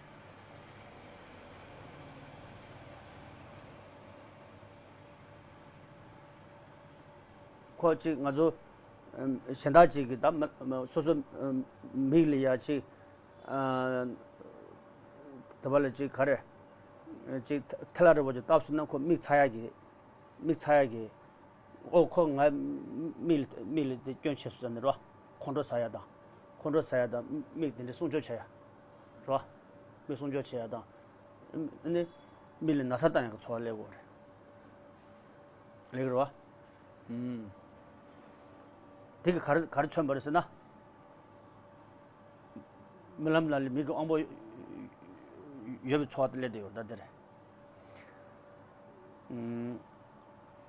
ཁོ་གཅིག་ང་ཚོ་གཞན་དག་ཅིག་གིས་ད་མ་མ་སོ་སོ་མིག་ལ་ཡ་གཅིག་དེ་བ་ལ་གཅིག་ག་རེ་གཅིག་ཐལ་བ་འདྲ་པོ་ཅིག་བཏབ་སོང་ན་ཁོ་མིག་ཚ་ཡག་གི་མིག་ཚ་ཡག་གི་ཨོ་ཁོ་ང་མིག་ལ་མིག་ལ་དེ་སྐྱོན་ཆེ་སོང་ཟེར་ནས་རོ། ཁོང་ཁྲོ་ཟ་ཡག་དང་། ཁོང་ཁྲོ་ཟ་ཡག་དང་མིག་དེ་འདྲ་སྲུང་སྐྱོབ་བྱེད་ཡག་རོ། མིག་སྲུང་སྐྱོབ་བྱེད་ཡག་དང་། ཨ་ནི་མིག་ལ་ན་ཚ་བཏང་ཡག་གི་ཚོར་བ་སླེབས་ཡོད་རེད། ལེགས་རེད་བ། ཨུམ། དེ་གིས་ག་རེ་ག་རེ་མཚོན་པ་རེད་ཟེར་ན། རྨི་ལམ་ནང་ལ་མིག་གི་དབང་པོ་ ཡོད་པའི་ཚོར་བ་དེ་སླེབས་བསྡད་ཡོད་རེད་ད་འདིར།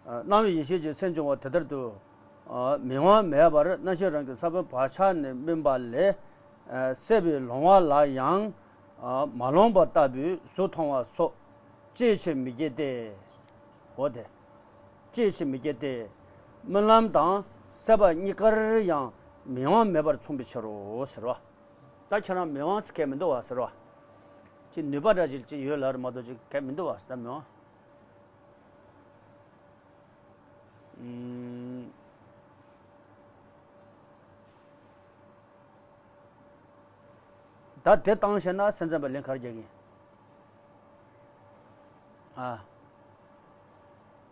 སྣང་བའི་ཡེ་ཤེས་ཀྱི་སེམས་བྱུང་བ་དེ་ལྟར་དུ། མིང་དབང་མེད་པར་རྣམ་ཤེས་རང་གི་ས་བོན་བག་ཆགས་ནས་སྨིན་པ་ལས། སད་པའི་ལོང་བ་ལ་ཡང་མ་ལོང་བ་ལྟ་བུའི་གཟུགས་མཐོང་བ་སོགས་ཅིའི་ཕྱིར་མི་སྐྱེ་སྟེ། འོ་དེ། ཅིའི་ཕྱིར་མི་སྐྱེ་སྟེ། རྨི་ལམ་དང་སད་པ་གཉིས་ཀར་ཡང་མིང་དབང་མེད་པར་མཚུངས་པའི་ཕྱིར་རོ་ཟེར་བ། ད་ཁྱེད་རང་མིང་དབང་ཟེར་མཁན་མི་འདུག་བ་ཟེར་བ། ཅིག་ནུས་པ་འདྲ་ཅིག་ཅིག་ཡོད་ལབ་རེད་མ་གཏོགས་ཅིག་གལ་མི་འདུག་བ་ཟེར་ད་མིང་དབང་། ཨུམ། ད་དེ་བཏང་བྱས་ན་སེམས་ཙམ་པ་ལན་ག་རེ་རྒྱག་གི་ཡིན། ཨ།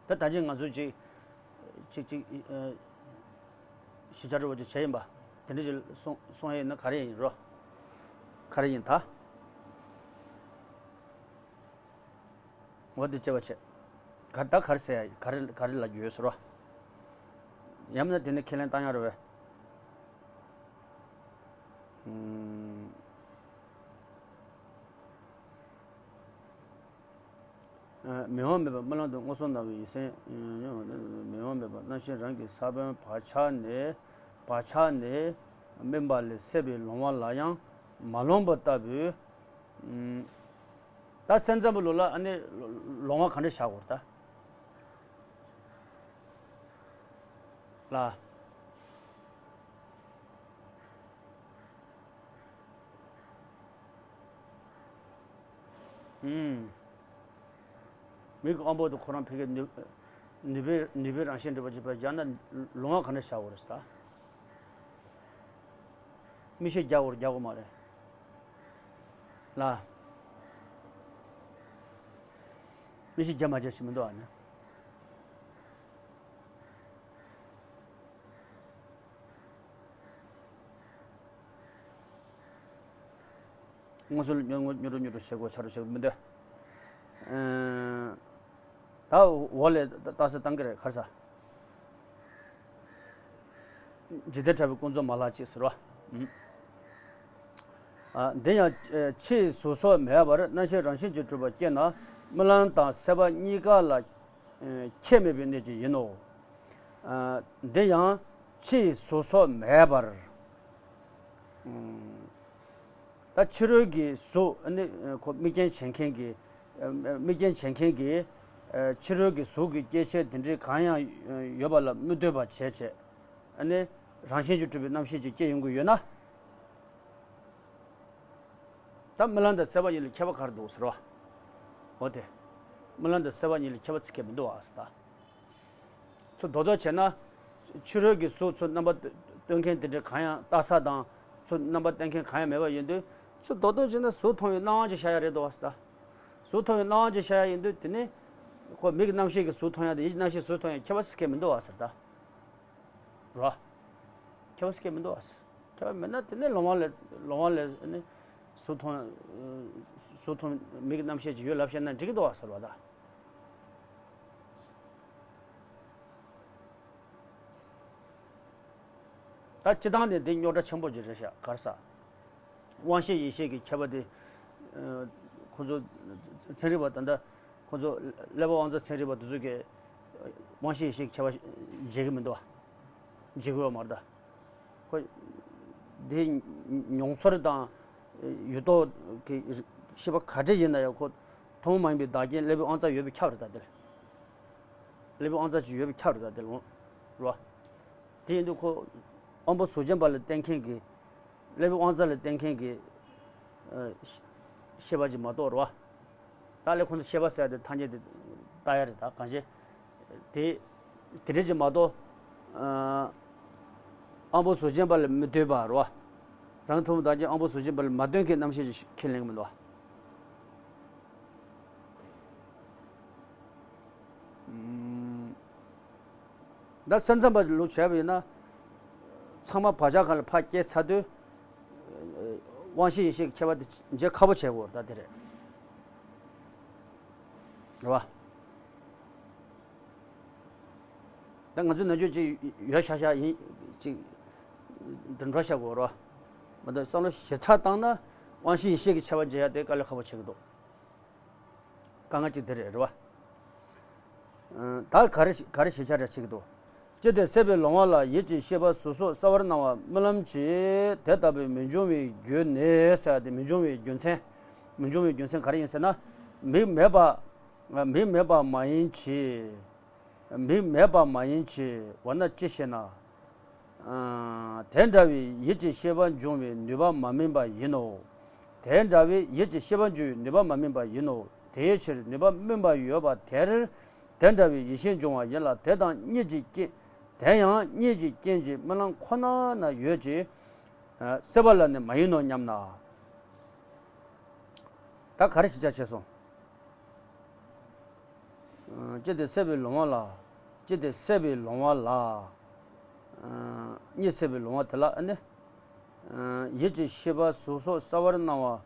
ད་ད་ཅི་ང་ཚོས་ཅིག་ཅིག་ཅིག་ཨ། ཞིབ་ཆ་འདྲ་བོ་ཅིག་བྱས་ཡིན་པ། དེ་འདྲ་ཅིག་གསུང་གསུང་ཡ་ཡིན་ན་ག་རེ་ཡིན་རོ། ག་རེ་ཡིན་ད། འོ་དེ་བྱས་པ་བྱས། ག་ད་ག་རེ་ཟེར་ཡ་ག་རེ་ག་རེ་ལབ་རྒྱུ་ཡོད་ཟེར་བ། ཡང་མིན་ན་དེ་ནས་ཁས་ལེན་བཏང་ཡ་རེད་བས། ཨུམ། མིང་དབང་མེད་པར་རྨི་ལམ་དུ་མངོན་སུམ་སྣང་བའི་ཡིད་སེམས། མིང་དབང་མེད་པར་རྣམ་ཤེས་རང་གི་ས་བོན་བག་ཆགས་ནས་བག་ཆགས་ནས་སྨིན་པ་ལས་སད་པའི་ལོང་བ་ལ་ཡང་མ་ལོང་བ་ལྟ་བུའི། ད་སེམས་ཙམ་པ་ལོ་ལ་ཨ་ནི་ལོང་བ་ག་འདྲ་བཞག་དགོས་རེད་ད། ལ། ཨུམ། མིག་གི་དབང་པོ་དང་ཁོ་རང་ཕ་གིའི་ནུས་ནུས་པའི་ནུས་པའི་རང་བཞིན་འགྲུབ་པ་བྱེད་པ་སྦྱར་ན་ལོང་བ་ག་འདྲ་བཞག་དགོས་རེད་ད། མིག་ཤེལ་རྒྱག་དགོས་རེད་རྒྱག་དགོས་མ་རེད། ལ། མིག་ཤེལ་རྒྱབ་མ་རྒྱབ་ཞིག་མི་འདུག་ཨ་ནི། སྔོན་སོ་ལ་ཉོ་ཉོ་ཉོ་རུ་ཉོ་རུ་བྱེད་དགོས་ཆ་རུ་བྱེད་དགོས་མི་འདུག་ཨ། ད་འོག་ལས་ལྟ་ས་བཏང་གི་རེད་གར་ས། འཇིག་རྟེན་གྲགས་པའི་ཀུན་རྫོབ་མ་ལག་ཅིག་ཟེར་བ། ཨ། འདི་ཡང་ཕྱིའི་གཟུགས་སོགས་མེད་པར་རྣམ་ཤེས་རང་བཞིན་གྱིས་གྲུབ་པ་སྐྱེས་ན་རྨི་ལམ་དང་སད་པ་གཉིས་ཀ་ལ་ཁྱད་མེད་པའི་གནད་ཀྱིས་ཡིན་ནོ། ཨ། འདི་ཡང་ཕྱིའི་གཟུགས་སོགས་མེད་པར། ད་ཕྱི་རོལ་གྱི་གཟུགས་ནི་ཁོ་དམིགས་རྐྱེན་བྱེད་མཁན་གྱི། དམིགས་རྐྱེན་བྱེད་མཁན་གྱི་ཕྱི་རོལ་གྱི་གཟུགས་ཀྱི་སྐྱེ་མཆེད་དེ་འདྲའི་གང་ཡང་ཡོད་པ་ལ་མི་ལྟོས་པ་བྱས་བྱས། ནི་རང་བཞིན་གྱིས་གྲུབ་པའི་རྣམ་ཤེས་ཀྱིས་སྐྱེ་ཡོང་གི་ཡོད་ན། ད་རྨི་ལམ་དང་སད་པ་གཉིས་ལ་ཁྱད་པར་ག་རེ་འདུག་ཟེར་བ། འོ་དེ། རྨི་ལམ་དང་སད་པ་གཉིས་ལ་ཁྱད་པར་ཚིག་གི་མི་འདུག་ཨ་ཟེར་ད། ཚུར་རྡོག་རྡོག་བྱས་ན། ཕྱི་རོལ་གྱི་གཟུགས་ཚུར་རྣམ་པ་སྟོན་མཁན་དེ་འདྲ་གང་ཡང་ལྟ་ས་དང་ཚུར་རྣམ་པ་སྟོན་མཁན་གང་ཡང་མེད་པ་ཡིན་དུས། ཚུར་རྡོག་རྡོག་བྱས་ན་གཟུགས་མཐོང་བའི་སྣང་བ་ཅིག་ཤར་ཡ་རེད་དོ་ཟེར་ད། གཟུགས་མཐོང་བའི་སྣང་བ་ཅིག་ཤར་ཡ་ཡིན་དུས་དེ་ནི། ཁོ་མིག་གི་རྣམ་ཤེས་ཀྱིས་གཟུགས་མཐོང་ཡ་དང་ཡིད་ཀྱི་རྣམ་ཤེས་གཟུགས་མཐོང་ཡ་ཁྱད་པར་ཚིག་གི་མི་འདུག་ཨ་ཟེར་ད། རོ། ཁྱད་པར་ཚིག་གི་མི་འདུག་ཨ་ཟེར། ཁྱད་པར་མེད་ན་དེ་ནས་ལོང་བ་ལས་ལོང་བ་ལས་ནི། གཟུགས་མཐོང་། གཟུགས་མཐོང་མིག་གི་རྣམ་ཤེས་ཅིག་ཡོད་ལབ་བཤད་ན་འགྲིག་གི་འདུག་ཨ་ཟེར་བ་ད། ད་སྤྱི་བཏང་ནས་འདི་རྙོག་དྲ་ཆེན་པོ་ཅིག་རེད་ཤག་གར་ས། དབང་ཤེས་ཡེ་ཤེས་ཀྱི་ཁྱད་པར་དེ། ཁོ་ཚོ་ཚན་རིག་པ་ད་ལྟ་ཁོ་ཚོ་ཀླད་པ་དབང་རྩ་ཚན་རིག་པ་དེ་ཚོ་གིས་དབང་ཤེས་ཡེ་ཤེས་ཀྱི་ཁྱད་པར་འབྱེད་ཀྱི་མི་འདུག་བ། འབྱེད་ཀྱི་ཡོད་མ་རེད་ད། ཁོ། དེ་མྱོང་ཚོར་དང་ཡུལ་རྟོག་གི་ཤེས་པ་ག་འདྲ་ཡིན་ན་ཡང་ཁོ་ཐུན་མོང་མ་ཡིན་པའི་བདག་རྐྱེན་ཀླད་པའི་དབང་རྩ་ཡོད་པའི་ཁྱབ་རེད་ད་དེ་ལ། ཀླད་པའི་དབང་རྩ་ཅིག་ཡོད་པའི་ཁྱབ་རེད་ད་དེ་ལ་འོང་། རེད་བ། དེ་ཡིན་དུས་ཁོ། དབང་པོ་གཟུགས་ཅན་པ་ལ་བརྟེན་མཁན་གྱི། ཀླད་པའི་དབང་རྩ་ལ་བརྟེན་མཁན་གྱི། ཨ། ཤེས་པ་ཅིག་མ་གཏོགས་རེད་བ། ད་ལས་ཁོང་ཚོ་ཤེས་པ་ཟེར་ཡ་དེ་ཐ་སྙད་དེ་ལྟ་ཡ་རེད་ད་གང་ཞེ། དེ། དེ་འདྲ་ཅིག་མ་གཏོགས། ཨ། དབང་པོ་གཟུགས་ཅན་པ་ལ་མི་ལྟོས་པ་རེད་བ། རང་ཐུན་མོང་བདག་རྐྱེན་དབང་པོ་གཟུགས་ཅན་པ་ལ་མ་ལྟོས་མཁན་རྣམ་ཤེས་ཅིག་ཁས་ལེན་གྱི་མི་འདུག་བ། ད་སེམས་ཙམ་པ་ལུགས་བྱས་པ་ཡིན་ན། ཚང་མ་བག་ཆགས་སྒང་ལ་ཕར་སྐྱེས་ཚར་དུས། དབང་ཤེས་ཡེ་ཤེས་ཀྱི་ཁྱད་པར་དེ་འབྱེད་ཁག་པོ་བྱེད་དགོས་རེད་ད་དེ་རེད། རེད་བ། ད་ང་ཚོའི་ནམ་རྒྱུན་ཅིག་ཡོད་ཤག་ཤག་ཡིན་ཅིག་འདི་འགྲོ་ཤག་གོ་རོ། མ་གཏོགས་བསམ་བློ་ཞིབ་ཚགས་བཏང་ན་དབང་ཤེས་ཡེ་ཤེས་ཀྱི་ཁྱད་པར་འབྱེད་ཡ་དེ་དཀའ་ལས་ཁག་པོ་ཆགས་ཀྱི་འདུག་ལྔ་གཅིག་དེ་རེད། རེད་བ། ད་ག་རེ་ག་རེ་ཞིབ་ཆ་འདྲ་བྱེད་ཀྱི་འདུག་ཅི་སྟེ་སྲེད་པའི་ལོང་བ་ལ་ཡིད་ཀྱི་ཤེས་པ་གཟུགས་སོགས་གསལ་བར་སྣང་བ་རྨི་ལམ་གྱི་དེ་ལྟ་བུའི་མི་འབྱུང་བའི་རྒྱུ་ནི་ཟེར་ཏེ། མི་འབྱུང་བའི་རྒྱུ་མཚན། མི་འབྱུང་བའི་རྒྱུ་མཚན་ག་རེ་ཡིན་ཟེར་ན། མིག་མེད་པ། མིག་མེད་པ་མ་ཡིན་གྱི། མིག་མེད་པ་མ་ཡིན་གྱི། འོ་ན་ཅི་ཞེ་ན། དེ་འདྲ་བའི་ཡིད་ཀྱི་ཤེས་པ་འབྱུང་བའི་ནུས་པ་མ་སྨིན་པ་ཡིན་ནོ། དེ་འདྲ་བའི་ཡིད་ཀྱི་ཤེས་པ་འབྱུང་བའི་ནུས་པ་མ་སྨིན་པ་ཡིན་ནོ། དེའི་ཕྱིར་ནུས་པ་སྨིན་པ་ཡོད་པ་དེར་དེ་འདྲ་བའི་ཡིད་ཤེས་འབྱུང་བ་ཡིན་ལ། དེ་དང་གཉིས་ཀྱི་རྐྱེན། དེ་ཡང་གཉིས་ཀྱི་རྐྱེན་གྱིས་རྨི་ལམ་ཁོ་ན་ན་ཡོད་ཀྱི། སྲེད་པ་ལ་ནི་མ་ཡིན་ནོ་སྙམ་ན། ད་ག་རེ་ཞིབ་ཆ་བྱས་སོང་། ཅི་སྟེ་སྲེད་པའི་ལོང་བ་ལ། ཅི་སྟེ་སྲེད་པའི་ལོང་བ་ལ། གཉིད་སད་པའི་ལོང་བ་དེ་ལ་ཨ་ནི། ཡིད་ཀྱི་ཤེས་པ་གཟུགས་སོགས་གསལ་བར་སྣང་བ།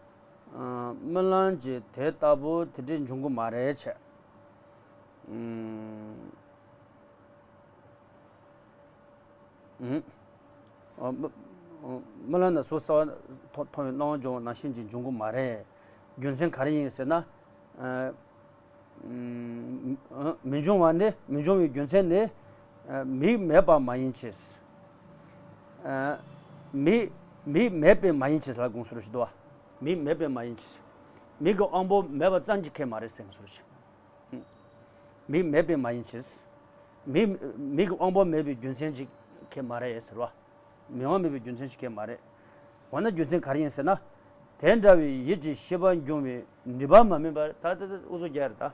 རྨི་ལམ་གྱི་དེ་ལྟ་བུ་དེ་འདྲའི་འབྱུང་གི་མ་རེད་བྱས། རྨི་ལམ་ན་གཟུགས་གསལ་བ་མཐོང་བའི་སྣང་བ་འབྱུང་བ་ནང་བཞིན་གྱི་འབྱུང་གི་མ་རེད། རྒྱུ་མཚན་ག་རེ་ཡིན་ཟེར་ན། མི་འབྱུང་བ་ནི། མི་འབྱུང་བའི་རྒྱུ་མཚན་ནི། མིག་མེད་པ་མ་ཡིན་ཕྱིར། མིག་མིག་མེད་པས་མ་ཡིན་ཕྱིར་ལ་དགོངས་སུ་རུ་ཞིག་འདུག་བ། མིག་མེད་པས་མ་ཡིན་ཕྱིར། མིག་གི་དབང་པོ་མེད་པ་ཙམ་གྱིས་ཁེགས་མ་རེད་ཟེར་དགོངས་སུ་རུ་ཞིག་མིག་མེད་པས་མ་ཡིན་ཕྱིར། མིག་མིག་གི་དབང་པོ་མེད་པའི་རྒྱུ་མཚན་གྱིས་ཁེགས་མ་རེད་ཟེར་བ། མིག་དབང་མེད་པའི་རྒྱུ་མཚན་ཞིག་གས་མ་རེད། འོ་ན་རྒྱུ་མཚན་ག་རེ་ཡིན་ཟེར་ན། དེ་འདྲ་བའི་ཡིད་ཀྱི་ཤེས་པ་འབྱུང་བའི་ནུས་པ་མ་སྨིན་པར། ད་ད་ད་ཨུ་ཚུགས་རྒྱག་རེད་ད།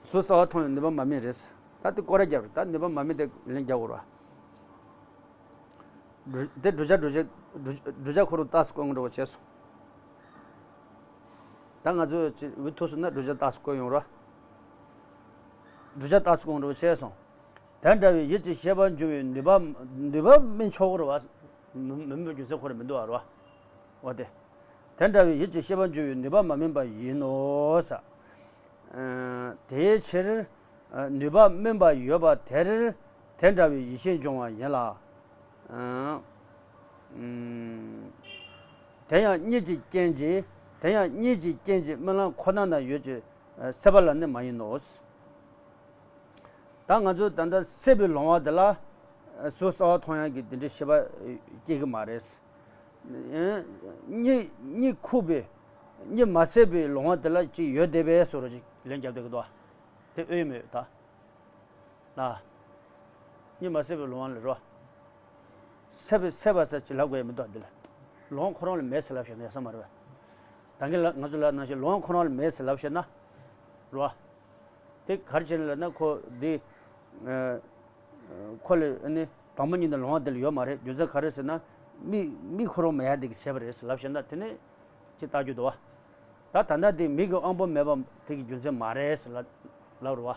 གཟུགས་གསལ་བ་མཐོང་བའི་ནུས་པ་མ་སྨིན་རེད། ད་དེ་སྐོར་ར་རྒྱག་རེད་ད། ནུས་པ་མ་སྨིན་དེ་ལན་རྒྱག་དགོས་ར། འགྲུལ་དེ་བསྒྲུབ་བྱ་བསྒྲུབ་བྱ་བསྒྲུབ་བྱ་ཁོ་རང་རྟགས་སུ་བཀོད་འགྲོ་བ་བྱས་སོང་། ད་ང་ཚོས་ཅི་འུ་ཐུག་སོང་ན་བསྒྲུབ་བྱ་རྟགས་སུ་བཀོད་ཡོང་ར། བསྒྲུབ་བྱ་རྟགས་སུ་བཀོད་འགྲོ་བ་བྱས་སོང་། དེ་འདྲ་བའི་ཡིད་ཀྱི་ཤེས་པ་འབྱུང་བའི་ནུས་པ། ནུས་པ་སྨིན་ཆོག་གི་རེད་བ། མི་མི་སྨིན་པའི་རྒྱུ་མཚན་ཁོ་རང་མི་འདུག་བ་རེད་བ། འོ་དེ། དེ་འདྲ་བའི་ཡིད་ཀྱི་ཤེས་པ་འབྱུང་བའི་ནུས་པ་མ་སྨིན་པ་ཡིན་ནོ་ས། དེའི་ཕྱིར། ནུས་པ་སྨིན་པ་ཡོད་པ་དེར་དེ་འདྲ་བའི་ཡིད་ཤེས་འབྱུང་བ་ཡིན་ལ། དེ་ཡང་གཉིད་ཀྱི་རྐྱེན་གྱིས། དེ་ཡང་གཉིད་ཀྱི་རྐྱེན་གྱིས་རྨི་ལམ་ཁོ་ན་ན་ཡོད་ཀྱི་སྲེད་པ་ལ་ནི་མ་ཡིན་ནོ། ད་ང་ཚོས་ད་ལྟ་སྲེད་པའི་ལོང་བ་དེ་ལ་གཟུགས་གསལ་བ་མཐོང་ཡག་གི་དེ་འདྲའི་ཤེས་པ་སྐྱེ་གི་མ་རེད། གཉིད་གཉིད་ཁུག་པའི་གཉིད་མ་སད་པའི་ལོང་བ་དེ་ལ་ཅིག་ཡོད་བསྡད་པའི་བཟོ་འདྲ་ཅིག་ལན་རྒྱབ་བསྡད་གི་འདུག་བ། དེ་ཨེ་ཡོད་མེད་ད། ལ། གཉིད་མ་སད་པའི་ལོང་བ་ལ་རོ། སད་པའི་སད་པ་ཟེར་ཅིག་ལབ་དགོས་ཡ་མི་འདུག་འདི་ལ། ལོང་བ་ཁོ་རང་ལ་མེད་ཟེར་ལབ་བཤད་ན་ཡག་ས་མ་རེད་བས། ད་གིན་ལ་ང་ཚོ་ལ་ནང་བཞིན་ལོང་བ་ཁོ་རང་ལ་མེད་ཟེར་ལབ་བཤད་ན། རོ། དེ་ག་རེ་བྱས་ནས་ལབ་ན་ཁོ་འདི། ཁོ་ལ་ནི་དང་པོ་ཉིད་ནས་ལོང་བ་འདི་ལ་ཡོད་མ་རེད། རྒྱུ་མཚན་ག་རེ་ཟེར་ན། མིག་མིག་ཁོ་རང་མེད་ཡ་འདི་གིས་བྱས་པ་རེད་ཟེར་ལབ་བཤད་ན་དེ་ནི་ཅིག་ལྟ་རྒྱུ་འདུག་བ། ད་ད་ལྟ་འདི་མིག་གི་དབང་པོ་མེད་པ་དེ་གི་རྒྱུ་མཚན་མ་རེད་ཟེར་ལབ་ལབ་རེད་བ།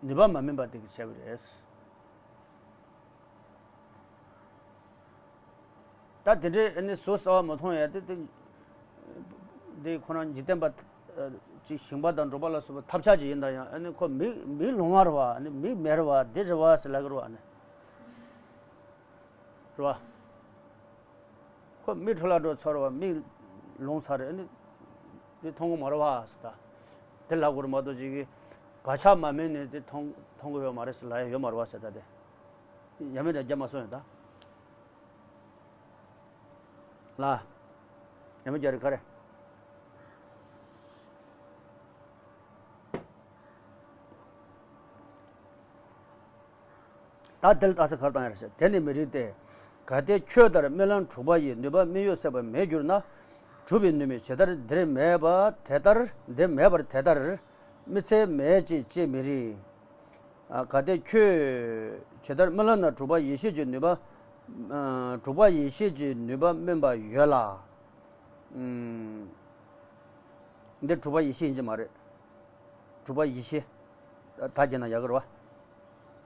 ནུས་པ་མ་སྨིན་པ་དེ་གིས་བྱས་པ་རེད། ད་དེ་འདྲའི་ཨ་ནི་གཟུགས་གསལ་བ་མ་མཐོང་ཡ་དེ་དེ་དེ་ཁོ་རང་འཇིག་རྟེན་པ་ཅིག་ཞིང་པ་དང་འབྲོག་པ་ལ་སོགས་པ་ཐབས་ཆག་ཅིག་ཡིན་ད་ཡང་ཨ་ནི་ཁོ་མིག་མིག་ལོང་བ་རེད་བ། ཨ་ནི་མིག་མེད་རེད་བ། འདི་རེད་བ་ཟེར་ལབ་གི་རེད་བ། ཨ་ནི་རེད་བ། ཁོ་མིག་འཕྲོ་བརླག་འགྲོ་ཚར་བ། མིག་ལོང་ཚར་རེད། ཨ་ནི་དེ་མཐོང་གི་མ་རེད་བ་ཟེར། ད་དེ་ལབ་དགོས་རེད་མ་གཏོགས་ཅིག་གིས་བག་ཆགས་མ་སྨིན་ནས་དེ་མཐོང་མཐོང་གི་ཡོད་མ་རེད་ཟེར་ལབ་ཡ་ཡོད་མ་རེད་བ་ཟེར། ད་དེ་ཡ་མེད་འདྲ་རྒྱབ་མ་སོང་ཡོད་ད། ལ། ཡ་མེད་རྒྱབ་རེད་ག་རེ། ད་དེ་ལ་རྟགས་གསལ་ག་རེ་བཏང་ཡ་རེད་ཟེར། དེ་ནི་མི་རིགས་ཏེ། གལ་ཏེ་ཁྱོད་ལྟར་རྨི་ལམ་འཁྲུགས་པ་ཡི་ནུས་པ་སྨིན་ཡུལ་སྲེད་པ་མེད་གྱུར་ན། གྲུབ་པའི་ནུས་མེད་ཇི་ལྟར་འདིར་མེད་པ་དེ་ལྟར། འདིར་མེད་པར་དེ་ལྟར་རྨི་ཚད་མེད་ཅེས་བྱེད་མི་རིགས། གལ་ཏེ་ཁྱོད་ཇི་ལྟར་རྨི་ལམ་ན་འཁྲུགས་པ་ཡེ་ཤེས་ཀྱི་ནུས་པ། འཁྲུགས་པ་ཡེ་ཤེས་ཀྱི་ནུས་པ་སྨིན་པ་ཡོད་ལ། འདི་འཁྲུགས་པ་ཡེ་ཤེས་ཡིན་གྱི་མ་རེད། འཁྲུགས་པ་ཡེ་ཤེས། ད་བརྒྱབ་ན་ཡག་གི་རེད་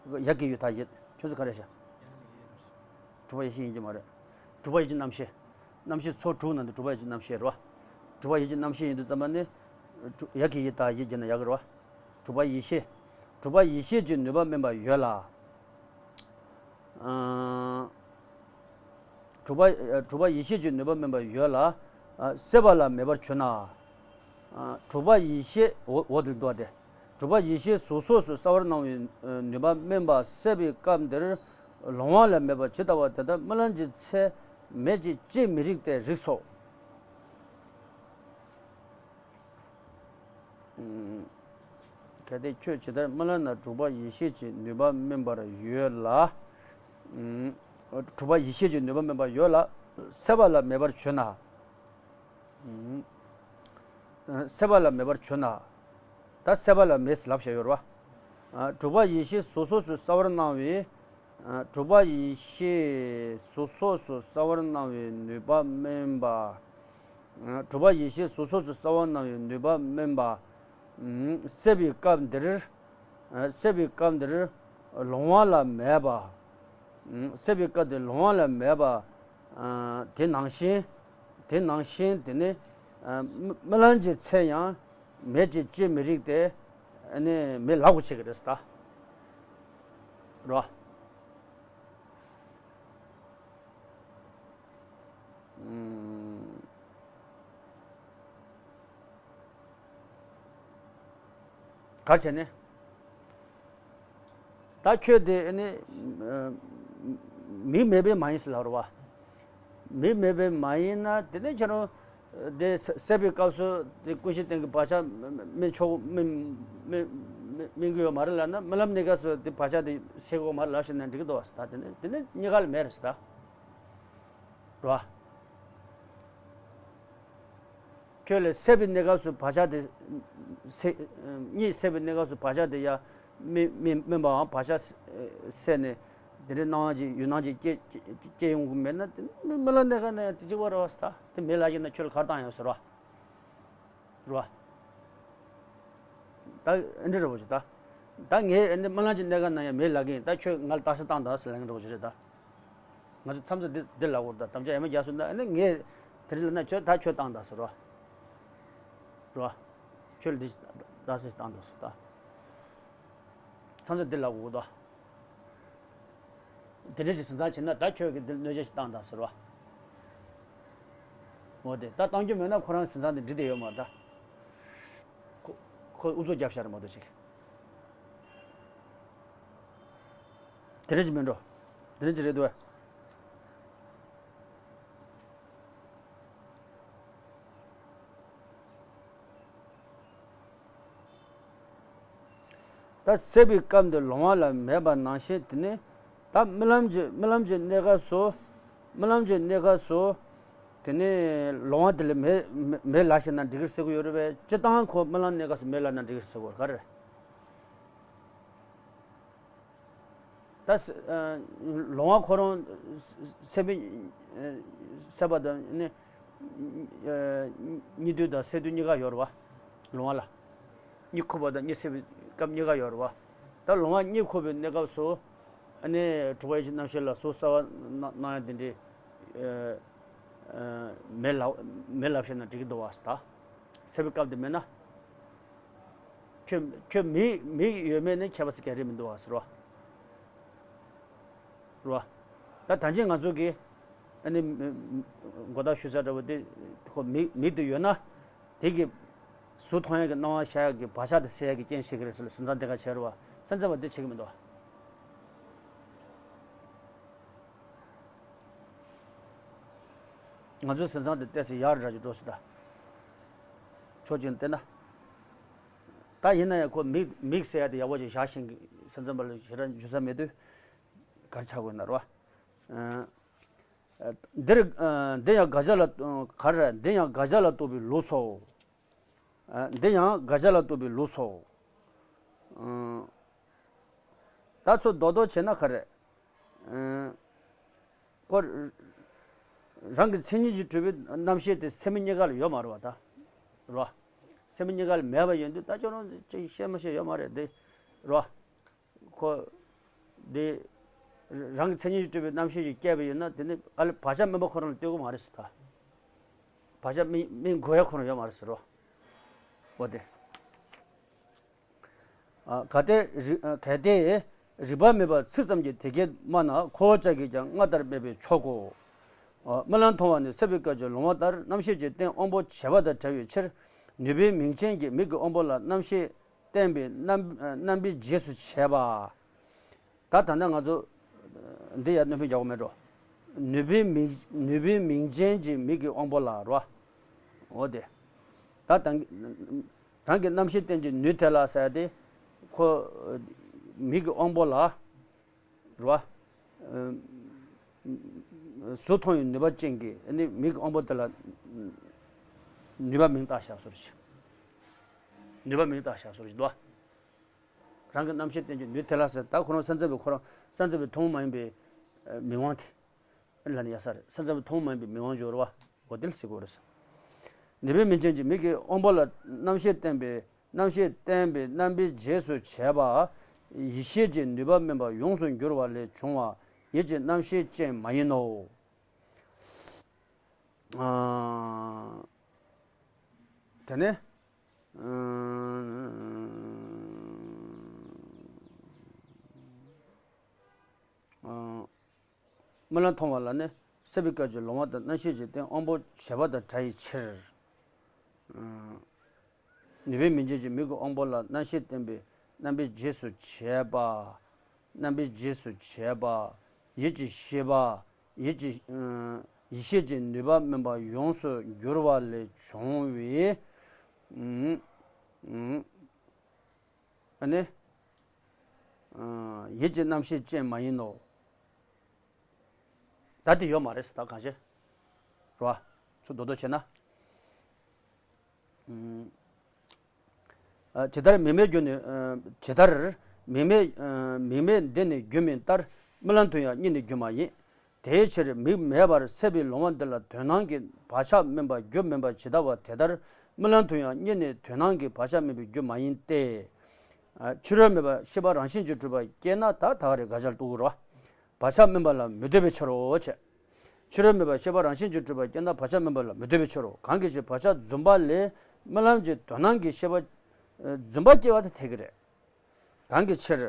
བ། ཡ་གི་ཡུ་ད་ཡིད་ཁྱོད་ཚོ་ག་རེ་བྱ། འཁྲུགས་པ་ཡེ་ཤེས་ཡིན་གྱི་མ་རེད། འཁྲུགས་པ་ཡེ་ཤེས་རྣམ་ཤེས། རྣམ་ཤེས་ཚོགས་དྲུག་ནང་དུ་འཁྲུགས་པ་ཡེ་ཤེས་རྣམ་ཤེས་རེད་བ། འཁྲུགས་པ་ཡེ་ཤེས་རྣམ་ཤེས་ཡིན་དུས་ཙམ་པ་ནི། ཡ་གི་ཡུ་ད་ཡིད་བརྒྱབ་ན་ཡག་གི་རེད་བ། འཁྲུགས་པ་ཡེ་ཤེས། འཁྲུགས་པ་ཡེ་ཤེས་ཀྱི་ནུས་པ་སྨིན་པ་ཡོད་ལ། གྲུབ་པ་གྲུབ་པ་ཡེ་ཤེས་ཀྱི་ནུས་པ་སྨིན་པ་ཡོད་ལ། སྲེད་པ་ལ་མེད་པར་གྱུར་ན། གྲུབ་པ་ཡེ་ཤེས་འོ་འོ་དེ་འདུག་སྟེ། གྲུབ་པ་ཡེ་ཤེས་གཟུགས་སོགས་སུ་གསལ་བར་སྣང་བའི་ནུས་པ་སྨིན་པ་སད་པའི་སྐབས་འདིར་ལོང་བ་ལ་མེད་པ་ཇི་ལྟ་བ་དེ་ལྟར་རྨི་ལམ་གྱི་ཚེ་མེད་ཅེས་ཅི་མི་རིགས་ཏེ་རིགས་སོ། གལ་ཏེ་ཁྱོད་ཇི་ལྟར་རྨི་ལམ་ན་གྲུབ་པ་ཡེ་ཤེས་ཀྱི་ནུས་པ་སྨིན་པར་ཡོད་ལ། གྲུབ་པ་ཡེ་ཤེས་ཀྱི་ནུས་པ་སྨིན་པ་ཡོད་ལ། སྲེད་པ་ལ་མེད་པར་གྱུར་ན། སྲེད་པ་ལ་མེད་པར་གྱུར་ན། ད་སྲེད་པ་ལ་མེད་ལབ་བྱས་ཡོད་རེད་བ། གྲུབ་པ་ཡེ་ཤེས་གཟུགས་སོགས་སུ་གསལ་བར་སྣང་བའི། གྲུབ་པ་ཡེ་ཤེས་གཟུགས་སོགས་སུ་གསལ་བར་སྣང་བའི་ནུས་པ་སྨིན་པ། གྲུབ་པ་ཡེ་ཤེས་གཟུགས་སོགས་སུ་གསལ་བར་སྣང་བའི་ནུས་པ་སྨིན་པ། སད་པའི་སྐབས་འདིར། སད་པའི་སྐབས་འདིར་ལོང་བ་ལ་མེད་པ། སད་པའི་སྐབས་འདིར་ལོང་བ་ལ་མེད་པ། དེ་ནང་བཞིན། དེ་ནང་བཞིན་དེ་ནི། རྨི་ལམ་གྱི་ཚེ་ཡང་མེད་ཅེས་ཅི་མི་རིགས་ཏེ། ནི་མེད་ལབ་དགོས་བྱེད་ཀྱི་རེད་ཟེར་ད། རོ། གར་བྱས་ནས། ད་ཁྱོད་དེ་ནི། མིག་མེད་པའི་མ་ཡིན་ཟེར་ལབ་རེད་བ། མིག་མེད་པའི་མ་ཡིན་ན་དེ་ནི་ཁྱོད་རང་། དེ་སད་པའི་སྐབས་སུ་དེ་ཀུན་གཞི་སྟེང་གི་བག་ཆགས་སྨིན་ཆོག་སྨིན་སྨིན་སྨིན་གྱི་ཡོད་མ་རེད་ལབ་ན། རྨི་ལམ་གནས་སྐབས་སུ་དེ་བག་ཆགས་དེ་སད་དགོས་མ་རེད་ལབ་ཤེས་ན་འགྲིག་གི་འདུག་བ་ཟེར་ད། དེ་ནི་དེ་ནི་གཉིས་ཀ་ལ་མེད་རེད་ཟེར་ད། རེད་བ། ཁྱོད་ལ་སད་པའི་གནས་སྐབས་སུ་བག་ཆགས་དེ་སད། གཉིད་སད་པའི་གནས་སྐབས་སུ་བག་ཆགས་དེ་ཡ་སྨིན་སྨིན་སྨིན་པའམ་བག་ཆགས་སད་ནས་དེ་འདྲའི་སྣང་བ་ཅིག་ཡུལ་སྣང་ཅིག་སྐྱེ་སྐྱེ་ཡོང་གི་མེད་ན། དེ་རྨི་ལམ་གནས་སྐབས་ན་ཡང་དེ་གཅིག་པ་རེད་བ་ཟེར་ད། དེ་མེད་ལབ་ཀྱི་ན་ཁྱོད་ལ་གར་བཏང་ཡོད་ཟེར་བ། རེད་བ། ད་ཨེ་འདྲ་རེད་བ་ཅིག་ད། ད་ངས་ཨེ་འདི་རྨི་ལམ་གྱི་གནས་སྐབས་ན་ཡང་མེད་ལབ་ཀྱི་ཡིན། ད་ཁྱོད་ང་ལ་རྟགས་གསལ་བཏང་དང་ཟེར་ལབ་ཀྱི་འདྲ་བོ་ཅིག་རེད་ད། ང་ཚོ་མཚམས་མཚམས་འདི་འདི་ལབ་དགོས་རེད་ད། དམ་བཅའ་ཡང་མ་རྒྱག་སོང་ན་ཨ་ནི་ངས་དེ་རིང་ལབ་ན་ཁྱོད་ད་ཁྱོད་བཏང་དང་ཟེར་རོ། རོ། ཁྱོད་ལ་འདི་རྟགས་གསལ་ཞིག་བཏང་དང་ཟེར་ད། མཚམས་མཚམས་འདི་ལབ་དགོས་ད། དེ་འདྲ་ཞིག་ཟིན་ཚང་བྱེད་ན་ད་ཁྱོད་ཀྱིས་འདི་གནོད་བྱ་ཞིག་བཏང་དང་ཟེར་རོ། འོ་དེ་ད་བཏང་རྒྱུ་མེད་ན་ཁོ་རང་ཟིན་ཚང་དེ་འགྲིག་བསྡད་ཡོད་མ་རེད་ད། ཁོ་ཁོ་ཨུ་ཚུགས་རྒྱབ་ཤར་མ་གཏོགས་ཅིག་དེ་འདྲ་ཅིག་མིན་འགྲོ། དེ་འདྲ་ཅིག་རེད་འདུག་བས། ད་སད་པའི་སྐབས་འདི་ལོང་བ་ལ་མེད་པ་ནང་བཞིན་དེ་ནི། ད་རྨི་ལམ་གྱི་རྨི་ལམ་གྱི་གནས་སྐབས་སུ། རྨི་ལམ་གྱི་གནས་སྐབས་སུ། དེ་ནི་ལོང་བ་དེ་ལ་མེད་མེད་མེད་ལབ་ཤེས་ན་འགྲིག་གི་རེད་ཟེར་གི་ཡོད་རེད་པས། སྤྱིར་བཏང་ཁོ་རྨི་ལམ་གནས་སྐབས་སུ་མེད་ལབ་ན་འགྲིག་གི་རེད་ཟེར་གི་ཡོད་རེད། ག་རེ་རེད། ད་ས་ཨ་ལོང་བ་ཁོ་རང་ས་སད་པའི་ཨ་སད་པ་དང་ནི་ཨ་གཉིད་དུས་དང་སད་དུས་གཉིས་ཀ་ཡོད་རེད་བ། ལོང་བ་ལ། གཉིད་ཁུག་པ་དང་གཉིད་སད་པའི་སྐབས་གཉིས་ཀ་ཡོད་རེད་བ། ད་ལོང་བ་གཉིད་ཁུག་པའི་གནས་སྐབས་སུ་ཨ་ནི་གྲུབ་པ་ཡེ་ཤེས་རྣམ་ཤེས་ལ་གཟུགས་གསལ་བ་སྣང་སྣང་ཡ་དེ་འདྲའི་ཨ་ཨ་མེད་ལབ་མེད་ལབ་ཤེས་ན་འགྲིག་གི་འདུག་བ་ཟེར་ད། སད་པའི་སྐབས་དེ་མེད་ན། ཁྱོད་ཁྱོད་མིག་མིག་ཡོད་མེད་ནི་ཁྱད་པར་ཅིག་གང་ཡང་མི་འདུག་བ་ཟེར་བ། རེད་བ། ད་ད་ཅི་ང་ཚོ་གིས་ཨ་ནི་མགོ་བཏགས་ཞུ་ས་འདྲ་བོ་དེ་ཁོ་མིག་མིག་དེ་ཡོད་ན་དེ་གི་གཟུགས་མཐོང་ཡག་གི་སྣང་བ་ཤར་ཡག་གི་བག་ཆགས་དེ་སད་ཡག་གི་རྐྱེན་བྱེད་ཀྱི་རེད་ཟེར་ལ་སེམས་ཙམ་དེ་ག་བྱས་རེད་བ། སེམས་ཙམ་པ་དེ་བྱེད་ཀྱི་མི་འདུག་བ། ང་ཚོའི་སེམས་ཙམ་དེ་ཏོག་ཙམ་ཡག་རེ་འདྲ་ཅིག་འགྲོ་སྲིད་ད། ཕྱོགས་གཅིག་ནས་བལྟས་ན། ད་ཡིན་ན་ཡང་ཁོ་མིག་མིག་ཟེར་ཡ་དེ་ཡག་པོ་ཅིག་བཞག་ཤེས་ཀྱི་སེམས་ཙམ་པ་ལ་ཞེ་དྲག་འཇུ་ས་མེད་དུས་ག་རེ་ཆགས་དགོས་ན་རེད་བ། འདིར་འདི་ཡང་དགག་བྱ་ལ་ག་རེ་འདི་ཡང་དགག་བྱ་ལ་ལྟོས་པའི་ལུགས་སོ། འདི་ཡང་དགག་བྱ་ལ་ལྟོས་པའི་ལུགས་སོ། ད་ཚོ་རྡོག་རྡོག་བྱས་ན་ག་རེ། ཁོ་རང་གི་མཚན་ཉིད་ཀྱིས་གྲུབ་པའི་རྣམ་ཤེས་དེ་སེམས་གཉིས་ཀ་ལ་ཡོད་མ་རེད་བ་ད། རེད་བ། སེམས་གཉིས་ཀ་ལ་མེད་པ་ཡིན་དུས་ད་ཁྱོད་རང་ཅིག་ཤེས་མ་ཤེས་ཡོད་མ་རེད་དེ། རེད་བ། ཁོ་དེ་རང་གི་མཚན་ཉིད་ཀྱིས་གྲུབ་པའི་རྣམ་ཤེས་ཤིག་སྐྱེས་པ་ཡིན་ན་དེ་ནི་ཨ་ལེ་བག་ཆགས་སྨིན་པ་ཁོ་རང་ལ་ལྟོས་ཀྱི་མ་རེད་ཟེར་ད། བག་ཆགས་སྨིན་སྨིན་དགོས་ཡ་ཁོ་རང་ཡོད་མ་རེད་ཟེར་རོ། འོ་དེ། གལ་ཏེ་རིག་གལ་ཏེ་རིག་པ་མེད་པར་ཚིག་ཙམ་གྱིས་དེ་སྐད་སྨྲ་ན་ཁོ་བོ་ཅག་གིས་ཀྱང་སྔར་ལྟར་སྨྲས་པས་ཆོག་གོ། རྨི་ལམ་མཐོང་བ་ནི་སད་པའི་སྐབས་ཀྱི་ལོང་བ་ལྟར་རྣམ་ཤེས་ཀྱི་རྟེན་དབང་པོ་བྱས་པ་དང་བྲལ་བའི་ཕྱིར། ནུས་པའི་མིང་ཅན་གྱི་མིག་གི་དབང་པོ་ལ་རྣམ་ཤེས་བརྟེན་པའི་རྣམ་རྣམ་པའི་རྗེས་སུ་བྱས་པ། ད་ད་ལྟ་ང་ཚོ་འདི་ཡར་སྣོན་པ་རྒྱག་དགོས་མེད་འགྲོ། ནུས་པའི་མིང་ནུས་པའི་མིང་ཅན་གྱི་མིག་གི་དབང་པོ་ལ་རོ། འོ་དེ། ད་ད་རང་གི་རྣམ་ཤེས་རྟེན་གྱི་ནུས་དེ་ལ་ཟེར་ཏེ། ཁོ་མིག་གི་དབང་པོ་ལ་རོ། གཟུགས་མཐོང་བའི་ནུས་པ་ཅན་གྱི་ནི་མིག་གི་དབང་པོ་དེ་ལ་ནུས་པ་མིང་བཏགས་བཞག་སོ་རེད། ནུས་པ་མིང་བཏགས་བཞག་སོ་རེད་དོ། རང་གི་རྣམ་ཤེས་རྟེན་གྱི་ནུས་དེ་ལ་ཟེར། ད་ཁོ་རང་སེམས་ཙམ་པའི་ཁོ་རང་སེམས་ཙམ་པའི་ཐུན་མོང་མ་ཡིན་པའི་མིང་དབང་དེ་ལ་ནི་ཡ་ས་རེད། སེམས་ཙམ་པའི་ཐུན་མོང་མ་ཡིན་པའི་མིང་དབང་སྦྱོར་བ་འོ་དེ་ལ་ཟེར་གོ་རེད། ནུས་པའི་མིང་ཅན་གྱི་མིག་གི་དབང་པོ་ལ་རྣམ་ཤེས་བརྟེན་པའི་རྣམ་ཤེས་བརྟེན་པའི་རྣམ་པའི་རྗེས་སུ་བྱས་པ། ཡིད་ཤེས་ཀྱི་ནུས་པ་དམན་པ་ཡོངས་སུ་འགྱུར་བ་ལས་བྱུང་བ་ཡིད་ཀྱི་རྣམ་ཤེས་ཅན་མ་ཡིན་ནོ། དེ་ནས། རྨི་ལམ་མཐོང་བ་ལ་ནི་སད་པའི་སྐབས་ཀྱི་ལོང་བ་དང་རྣམ་ཤེས་ཀྱི་རྟེན་དབང་པོ་བྱས་པ་དང་བྲལ་བའི་ཕྱིར། ནུས་པའི་མིང་ཅན་གྱི་མིག་གི་དབང་པོ་ལ་རྣམ་ཤེས་བརྟེན་པའི་རྣམ་པའི་རྗེས་སུ་བྱས་པ། རྣམ་པའི་རྗེས་སུ་བྱས་པ། ཡིད་ཀྱི་ཤེས་པ། ཡིད་ཀྱི་ཡིད་ཤེས་ཀྱི་ནུས་པ་དམན་པ་ཡོངས་སུ་འགྱུར་བ་ལས་བྱུང་བའི། ཨ་ནི། ཡིད་ཀྱི་རྣམ་ཤེས་ཅན་མ་ཡིན་ནོ། ད་དེ་ཡོད་མ་རེད་ཟེར། ད་གང་ཞེ། རོ། ཚུར་རྡོག་རྡོག་བྱས་ན། ཇི་ལྟར་མིག་མེད་རྒྱུ་ནི། ཇི་ལྟར་མིག་མེད་མིག་མེད་འདི་ནི་རྒྱུ་མིན་ལྟར། རྨི་ལམ་དུ་ཡང་གཉིད་ནི་རྒྱུ་མ་ཡིན། དེའི་ཕྱིར་མིག་མེད་པར་སད་པའི་ལོང་བ་འདི་ལ་དོན་སྣང་གི་བག་ཆགས་དམན་པ་རྒྱུ་མིན་པ་ཇི་ལྟ་བ་དེ་ལྟར་རྨི་ལམ་དུ་ཡང་གཉིད་ནི་དོན་སྣང་གི་བག་ཆགས་དམན་པའི་རྒྱུ་མ་ཡིན་ཏེ། ཕྱི་རོལ་མེད་པར་ཤེས་པ་རང་བཞིན་གྱིས་གྲུབ་པ་སྐྱེས་ན་ད་ད་ག་རེ་ག་ཅར་གཏུག་རོ། བག་ཆགས་དམན་པ་ལ་མི་ལྟོས་པའི་ཕྱིར་རོ་ཅེས། ཕྱི་རོལ་མེད་པར་ཤེས་པ་རང་བཞིན་གྱིས་གྲུབ་པ་སྐྱེས་ན་བག་ཆགས་དམན་པ་ལ་མི་ལྟོས་པའི་ཕྱིར་རོ། གང་གི་ཕྱིར་བག་ཆགས་རྫུན་པ་ལས་རྨི་ལམ་གྱི་དོན་སྣང་གི་ཤེས་པ་རྫུན་པ་སྐྱེ་བ་དེ་འཐད་ཀྱི་རེད། གང་གི་ཕྱིར།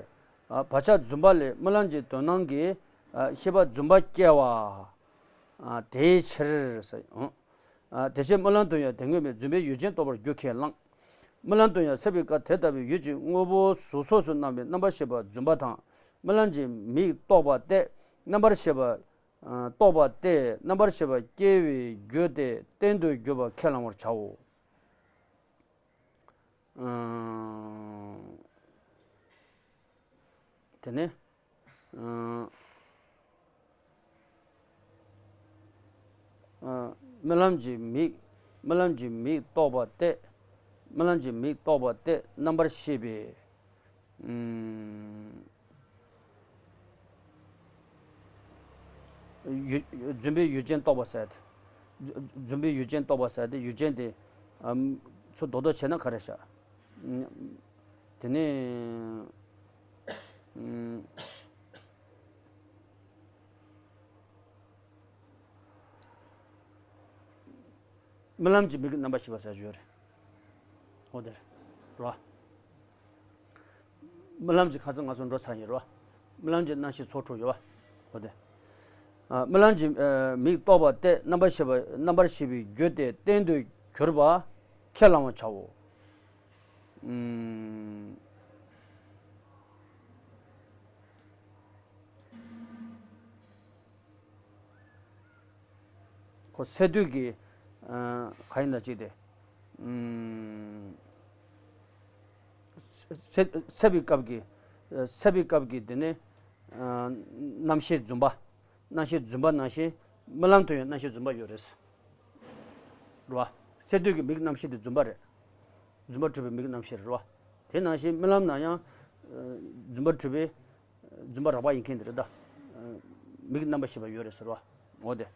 བག་ཆགས་རྫུན་པ་ལས་རྨི་ལམ་གྱི་དོན་སྣང་གི་ཤེས་པ་རྫུན་པ་སྐྱེ་བ། དེའི་ཕྱིར། དེ་ཕྱིར་རྨི་ལམ་དུ་ཡང་དེ་དངོས་མེད་རྫུན་པའི་ཡུལ་ཅན་རྟོགས་པར་རྒྱུ་ཁས་བླངས། རྨི་ལམ་དུ་ཡང་སད་པའི་སྐབས་དེ་ལྟ་བུའི་ཡུལ་གྱི་དངོས་པོ་གཟུགས་སོགས་སུ་སྣང་བའི་རྣམ་པར་ཤེས་པ་རྫུན་པ་དང་། རྨི་ལམ་གྱི་མིག་རྟོགས་པ་སྟེ་རྣམ་པར་ཤེས་པ། རྟོགས་པ་སྟེ་རྣམ་པར་ཤེས་པ་སྐྱེ་བའི་རྒྱུ་སྟེ་རྟེན་དུ་གྱུར་པ་ཁས་བླང་བར་བྱའོ། དེ་ནས། རྨི་ལམ་གྱི་མིག་རྨི་ལམ་གྱི་མིག་རྟོགས་པ་སྟེ། རྨི་ལམ་གྱི་མིག་རྟོགས་པ་སྟེ་རྣམ་པར་ཤེས་པའི། རྫུན་པའི་ཡུལ་ཅན་རྟོགས་པ་ཟེར་ཏེ། རྫུན་པའི་ཡུལ་ཅན་རྟོགས་པ་ཟེར་ཏེ་ཡུལ་ཅན་དེ། ཚུར་རྡོག་རྡོག་བྱས་ན་ག་རེ་བྱ། དེ་ནས། རྨི་ལམ་གྱི་མིག་གི་རྣམ་པར་ཤེས་པ་ཟེར་ཡོད་རེད། འོ་དེ་རེད་རོ། རྨི་ལམ་གྱི་ཁ་ཚོན་ང་ཚོ་འགྲོ་ཚར་ཡིན་རོ། རྨི་ལམ་གྱི་རྣམ་ཤེས་ཚོགས་དྲུག་ཡོད་པ། འོ་དེ། རྨི་ལམ་གྱི་མིག་རྟོགས་པ་སྟེ་རྣམ་པར་ཤེས་པ་རྣམ་པར་ཤེས་པའི་རྒྱུ་སྟེ་རྟེན་དུ་གྱུར་པ་ཁས་བླང་བར་བྱའོ། ཁོ་སད་དུས་ཀྱི། ག་ཡིན་ན་ཅིག་དེ། སད་སད་པའི་སྐབས་ཀྱི། སད་པའི་སྐབས་ཀྱི་དེ་ནི། རྣམ་ཤེས་རྫུན་པ། རྣམ་ཤེས་རྫུན་པ་ནང་བཞིན་རྨི་ལམ་དུ་ཡང་རྣམ་ཤེས་རྫུན་པ་ཡོད་རེད། རེད་བ། སད་དུས་ཀྱི་མིག་རྣམ་ཤེས་དེ་རྫུན་པ་རེད། རྫུན་པ་གྲུབ་པའི་མིག་རྣམ་ཤེས་རེད་བ། དེ་ནང་བཞིན་རྨི་ལམ་ན་ཡང་། རྫུན་པ་གྲུབ་པའི། རྫུན་པ་རགས་པ་ཡིན་མཁན་དེ་རེད་ད། མིག་རྣམ་པར་ཤེས་པ་ཡོད་རེད་ཟེར་བ། འོ་དེ།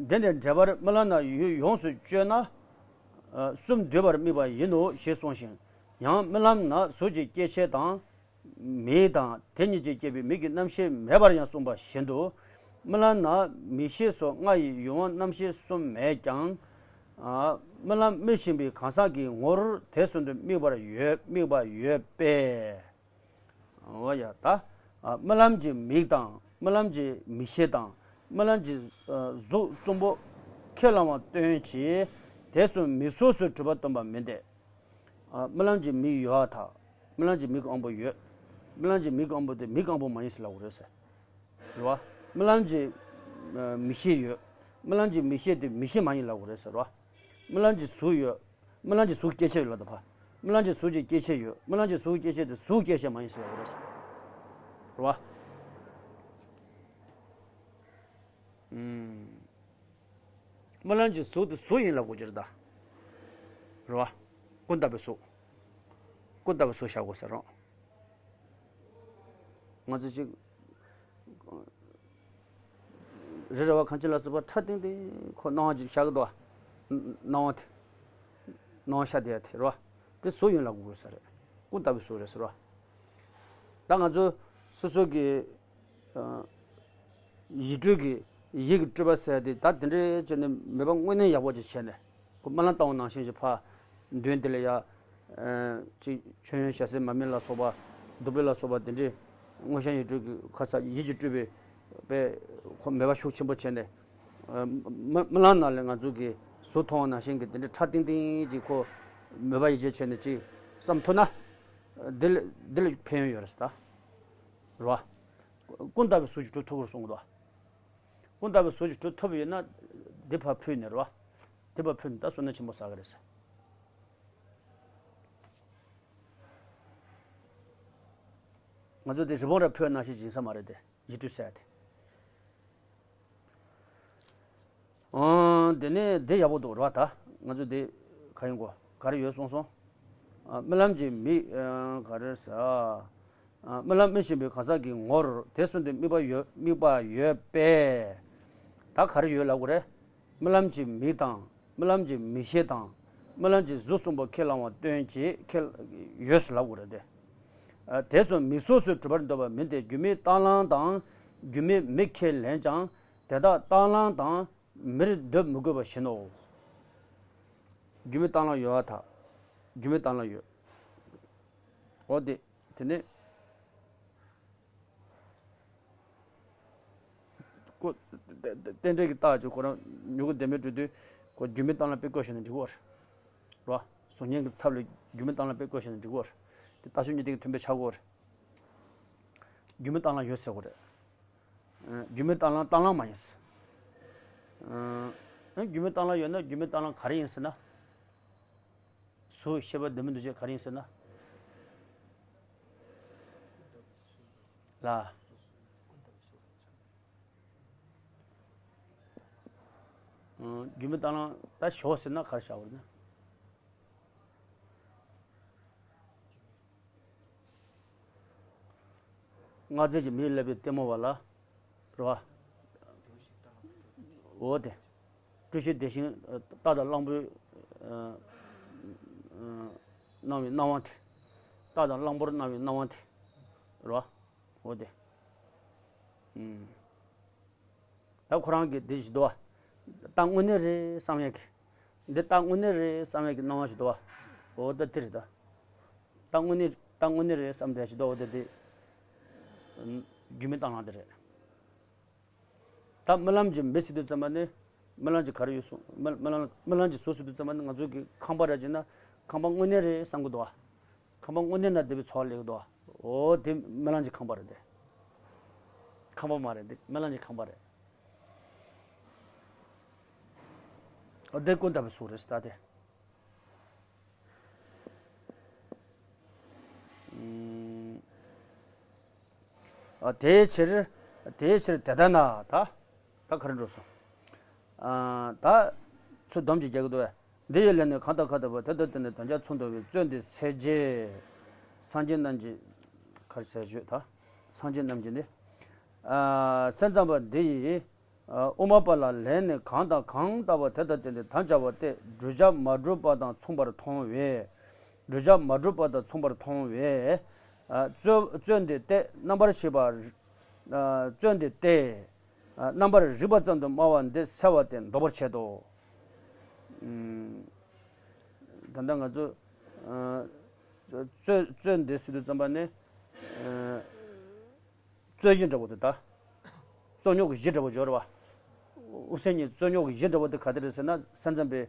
དེ་ནས་འགྲེལ་པར་རྨི་ལམ་ན་ཡུལ་ཡོངས་སུ་གཅོད་ན། གསུམ་འདུས་པར་དམིགས་པ་ཡིན་ནོ་ཞེས་གསུངས་ཤིང་། ཡང་རྨི་ལམ་ན་གཟུགས་ཀྱི་སྐྱེ་མཆེད་དང་། མིག་དང་དེ་གཉིས་ཀྱིས་སྐྱེས་པའི་མིག་གི་རྣམ་ཤེས་མེད་པར་ཡང་གསུངས་པ་བཞིན་དུ། རྨི་ལམ་ན་མིག་ཤེས་སོགས་ལྔ་ཡི་ཡུལ་དབང་རྣམ་ཤེས་གསུམ་མེད་ཀྱང་། རྨི་ལམ་རྨི་བཞིན་པའི་གང་ཟག་གི་ངོར་དེ་གསུམ་དུ་དམིགས་པར་ཡོད་དམིགས་པ་ཡོད་པས། འོ་ཡ་ད། རྨི་ལམ་གྱི་མིག་དང་རྨི་ལམ་གྱི་མིག་ཤེས་དང་ རྨི་ལམ་གྱི་གཟུགས་གསུམ་པོ་ཁས་བླངས་པ་སྟོན་གྱི། དེ་གསུམ་མིག་སོ་སོའི་གྲུབ་པ་སྟོན་པ་མིན་ཏེ། རྨི་ལམ་གྱི་མིག་ཡོད་པར་ཐལ། རྨི་ལམ་གྱི་མིག་གི་དབང་པོ་ཡོད། རྨི་ལམ་གྱི་མིག་གི་དབང་པོ་དེ་མིག་གི་དབང་པོ་མ་ཡིན་ཟེར་ལབ་དགོས་རེད་ཟེར། རེད་བ། རྨི་ལམ་གྱི་མིག་ཤེས་ཡོད། རྨི་ལམ་གྱི་མིག་ཤེས་དེ་མིག་ཤེས་མ་ཡིན་ལབ་དགོས་རེད་ཟེར་རོ། རྨི་ལམ་གྱི་གཟུགས་ཡོད། རྨི་ལམ་གྱི་གཟུགས་སྐྱེ་མཆེད་ཡོད་ལབ་དང་ཕ། རྨི་ལམ་གྱི་གཟུགས་ཀྱི་སྐྱེ་མཆེད་ཡོད། རྨི་ལམ་གྱི་གཟུགས་སྐྱེ་མཆེད་དེ་གཟུགས་སྐྱེ་མཆེད་མ་ཡིན་ཟེར་ལབ་དགོས་རེད་ཟེར། རེད་བ། རྨི་ལམ་གྱི་གཟུགས་དེ་གཟུགས་ཡིན་ལབ་དགོས་ཀྱི་རེད་ད། རེད་བ། ཀུན་བཏགས་པའི་གཟུགས། ཀུན་བཏགས་པའི་གཟུགས་བཞག་དགོས་ཟེར་རོ། ང་ཚོ་ཅིག་རི་ར་བ་གངས་ཅན་ལ་སོགས་པ་ཁྲ་ཏིང་ཏིང་ཁོ་སྣང་བ་ཅིག་བཞག་གི་འདུག་བ། སྣང་བ་དེ། སྣང་བ་ཤར་བསྡད་ཡ་དེ་རེད་བ། དེ་གཟུགས་ཡིན་ལབ་དགོས་ཟེར་རེད། ཀུན་བཏགས་པའི་གཟུགས་རེད་ཟེར་བ། ད་ང་ཚོ་སོ་སོ་གི་ཨ་ཡིད་སྤྲུལ་གྱི་ཡིད་ཀྱི་སྤྲུལ་པ་ཟེར་དེ་ད་དེ་འདྲའི་བྱས་ནས་མོས་པ་དངོས་གནས་ཡག་པོ་ཅིག་བྱས་ནས། ཁོ་རྨི་ལམ་ལྟ་བུ་ནང་བཞིན་གྱི་ཕ། མདུན་དེ་ལ་ཡ། ཨ་ཅིག་མཆོད་ཡོན་ཞལ་ཟས་མར་མེ་ལ་སོགས་པ། བདུག་སྤོས་ལ་སོགས་པ་དེ་འདྲའི་དངོས་བཤམས་ཡིད་སྤྲུལ་གྱི་ཁ་ས་ཡིད་ཀྱིས་སྤྲུལ་པའི་པའི་ཁོ་མོས་པ་ཤུགས་ཆེན་པོ་བྱས་ནས། ཨ་རྨི་རྨི་ལམ་ནང་ལ་ང་ཚོ་གི་གཟུགས་མཐོང་བ་ནང་བཞིན་གྱི་དེ་འདྲའི་ཁྲ་ཏིང་ཏིང་གི་ཁོ་མོས་པ་ཡིད་ཆེས་བྱས་ནས་ཅིག་བསམ་ཐུབ་ན། འདི་ལ་འདི་ལ་ཕན་ཡོན་ཡོད་རེད་ཟེར་ད། རེད་བ། ཀུན་བཏགས་པའི་གཟུགས་ཀྱིས་གྲུབ་ཐུབ་ཀྱི་རེད་གསུང་གི་འདུག་ཀུན་བཏགས་པའི་གཟུགས་ཀྱིས་གྲུབ་ཐུབ་པ་ཡིན་ན། འདི་ཕར་ཕུད་ནས་རེད་བ། འདི་ཕར་ཕུད་ནས་ད་བསོད་ནམས་ཆེན་པོ་བསགས་ཀྱི་རེད་ཟེར། ང་ཚོ་དེ་རི་བོང་ར་ཕུད་ནང་བཞིན་ཡིན་ས་མ་རེད་དེ། ཡིད་སྤྲུལ་ཟེར་ཡ་དེ། ཨང་། དེ་ནས་དེ་ཡག་པོ་འདུག་རེད་བ། ད་ང་ཚོ་དེ་ག་ཡིན་གོ་ག་རེ་ཡོད་གསུངས་སོང་། ཨ་རྨི་ལམ་གྱི་མིག་ཨ་ག་རེ་ཟེར། ཨ་རྨི་ལམ་རྨི་བཞིན་པའི་གང་ཟག་གི་ངོར་དེ་གསུམ་དུ་དམིགས་པ་ཡོད་དམིགས་པ་ཡོད་པས། ད་ག་རེ་ཡོད་ལབ་དགོས་རེད། རྨི་ལམ་གྱི་མིག་དང་། རྨི་ལམ་གྱི་མིག་ཤེས་དང་། རྨི་ལམ་གྱི་གཟུགས་གསུམ་པོ་ཁས་བླང་བ་སྟོན་གྱི་ཁས་ཡོད་ཟེར་ལབ་དགོས་རེད་དེ། ཨ་དེ་གསུམ་མིག་སོ་སོར་གྲུབ་པར་འདོད་པ་མིན་ཏེ། རྒྱུ་མེད་རྟགས་ལམ་དང་། རྒྱུ་མེད་མིག་ཁས་ལེན་ཀྱང་། དེ་དག་རྟགས་ལམ་དང་མིར་འདོད་མི་དགོས་པ་བཞིན་ནོ། རྒྱུ་མེད་རྟགས་ལམ་ཡོད་པར་ཐལ། རྒྱུ་མེད་རྟགས་ལམ་ཡོད། འོ་དེ། དེ་ནས་ཁོ་རྟེན་འབྲེལ་གྱི་རྟགས་ཀྱི་ཁོ་རང་མྱུ་གུ་ལྡན་མིན་འགྲོ་དུས་ཁོ་རྒྱུ་མེད་རྟགས་ལམ་དཔེ་བཀོད་བཞག་ན་འགྲིག་གི་རེད་བ། གཟུགས་བརྙན་གྱི་ཚབ་ལ་རྒྱུ་མེད་རྟགས་ལམ་དཔེ་བཀོད་བཞག་ན་འགྲིག་གི་རེད། དེ་རྟགས་ཆོས་གཉིས་ལྡན་གྱི་མཐུན་དཔེ་ཆགས་ཀྱི་རེད། རྒྱུ་མེད་རྟགས་ལམ་ཡོད་ཟེར་གྱི་རེད། ཨ་རྒྱུ་མེད་རྟགས་ལམ་རྟགས་ལམ་མ་ཡིན་ཟེར། ཨ་རྒྱུ་མེད་རྟགས་ལམ་ཡོད་ན་རྒྱུ་མེད་རྟགས་ལམ་ག་རེ་ཡིན་ཟེར་ན། གཟུགས་ཤེས་པ་འདུ་མི་འདུ་བྱེད་ག་རེ་ཡིན་ཟེར་ན། ལ། ཨ་རྒྱུ་མེད་རྟགས་ལམ་ད་ཞོག་ཟེར་ན་ག་རེ་བྱ་བ་རེད་ན། སྔར་ཚེ་གྱི་མིག་བསླད་པའི་ལྟད་མོ་བ་ལ། རེད་བ། འོ་དེ། སྤྲོས་ཤིང་དེ་བཞིན་རྟ་དང་གླང་པོའི་སྣང་བའི་སྣང་བ་དེ། རྟ་དང་གླང་པོར་སྣང་བའི་སྣང་བ་དེ། རེད་བ། འོ་དེ། ཨུམ། ད་ཁོ་རང་གིས་འདི་ཞིག་འདུག་བ། རྟ་དངོས་གནས་རེད་བསམ་ཡས་ཀྱི། འདི་རྟ་དངོས་གནས་རེད་བསམ་ཡས་ཀྱི་སྣང་བ་ཞིག་འདུག་བ། འོ་ད་དེ་རེད་ད། རྟ་དངོས་གནས་རྟ་དངོས་གནས་རེད་བསམ་བསྡད་ཞིག་འདུག་འོ་ད་དེ། རྒྱུ་མེད་རྟགས་ལམ་དེ་རེད། ད་རྨི་ལམ་གྱི་མི་ཟེར་དུས་ཙམ་པ་ནི། རྨི་ལམ་གྱི་ག་རེ་ཡོད་གསུང་། རྨི་རྨི་ལམ་རྨི་ལམ་གྱི་གཟུགས་ཟེར་དུས་ཙམ་པ་ནི་ང་ཚོ་གི་ཁང་པ་ར་བྱས་ན་ཁང་པ་དངོས་གནས་རེད་བསམ་གི་འདུག་བ། ཁང་པ་དངོས་གནས་ན་བསྡད་པའི་ཚོར་བ་སླེབས་ཀྱི་འདུག་བ། འོ་དེ་རྨི་ལམ་གྱི་ཁང་པ་རེད་དེ། ཁང་པ་མ་རེད་དེ་རྨི་ལམ་གྱི་ཁང་པ་རེད། འོ་དེ་ཀུན་བཏགས་པའི་གཟུགས་རེད་ད་དེ། ཨ་དེའི་ཕྱིར། དེའི་ཕྱིར་དེ་ལྟ་ན་ད། ད་ག་རེ་འགྲོ་སོང་། ཨ་ད་ཚུར་སྡོམ་གྱིས་རྒྱག་གི་འདུག་བས། འདི་ཡི་ལས་ནི་གང་དང་གང་ལྟ་བུ་དེ་ལྟར་བསྟན་ནས་དམ་བཅའ་མཚུངས་འདུ་བའི་རྩོད་འདི་སེལ་བྱེད། སངས་རྒྱས་རྣམས་ཀྱི་ག་རེ་ཟེར་ཞུས་ད། སངས་རྒྱས་རྣམས་ཀྱི་ནི། ཨ་སེམས་ཙམ་པ་འདི་ཡིས། དབུ་མ་པ་ལ་ལས་ནི་གང་དང་གང་ལྟ་བུ་དེ་ལྟར་བསྟན་ཏེ་དམ་བཅའ་བ་སྟེ་བསྒྲུབ་བྱ་མ་གྲུབ་པ་དང་མཚུངས་པར་མཐོང་བས། བསྒྲུབ་བྱ་མ་གྲུབ་པ་དང་མཚུངས་པར་མཐོང་བས། རྩོད་རྩོད་འདི་སྟེ་རྣམ་པར་ཤེས་པ། རྩོད་འདི་སྟེ། རྣམ་པར་རིག་པ་ཙམ་དུ་སྨྲ་བ་འདི་སེལ་བ་སྟེ་འདོགས་པར་བྱེད་དོ། ད་ལྟ་ང་ཚོ་རྩོད་རྩོད་འདི་ཟེར་དུས་ཙམ་པ་ནི། རྩོད་གཞི་འདྲ་བོ་དེ་ད། རྩོད་རྙོག་གི་གཞི་འདྲ་བོ་སྦྱོར་བ། དབུ་སེམས་གཉིས་རྩོད་རྙོག་གི་གཞི་འདྲ་བོ་དེ་ག་དེ་རེད་ཟེར་ན། སེམས་ཙམ་པའི་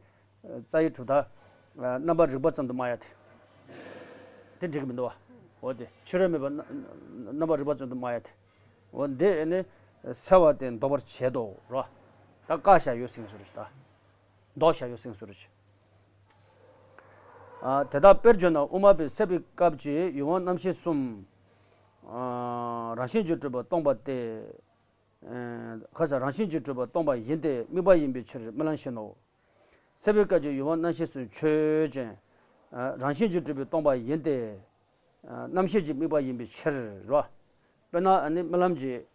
རྩ་བའི་གྲུབ་མཐའ་རྣམ་པར་རིག་པ་ཙམ་དུ་སྨྲ་ཡ་དེ། དེ་འགྲིག་གི་མི་འདུག་བ། འོ་དེ་ཕྱི་རོལ་མེད་པ་རྣམ་པར་རིག་པ་ཙམ་དུ་སྨྲ་ཡ་དེ། འོ་འདི་ཨ་ནི་སེལ་བ་དེ་འདོགས་པར་བྱེད་དོ་ར། ད་བཀག་བཞག་ཡོད་ཟེར་མཁན་བཟོ་འདྲ་ཞིག་ད། འདོགས་བཞག་ཡོད་ཟེར་མཁན་བཟོ་འདྲ་ཞིག་ཨ། དེ་ལྟར་དཔེར་བརྗོད་ན་དབུ་མ་པའི་སད་པའི་སྐབས་ཀྱི་ཡུལ་དབང་རྣམ་ཤེས་གསུམ། ཨ། རང་བཞིན་གྱིས་གྲུབ་པ་སྟོང་པ་སྟེ། ཨ། ཁ་ས་རང་བཞིན་གྱིས་གྲུབ་པ་སྟོང་པ་ཡིན་ཏེ་དམིགས་པ་ཡིན་པའི་ཕྱིར་རྨི་ལམ་བཞིན་ནོ། སད་པའི་སྐབས་ཀྱི་ཡུལ་དབང་རྣམ་ཤེས་གསུམ་ཆོས་ཅན། ཨ། རང་བཞིན་གྱིས་གྲུབ་པའི་སྟོང་པ་ཡིན་ཏེ། ཨ། རྣམ་ཤེས་ཀྱི་དམིགས་པ་ཡིན་པའི་ཕྱིར་རོ། དཔེར་ན་ཨ་ནི་རྨི་ལམ་གྱི།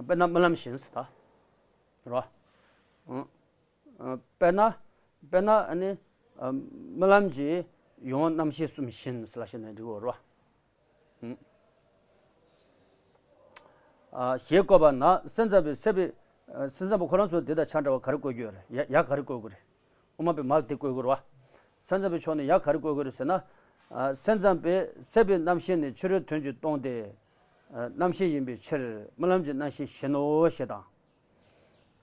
དཔེར་ན་རྨི་ལམ་བཞིན་ཟེར་ད། རོ། ཨང་། ཨ། དཔེར་ན། དཔེར་ན་ཨ་ནི། ཨ། རྨི་ལམ་གྱི་ཡུལ་དབང་རྣམ་ཤེས་གསུམ་བཞིན་ཟེར་ལབ་བྱས་ནས་འགྲིག་གོ་རོ། ཨང་། ཨ། ཞེས་བཀོད་པ་ན་སེམས་ཙམ་པའི་སད་པའི། ཨ། སེམས་ཙམ་པ་ཁོ་རང་ཚོ་འདི་དང་ཆ་འདྲ་བ་ག་རེ་བཀོད་རྒྱུ་ཡོད་རེད། ཡ་ཡ་ག་རེ་བཀོད་དགོས་རེད། དབུ་མ་པའི་མ་དེ་བཀོད་དགོས་རེད་བ། སེམས་ཙམ་པའི་ཕྱོགས་ནས་ཡ་ག་རེ་བཀོད་དགོས་རེད་ཟེར་ན། ཨ། སེམས་ཙམ་པས་སད་པའི་རྣམ་ཤེས་ནི་ཕྱི་རོལ་དོན་གྱིས་སྟོང་སྟེ། ཨ། རྣམ་ཤེས་ཡིན་པའི་ཕྱིར་རྨི་ལམ་གྱི་རྣམ་ཤེས་བཞིན་ནོ་ཞེས་དང་།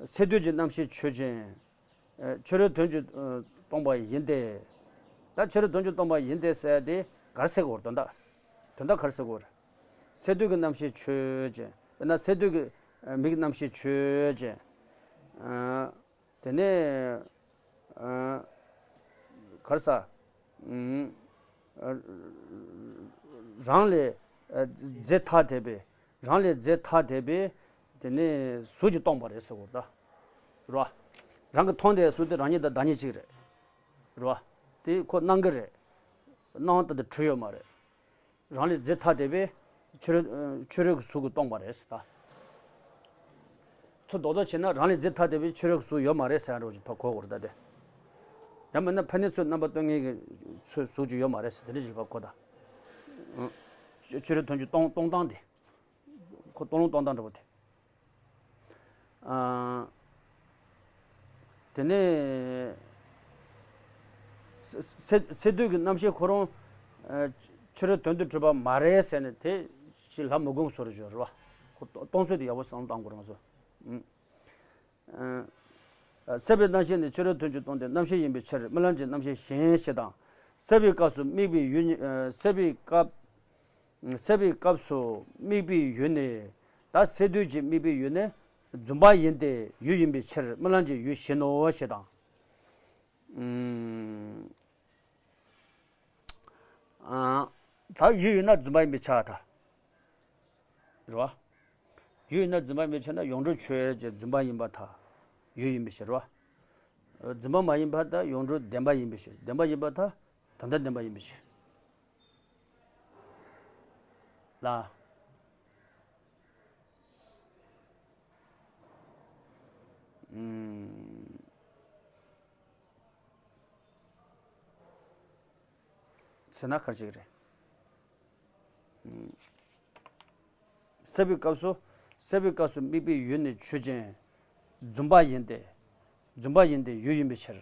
སད་དུས་ཀྱི་རྣམ་ཤེས་ཆོས་ཅན། ཨ། ཕྱི་རོལ་དོན་གྱིས། ཨ། སྟོང་པ་ཡིན་ཏེ། ད་ཕྱི་རོལ་དོན་གྱིས་སྟོང་པ་ཡིན་ཏེ་ཟེར་དེ་ག་རེ་ཟེར་དགོས་རེད། དོན་དག་དོན་དག་ག་རེ་ཟེར་དགོས་རེད། སད་དུས་ཀྱི་རྣམ་ཤེས་ཆོས་ཅན། དཔེར་ན་སད་དུས་ཀྱི། ཨ། མིག་རྣམ་ཤེས་ཆོས་ཅན། ཨ། དེ་ནས། ཨ། ག་རེ་ཟ། ཨུམ། ཨ། རང་ལས། ཨ། རྫས་ཐ་དད་པའི། རང་ལས་རྫས་ཐ་དད་པའི། དེ་ནས་གཟུགས་ཀྱིས་སྟོང་པ་རེད་ཟེར་བ་ད། རོ། རང་གིས་མཐོང་བསྡད་གཟུགས་དེ་རང་ཉིད་དང་བདག་ཉིད་གཅིག་རེད། རོ། དེ་ཁོ་སྣང་གི་རེད། སྣང་བ་ད་དེ་འཁྲུལ་ཡོད་མ་རེད། རང་ལས་རྫས་ཐ་དད་པས་ཕྱི་རོལ། ཕྱི་རོལ་གྱི་གཟུགས་ཀྱིས་སྟོང་པ་རེད་ཟེར་ད། ཚུར་རྡོག་རྡོག་བྱས་ན་རང་ལས་རྫས་ཐ་དད་པའི་ཕྱི་རོལ་གྱི་གཟུགས་ཡོད་མ་རེད་ཟེར་ཡ་འདྲ་བོ་ཅིག་ཕར་གོ་དགོས་རེད་ད་དེ། ཡང་མིན་ན་ཕ་ནི་ཚུར་རྣམ་པར་སྟོན་མཁན་གྱི་ཚུར་གཟུགས་ཅིག་ཡོད་མ་རེད་ཟེར་དེ་འདྲ་ཞིག་ཕར་གོ་ད། ཨང་། ཕྱི་རོལ་དོན་གྱིས་སྟོང་སྟོང་སྟངས་དེ། ཁོ་སྟོང་ལུང་སྟོང་སྟངས་འདྲ་བོ་དེ། ཨ། དེ་ནས་སད་སད་སད་དུས་ཀྱི་རྣམ་ཤེས་ཁོ་རང་། ཨ། ཕྱི་རོལ་དོན་དུ་གྲུབ་པ་མ་རེད་ཟེར་ནས་དེ་ཞིག་ལབ་མི་དགོས་བཟོ་འདྲ་ཅིག་ཡོད་རེད་བ། ཁོ་སྟོང་ཚོད་དེ་ཡག་པོ་བསམ་བློ་བཏང་དགོས་རེད་ང་ཚོ། ཨུམ། ཨ། སད་པའི་རྣམ་ཤེས་ནི་ཕྱི་རོལ་དོན་གྱིས་སྟོང་སྟེ་རྣམ་ཤེས་ཡིན་པའི་ཕྱིར་རྨི་ལམ་གྱི་རྣམ་ཤེས་གཞན་ཞེས་དང་། སད་པའི་སྐབས་སུ་དམིགས་པའི་ཡུལ་ཉིད། ཨ། སད་པའི་སྐབས། སད་པའི་སྐབས་སུ་དམིགས་པའི་ཡུལ་ནི། ད་སད་དུས་ཀྱི་དམིགས་པའི་ཡུལ་ནི་རྫུན་པ་ཡིན་ཏེ་ཡུལ་ཡིན་པའི་ཕྱིར་རྨི་ལམ་གྱི་ཡུལ་བཞིན་ནོ་ཞེས་དང་། ཨུམ། ཨ། ད་ཡུལ་ཡིན་ན་རྫུན་པ་ཡིན་པའི་ཕྱིར་ད། རེད་བ། ཡུལ་ཡིན་ན་རྫུན་པ་ཡིན་པའི་ཕྱིར་ན་ཡོངས་གྲུབ་ཆོས་ཅན་རྫུན་པ་ཡིན་པར་ཐལ། ཡུལ་ཡིན་པའི་ཕྱིར་རོ། རྫུན་པ་མ་ཡིན་པར་ཐལ། ཡོངས་གྲུབ་བདེན་པ་ཡིན་པའི་ཕྱིར། བདེན་པ་ཡིན་པར་ཐལ། དོན་དམ་བདེན་པ་ཡིན་པའི་ཕྱིར། ལ། ཨུམ། ཟེར་ན་ག་རེ་བྱེད་ཀྱི་རེད། ཨུམ། སད་པའི་སྐབས་སུ། སད་པའི་སྐབས་སུ་དམིགས་པའི་ཡུལ་ནི་ཆོས་ཅན། རྫུན་པ་ཡིན་ཏེ། རྫུན་པ་ཡིན་ཏེ་ཡུལ་ཡིན་པའི་ཕྱིར།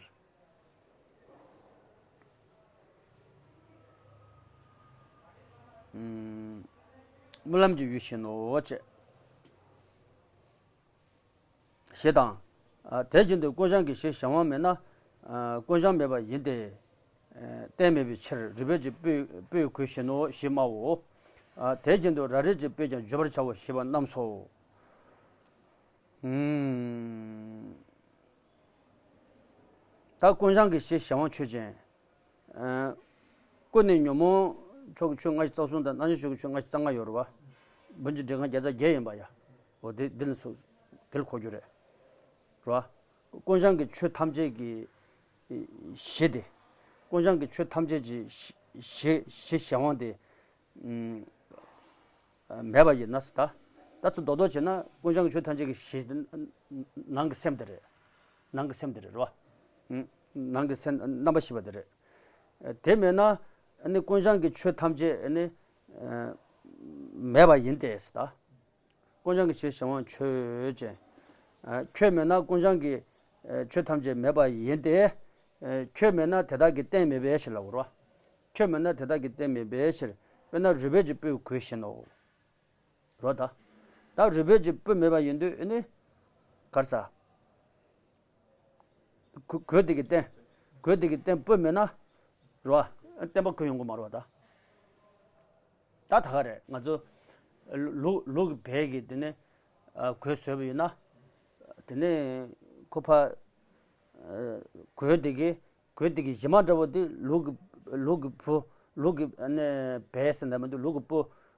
ཨུམ། རྨི་ལམ་གྱི་ཡུལ་བཞིན་ནོ་ཅེས། ཞེས་དང་། ཨ། དེ་བཞིན་དུ་ཀུན་བྱང་གི་གཞི་གཞན་དབང་མེད་ན། ཨ། ཀུན་བྱང་མེད་པ་ཡིན་ཏེ། ཨ། གཏན་མེད་པའི་ཕྱིར་རུས་སྦལ་གྱི་སྤོས་སྤོས་གོས་བཞིན་ནོ་ཞེས་སྨྲའོ། ཨ། དེ་བཞིན་དུ་ར་རིས་ཀྱི་སྤོས་ཀྱང་བརྗོད་པར་བྱའོ་ཞེས་པ་རྣམས་སོ། ཨུམ། ད་ཀུན་བྱང་གི་གཞི་གཞན་དབང་ཆོས་ཅན། ཨ། ཀུན་ནས་ཉོན་མོངས་ཕྱོགས་ཀྱི་ཆོས་ལྔ་བཅུ་རྩ་གསུམ་དང་རྣམ་བྱང་ཕྱོགས་ཀྱི་ཆོས་ལྔ་བཅུ་རྩ་ལྔ་ཡོད་རེད་བ། བུམ་གྱི་འགྲེལ་ཁང་བརྒྱ་རྩ་བརྒྱད་ཡིན་པ་ཡ། འོ་དེ་འདི་ལ་སོགས་དེ་ལ་གོ་རྒྱུ་རེད། རེད་བ། ཀུན་བྱང་གི་ཆོས་ཐམས་ཅད་ཀྱི་གཞི་དེ། ཀུན་བྱང་གི་ཆོས་ཐམས་ཅད་ཀྱི་གཞི་གཞི་གཞི་གཞན་དབང་དེ། ཨུམ། མེད་པ་ཡིན་ན་ཟེར་ད། ད་ཚུར་རྡོག་རྡོག་བྱས་ན་ཀུན་བྱང་གི་ཆོས་ཐམས་ཅད་ཀྱི་གཞི་དེ་ནང་གི་སེམས་དེ་རེད། ནང་གི་སེམས་དེ་རེད་རོ། ཨུམ། ནང་གི་སེམས་རྣམ་པར་ཤེས་པ་དེ་རེད། དེ་མེད་ན་ཨ་ནི་ཀུན་བྱང་གི་ཆོས་ཐམས་ཅད་ཨ་ནི་ཨ་མེད་པ་ཡིན་ཏེ་ཟེར་ད། ཀུན་བྱང་གི་གཞི་གཞན་དབང་ཆོས་ཅན། ཨ་ཁྱོད་མེད་ན་ཀུན་བྱང་གི་ཨ་ཆོས་ཐམས་ཅད་མེད་པ་ཡིན་ཏེ། ཨ་ཁྱོད་མེད་ན་དེ་དག་གི་རྟེན་མེད་པའི་ཕྱིར་ལབ་དགོས་རོ། ཁྱོད་མེད་ན་དེ་དག་གི་རྟེན་མེད་པའི་ཕྱིར། དཔེར་ན་རུས་སྦལ་གྱི་སྤོས་གོས་བཞིན་ནོ། རོ་ད། ད་རུས་སྦལ་གྱི་སྤོས་མེད་པ་ཡིན་དུས་ཨ་ནི། ག་རེ་ཟ། གོས་དེ་གི་རྟེན། གོས་དེ་གི་རྟེན་སྤོས་མེད་ན། རེད་བ། བརྟན་པ་གོས་ཡོང་གི་མ་རེད་བ་ད། ད་ད་ག་རེད། ང་ཚོ་ལུག་ལུག་གི་བལ་གྱི་དེ་ནས་གོས་བཟོས་པ་ཡིན་ན། དེ་ནས་ཁོ་ཕ་གོས་དེ་གི་གོས་དེ་གི་གཞི་མ་འདྲ་བོ་དེ་ལུག་གི་ལུག་གི་བུ། ལུག་གི་ནས་བལ་ཟེར་ན་མི་འདུག་ལུག་གི་སྤུ་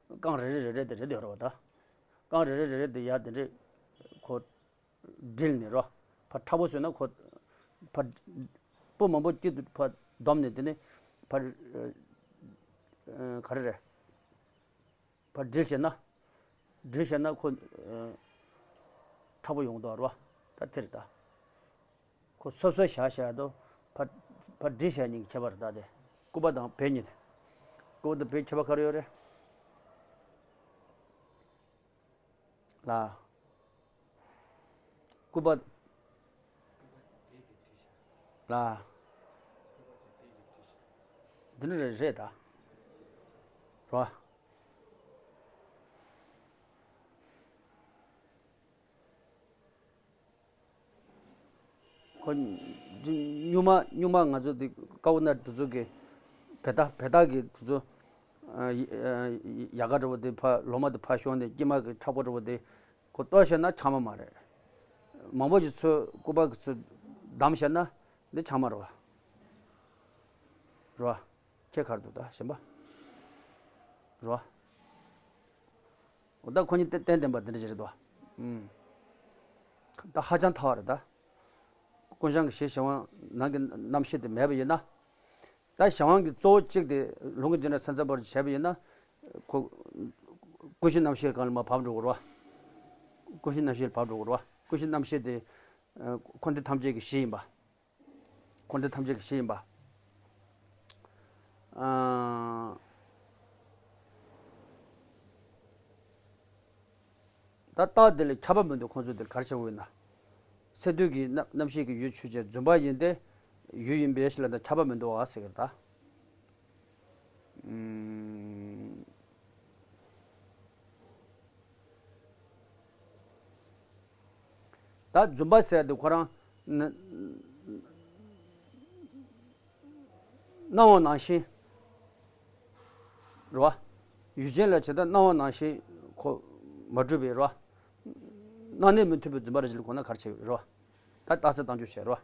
རྐང་རེ་རེ་རེ་རེ་དེ་རེད་དེ་རེད་བ་ད། རྐང་རེ་རེ་རེ་རེ་དེ་ཡ་དེ་འདྲས་ཁོ་སྒྲིལ་ནས་རོ། ཕར་མཁྲེགས་པོ་བཟོས་ན་ཁོ་ཕར་སྤུ་མང་པོ་དཀྱིལ་དུ་ཕར་བསྡོམས་ནས་དེ་ནས་ཕར་ག་རེ་རེད། ཕར་སྒྲིལ་བྱས་ན། སྒྲིལ་བྱས་ན་ཁོ་མཁྲེགས་པོ་ཡོང་གི་འདུག་རོ། ད་དེ་རེད་ད། ཁོ་སོ་སོ་བཞག་བཞག་དོ། ཕར་ཕར་སྒྲིལ་བྱས་གཉིས་ཀྱི་ཁྱད་པར་ད་དེ། སྐུད་པ་དང་བལ་གཉིས་དེ། སྐུད་པ་དང་བལ་ཁྱད་པར་ག་རེ་ཡོད་རེད། ལ། སྐུད་པ། ལ། འདི་ནི་རེད་རེད་ད། རོ། ཁོ་སྨྱུག་མ་སྨྱུག་མ་ང་ཚོ་འདི་ཀ་བོ་ན་དེ་ཚོ་གི་བེ་ཏ་བེ་ཏ་གི་དེ་ཚོ་ཡ་ག་འདྲ་བོ་དེ་ཕ་ལོ་མ་དེ་ཕ་ཤོང་ནས་དཀྱིལ་མ་གི་མཁྲེགས་པོ་འདྲ་བོ་དེ་ཁོ་གཏོར་བྱས་ན་འཆང་མ་མ་རེད། མང་པོ་ཞིག་ཚོས་སྐུད་པ་གི་ཚོས་བསྡམས་བྱས་ན་འདི་འཆང་མ་རེད་བ། རེད་བ། ཁྱད་ག་རེ་འདུག་ད་གཞན་པ། རེད་བ། འོ་ད་ཁོ་གཉིས་ཏན་ཏན་ཏན་པ་འདི་འདྲ་ཞིག་རེད་དོ། ཨུམ། ད་ཧ་ཅང་ཐལ་བ་རེད་ད། ཀུན་བྱང་གི་གཞི་གཞན་དབང་ནང་གི་རྣམ་ཤེས་དེ་མེད་པ་ཡིན་ན། ད་གཞན་དབང་གི་གཙོ་བོ་གཅིག་དེ་ལུང་གི་འཇིགས་རྟེན་སེམས་ཙམ་པར་བྱས་པ་ཡིན་ན། ཁོ་ཀུན་གཞི་རྣམ་ཤེས་སྒང་ལ་མར་བབས་འགྲོ་དགོས་རེད་བ། ཀུན་གཞི་རྣམ་ཤེས་ལ་བབས་འགྲོ་དགོས་རེད་བ། ཀུན་གཞི་རྣམ་ཤེས་དེ་འཁོར་འདས་ཐམས་ཅད་ཀྱི་གཞི་ཡིན་པ། འཁོར་འདས་ཐམས་ཅད་ཀྱི་གཞི་ཡིན་པ། ཨ། ད་རྟགས་དེ་ལ་ཁྱབ་པ་མི་འདུག་ཁོང་ཚོས་དེ་ག་རེ་བྱ་དགོས་ཡིན་ན། སས་བསྡུས་ཀྱི་རྣམ་རྣམ་ཤེས་ཀྱི་ཡུལ་ཆོས་ཅན། རྫུན་པ་ཡིན་ཏེ་ཡུལ་ཡིན་པའི་ཕྱིར་ལ་ད་ཁྱབ་པ་མི་འདུག་ཨ་ཟེར་གི་རེད་ད། ཨུམ། ད་རྫུན་པ་ཟེར་དེ་ཁོ་རང་ན་སྣང་བ་ནང་བཞིན་རེད་བ། ཡུལ་ཅན་ལ་བྱེད་ད་སྣང་བ་ནང་བཞིན་ཁོ་མ་གྲུབ་པའི་རེད་བ། སྣང་གནས་མི་མཐུན་པའི་རྫུན་པ་ར་བཞི་ལ་གོ་ན་ག་རེ་བྱེད་ཡོད་རེད་བ། ད་རྟགས་གསལ་བཏང་རྒྱུ་བྱས་རེད་བ།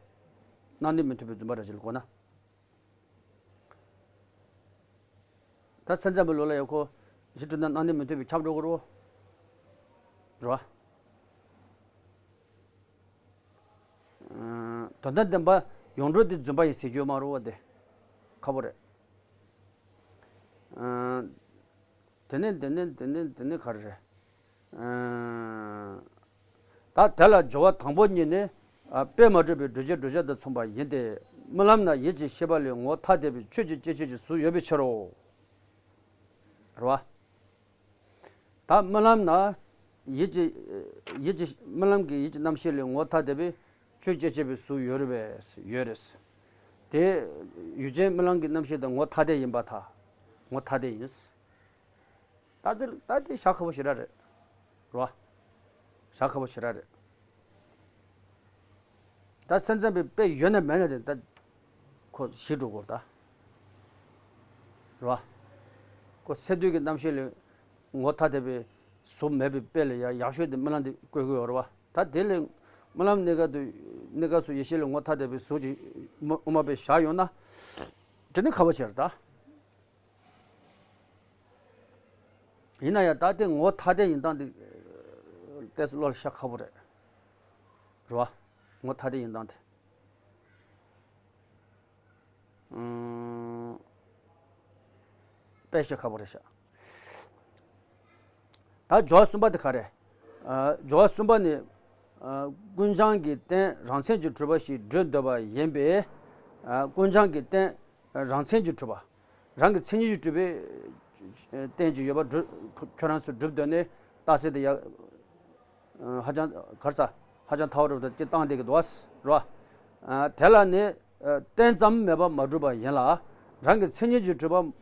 སྣང་གནས་མི་མཐུན་པའི་རྫུན་པ་ར་བཞི་ལ་གོ་ན། ད་སེམས་ཙམ་པའི་ལུགས་ལ་ཡང་ཁོ་གཞི་གྲུབ་ན་སྣང་གནས་མི་མཐུན་པའི་ཁྱབ་འགྲོ་གི་རེད་བ། རེད་བ། དོན་དམ་བདེན་པ་ཡོངས་གྲུབ་དེ་རྫུན་པ་ཡིན་ཟེར་རྒྱུ་མ་རེད་བ། དེ་ཁག་པོ་རེད། དེ་ནས་དེ་ནས་དེ་ནས་དེ་ནས་ག་རེ་རེད། ད་དེ་ལ་སྦྱོར་བ་དང་པོ་གཉིས་ནི། དཔེ་མ་གྲུབ་པའི་བསྒྲུབ་བྱའི་བསྒྲུབ་བྱ་དང་མཚུངས་པ་ཡིན་ཏེ། རྨི་ལམ་ན་ཡིད་ཀྱི་ཤེས་པ་ལས་ངོ་ཐ་དད་པའི་ཆོས་ཀྱི་སྐྱེ་མཆེད་ཀྱི་གཟུགས་ཡོད་པའི་ཕྱིར་རོ། རེད་བ། ད་རྨི་ལམ་ན་ཡིད་ཀྱི་ཡིད་ཀྱི་རྨི་ལམ་གྱི་ཡིད་ཀྱི་རྣམ་ཤེས་ལས་ངོ་ཐ་དད་པའི་ཆོས་སྐྱེ་མཆེད་པའི་གཟུགས་ཡོད་རེད་པས། ཡོད་རེད། དེ་ཡུལ་ཅན་རྨི་ལམ་གྱི་རྣམ་ཤེས་དང་ངོ་ཐ་དད་ཡིན་པར་ཐལ། ངོ་ཐ་དད་ཡིན། ད་དེ་ད་དེ་ཤ་ཁ་པོ་ཞེ་དྲག་རེད། རོ། ཤ་ཁ་པོ་ཞེ་དྲག་རེད། ད་སེམས་ཙམ་པའི་དཔེ་ཡོད་ན་མེད་ན་དེ་ད་ཁོ་ཞིག་འགྲོ་དགོས་ད། རོ། ཁོ་སས་བསྡུས་ཀྱི་རྣམ་ཤེས་ལས་ངོ་ཐ་དད་པའི་གཟུགས་མེད་པའི་དཔེ་ལ་ཡང་ཡག་ཤོས་དེ་རྨི་ལམ་དེ་བཀོད་དགོས་ཡོད་རེད་བ། ད་དེ་ལས་རྨི་ལམ་གནས་སྐབས་དུ་གནས་སྐབས་སུ་ཡེ་ཤེས་ལས་ངོ་ཐ་དད་པའི་གཟུགས་ཀྱི་དབུ་མ་པས་བཞག་ཡོང་ན། དེ་ནི་ཁ་པོ་ཆེ་རེད་ད། ཡིན་ན་ཡང་ད་དེ་ངོ་ཐ་དད་ཡིན་སྟངས་དེ་ཏོག་ཙམ་བློ་ལ་ཤར་ཁག་པོ་རེད། རེད་བ། ངོ་ཐ་དད་ཡིན་སྟངས་དེ། ཨང་། དཔེ་བཤད་ཁག་པོ་རེད་ཤག་ད་སྦྱོར་བ་གསུམ་པ་དེ་ག་རེ། ཨ། སྦྱོར་བ་གསུམ་པ་ནི། ཨ། ཀུན་བྱང་གི་རྟེན་རང་མཚན་གྱིས་གྲུབ་པ་ཞིག་སྒྲུབ་འདོད་པ་ཡིན་པས། ཨ། ཀུན་བྱང་གི་རྟེན་རང་མཚན་གྱིས་གྲུབ་པ། རང་གི་མཚན་ཉིད་ཀྱིས་གྲུབ་པའི་རྟེན་ཅིག་ཡོད་པ་སྒྲུབ། ཁྱོད་རང་ཚོས་སྒྲུབ་འདོད་ནས་རྟགས་གསལ་དེ་ཡ། ཧ་ཅང་གར་ས་ཧ་ཅང་ཐལ་བ་རུ་དེ་བཏང་བསྡད་ཀྱི་འདུག་བ། རོ། དེ་ལ་ནི་རྟེན་ཙམ་མེད་པར་མ་གྲུབ་པ་ཡིན་ལ། རང་གི་མཚན་ཉིད་ཀྱིས་གྲུབ་པ།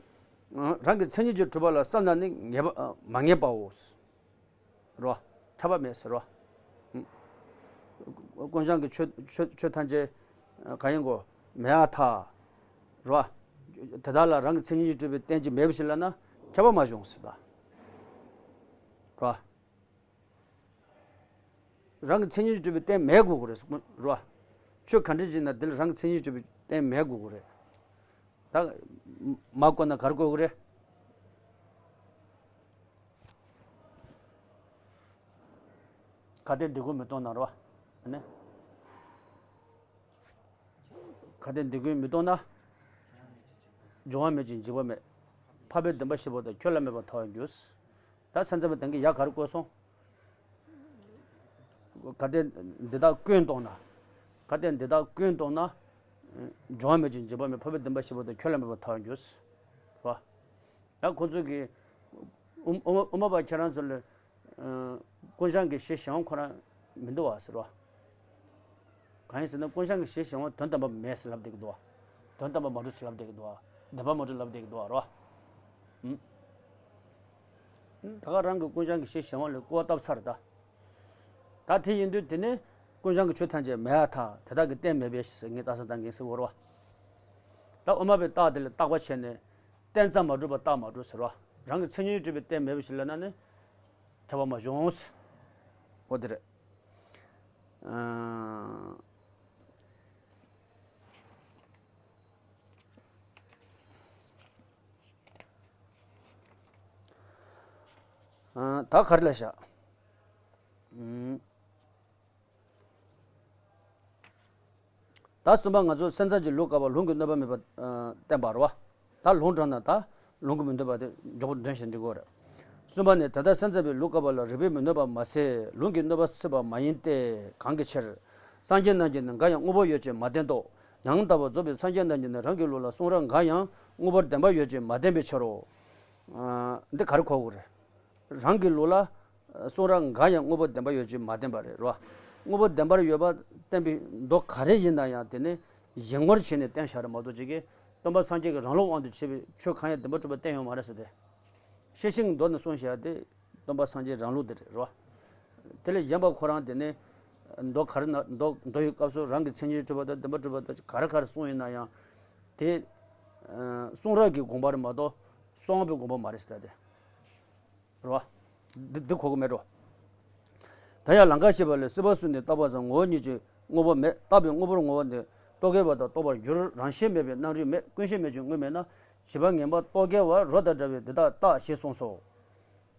རང་གི་མཚན་ཉིད་ཀྱིས་གྲུབ་པ་ལ་བསམ་ན་ནི་ངེས་པ་མ་ངེས་པའོ། རོ། ཐར་པ་མེད་ཟེར་རོ། ཀུན་བྱང་གི་ཆོས་ཆོས་ཆོས་ཐམས་ཅད་ ག་ཡིན་གོ། མེད་ཐལ། རོ། དེ་དག་ལ་རང་གི་མཚན་ཉིད་ཀྱིས་གྲུབ་པའི་རྟེན་ཅིག་མེད་པ་ཞིག་ལབ་ན་ཁྱབ་པ་མ་བྱུང་ཟེར་ད། རོ། རང་གི་མཚན་ཉིད་ཀྱིས་གྲུབ་པའི་རྟེན་མེད་དགོས་ཀྱི་རེད་རོ། ཆོས་ག་འདྲ་ཞིག་ན་དེ་ལ་རང་གི་མཚན་ཉིད་ཀྱིས་གྲུབ་པའི་རྟེན་མེད་དགོས་ཀྱི་རེད། ད། མ་བཀོད་ན་ག་རེ་བཀོད་ཀྱི་རེད། གལ་ཏེ་འདི་ཀུན་མི་སྟོང་ན་རོ། ཨ་ནི། གལ་ཏེ་འདི་ཀུན་མི་སྟོང་ན། འབྱུང་བ་མེད་ཅིང་འཇིག་པ་མེད། འཕགས་པའི་བདེན་པ་བཞི་པོ་དག་ཁྱོད་ལ་མེད་པར་ཐལ་བར་འགྱུར། ད་སེམས་ཙམ་པའི་དོན་གྱི་ཡ་ག་རེ་བཀོད་སོང་། གལ་ཏེ་འདི་དག་ཀུན་སྟོང་ན། གལ་ཏེ་འདི་དག་ཀུན་སྟོང་ན། འབྱུང་བ་མེད་ཅིང་འཇིག་པ་མེད། འཕགས་པའི་བདེན་པ་བཞི་པོ་དག་ཁྱོད་ལ་མེད་པར་ཐལ་བར་འགྱུར། རོ། ད་ཁོ་ཚོས་ཀྱི། དབུ་དབུ་མ་པ་ཁྱེད་རང་ཚོ་ལ། ཀུན་བྱང་གི་གཞི་གཞན་དབང་ཁོ་རང་མི་འདུག་བ་ཟེར་བ། གང་ཡིན་ཟེར་ན་ཀུན་བྱང་གི་གཞི་གཞན་དབང་དོན་དམ་པ་མེད་ཟེར་ལབ་བསྡད་ཀྱི་འདུག་བ། དོན་དམ་པ་མ་གྲུབ་ཟེར་ལབ་བསྡད་ཀྱི་འདུག་བ། བདེན་པ་མ་གྲུབ་ལབ་བསྡད་ཀྱི་འདུག་བ་རོ། ད་ག་རང་གི་ཀུན་བྱང་གི་གཞི་གཞན་དབང་ལ་སྐུར་བ་བཏབ་ཚར་ད། ད་དེ་ཡིན་དུས་དེ་ནི་ཀུན་བྱང་གི་ཆོས་ཐམས་ཅད་མེད་ཐལ། དེ་དག་གི་རྟེན་མེད་པས་ཟེར་ངས་རྟགས་གསལ་བཏང་གིན་ཟེར་བ་རོ། ད་དབུ་མ་པའི་རྟགས་དེ་ལ་བརྟག་པ་བྱས་ནས་རྟེན་ཙམ་མ་གྲུབ་པ་རྟགས་མ་གྲུབ་ཟེར་བ། རང་གི་མཚན་ཉིད་གྲུབ་པའི་རྟེན་མེད་པ་ཞིག་ལབ་ན་ནི། ཐལ་བ་མ་བྱུང་། འོ་དེ་རེད། ཨ། ཨ། ད་ག་རེ་ལབ་ཤག་ཨུམ། ད་གསུམ་པ་ང་ཚོ་སེམས་ཙམ་གྱི་ལུགས་བཀག་པ་ལུང་གིས་གནོད་པ་མེད་པར་བསྟན་པ་རེད་བ། ད་ལུང་དྲངས་ན་ད་ལུང་གིས་མི་གནོད་པ་དེ་མགྱོགས་པོ་འདོན་ཞེས་འབྲི་དགོས་རེད། གསུམ་པ་ནི་དེ་ལྟར་སེམས་ཙམ་པའི་ལུགས་བཀག་པ་ལ་རིགས་པས་མི་གནོད་པ་མ་ཟད་ལུང་གིས་གནོད་པ་སྲིད་པ་མ་ཡིན་ཏེ། གང་གི་ཕྱིར། སངས་རྒྱས་རྣམས་ཀྱིས་ནི་འགའ་ཡང་དངོས་པོ་ཡོད་ཅེས་མ་བསྟན་ཏོ། ཡང་དག་པར་རྫོགས་པའི་སངས་རྒྱས་རྣམས་ཀྱིས་ནི་རང་གི་ལུགས་ལ་གསུང་རབ་འགའ་ཡང་དངོས་པོར་བདེན་པར་ཡོད་ཅེས་མ་བསྟན་པའི་ཕྱིར་རོ། འདི་ག་རེ་གོ་དགོས་རེད། རང་གི་ལུགས་ལ། གསུང་རབ་འགའ་ཡང་དངོས་པོ་བདེན་པར་ཡོད་ཅེས་མ་བསྟན་པ་རེད་རོ། དངོས་པོ་བདེན་པར་ཡོད་པ་བསྟན་པའི་མདོ་ག་རེ་ཡིན་ན་ཡང་དེ་ནི་ཡིག་ངོར་བྱས་ནས་བསྟན་བཞག་རེད་མ་གཏོགས་ཅིག་གིས་སྟོན་པ་སངས་རྒྱས་ཀྱི་རང་ལུགས་དབང་དུ་བྱས་པའི་ཆོས་གང་ཡང་བདེན་པར་གྲུབ་པ་བསྟན་ཡོད་མ་རེད་ཟེར་ཏེ། ཤེར་ཕྱིན་གྱི་མདོ་ནས་གསུངས་བཞག་དེ་སྟོན་པ་སངས་རྒྱས་རང་ལུགས་དེ་རེད་རོ། དེ་ལས་གཞན་པ་ཁོ་རང་དེ་ནི་མདོ་ག་རེ་ན་མདོ་མདོ་ཡི་སྐབས་སུ་རང་གི་མཚན་ཉིད་གྲུབ་པ་དང་བདེན་པར་གྲུབ་པ་དང་ག་རེ་ག་རེ་གསུངས་ཡིན་ན་ཡང་དེ་གསུང་རབ་ཀྱི་དགོངས་པ་རེད་མ་གཏོགས་གསང་བ་པའི་དགོངས་པ་མ་རེད་ཟེར་ཏེ། རེད་བ། འདི་འདི་གོ་གི་མེད་འགྲོ། ད་ཡང་ལང་ཀར་གཤེགས་པ་ལས་སྲིད་པ་གསུམ་ནས་བརྟགས་པ་ཙམ་ངོ་བོ་ཉིད་ཀྱིས་དངོས་པོ་མེད་བརྟགས་པའི་དངོས་པོར་ངོ་བོ་ནི་རྟོག་གེ་བ་དང་རྟོགས་པར་འགྱུར། རང་བཞིན་མེད་པའི་རྣམ་རིག་མེད། ཀུན་ཤེས་མེད་ཅིང་དངོས་མེད་ན། བྱིས་པ་ངན་པ་རྟོག་གེ་བ་རོ་དང་འདྲ་བས་འདི་དག་རྟག་ཞེས་གསུངས་སོ།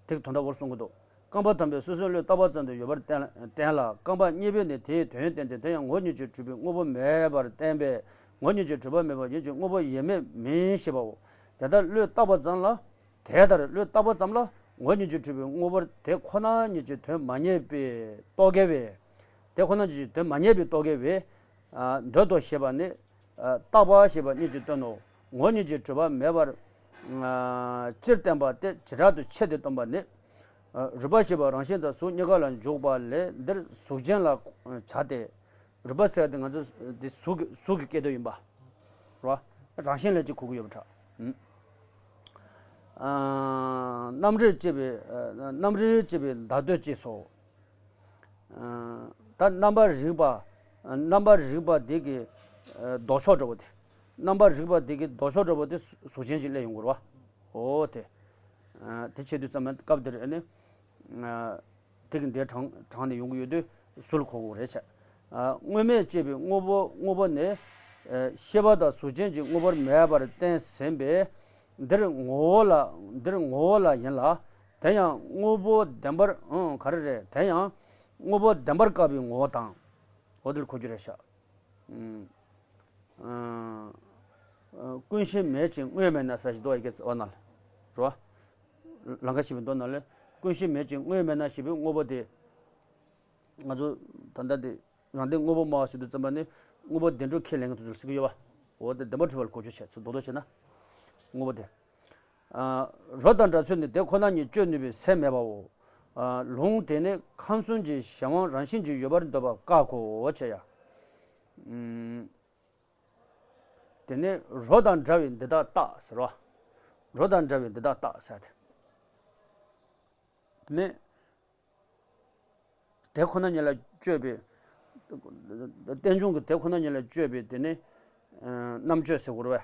དེ་གི་དོན་དག་བོར་གསུང་གི་འདུག་རྐང་པ་དང་པོས་སོ་སོའི་བློས་བཏགས་པ་ཙམ་དུ་ཡོད་པར་བསྟན་ལ་བསྟན་ལ། རྐང་པ་གཉིས་པས་ནི་དེའི་དོན་བསྟན་ཏེ་དེ་ཡང་ངོ་བོ་ཉིད་ཀྱིས་གྲུབ་པའི་དངོས་པོ་མེད་པར་བསྟན་པས་ངོ་བོ་ཉིད་ཀྱིས་གྲུབ་པ་མེད་པ་ཡིན་གྱི་དངོས་པོ་ཡིན་མིན་ཞེས་པའོ། དེ་ལྟར་བློས་བཏགས་པ་ཙམ་ལ། དེ་ལྟར་བློས་བཏགས་པ་ཙམ་ལ་ངོ་བོ་ཉིད་ཀྱིས་གྲུབ་པའི་དངོས་པོར་དེ་ཁོ་ན་ཉིད་ཀྱི་དོན་མ་རྙེད་པའི་རྟོག་གེ་བས། དེ་ཁོ་ན་ཉིད་ཀྱི་དོན་མ་རྙེད་པའི་རྟོག་གེ་བས། ཨ། འདོད་དོ་ཞེས་པ་ནི། ཨ། བཏགས་པ་ཞེས་པ་གཉིས་ཀྱིས་སྟོན་ནོ། ངོ་བོ་ཉིད་ཀྱིས་གྲུབ་པ་མེད་པར། ཨ། སྤྱིར་བསྟན་པ་སྟེ་བྱེ་བྲག་ཏུ་ཕྱེ་སྟེ་སྟོན་པ་ནི། ཨ། རུས་པ་ཞེས་པ་རང་བཞིན་དང་གཟུགས་གཉིས་ཀ་ལ་འཇུག་པ་ལས་འདིར་གཟུགས་ཅན་ལ་བྱ་སྟེ། རུས་པ་ཟེར་ཏེ་ང་ཚོ་འདི་གཟུགས་ཀྱི་གཟུགས་ཀྱི་སྐད་དོད་ཡིན་པ། རེད་བ། རང་བཞིན་ལ་ཅིག་གོ་གི་ཡོད་པ་འདྲ། ཨ། རྣམ་རིག་ཅེས་པའི། ཨ། རྣམ་རིག་ཅེས་པའི་བརྡ་སྟོད་ཅེས་སོ། ཨ། ད་རྣམ་པར་རིག་པ། རྣམ་པར་རིག་པ་འདི་གི་ལྡོག་ཕྱོགས་འདྲ་བོ་དེ། རྣམ་པར་རིག་པ་འདི་གི་ལྡོག་ཕྱོགས་འདྲ་བོ་དེ་གཟུགས་ཅན་ཅིག་སླེབས་ཡོང་གི་རེད་བ། འོ་དེ། ཨ། དེ་བྱེད་དུས་ཙམ་པ་སྐབས་འདིར་ནི། ཨ། དེ་གི་འདིར་དྲངས་དྲངས་ནས་ཡོང་གི་ཡོད་དུས་གཟུགས་ལ་གོ་དགོས་རེད་བྱས། ཨ། དངོས་མེད་ཅེས་པའི་དངོས་པོ་དངོས་པོ་ནི། ཨ། ཤེས་པ་དང་གཟུགས་ཅན་གྱི་དངོས་པོར་མེད་པར་བསྟན་ཟིན་པས། འདིར་ངོ་བོ་ལ། འདིར་ངོ་བོ་ལ་ཡིན་ལ། དེ་ཡང་དངོས་པོ་བདེན་པར། ཨང་། ག་རེ་རེད། དེ་ཡང་དངོས་པོ་བདེན་པར་བཀག་པའི་ངོ་བོ་དང་། འོ་དེར་གོ་རྒྱུ་རེད་ཤག་ཨང་། ཨང་། ཀུན་ཤེས་མེད་ཅིང་དངོས་མེད་ན་ཟེར་ཞིག་འདུག་ཡ་གི་རྩ་བ་ན་ལ། རེད་བ། ལང་ཀར་གཤེགས་པའི་མདོ་ནང་ལ་ཀུན་ཤེས་མེད་ཅིང་དངོས་མེད་ན་ཞེས་པའི་དངོས་པོ་དེ། ང་ཚོ་ད་ལྟ་དེ་རང་སྟེང་དངོས་པོ་སྨྲ་བ་ཞིག་ཏུ་བརྩམས་པ་ནི་དངོས་པོ་བདེན་གྲུབ་ཁས་ལེན་མཁན་དེ་ཚོར་ཟེར་གྱི་ཡོད་པ། འོ་དེ་བདེན་པར་གྲུབ་པ་ལ་གོ་རྒྱུ་བྱས་ཚུལ་རྡོག་རྡོག་བྱས་ན། དངོས་པོ་དེ། ཨ། རོ་དང་འདྲ་ཚུལ་ནི་དེ་ཁོ་ན་ཉིད་གཅོད་ནུས་པའི་ཚད་མེད་པའོ། ཨ། ལུང་དེ་ནི་ཁམས་གསུམ་གྱི་གཞན་དབང་རང་བཞིན་གྱིས་ཡོད་པར་འདོད་པ་བཀག་གོ་བྱས་ཡ། ཨུམ། དེ་ནི་རོ་དང་འདྲ་བའི་འདི་དག་རྟག་ཟེར་བ། རོ་དང་འདྲ་བའི་འདི་དག་རྟག་ཟེར་ཏེ། དེ་ནི། དེ་ཁོ་ན་ཉིད་ལ་དཔྱོད་པའི་ རྟེན་འབྱུང་གི་དེ་ཁོ་ན་ཉིད་ལ་སྤྱོད་པའི་དེ་ནི་རྣམ་དཔྱོད་ཟེར་དགོས་རེད་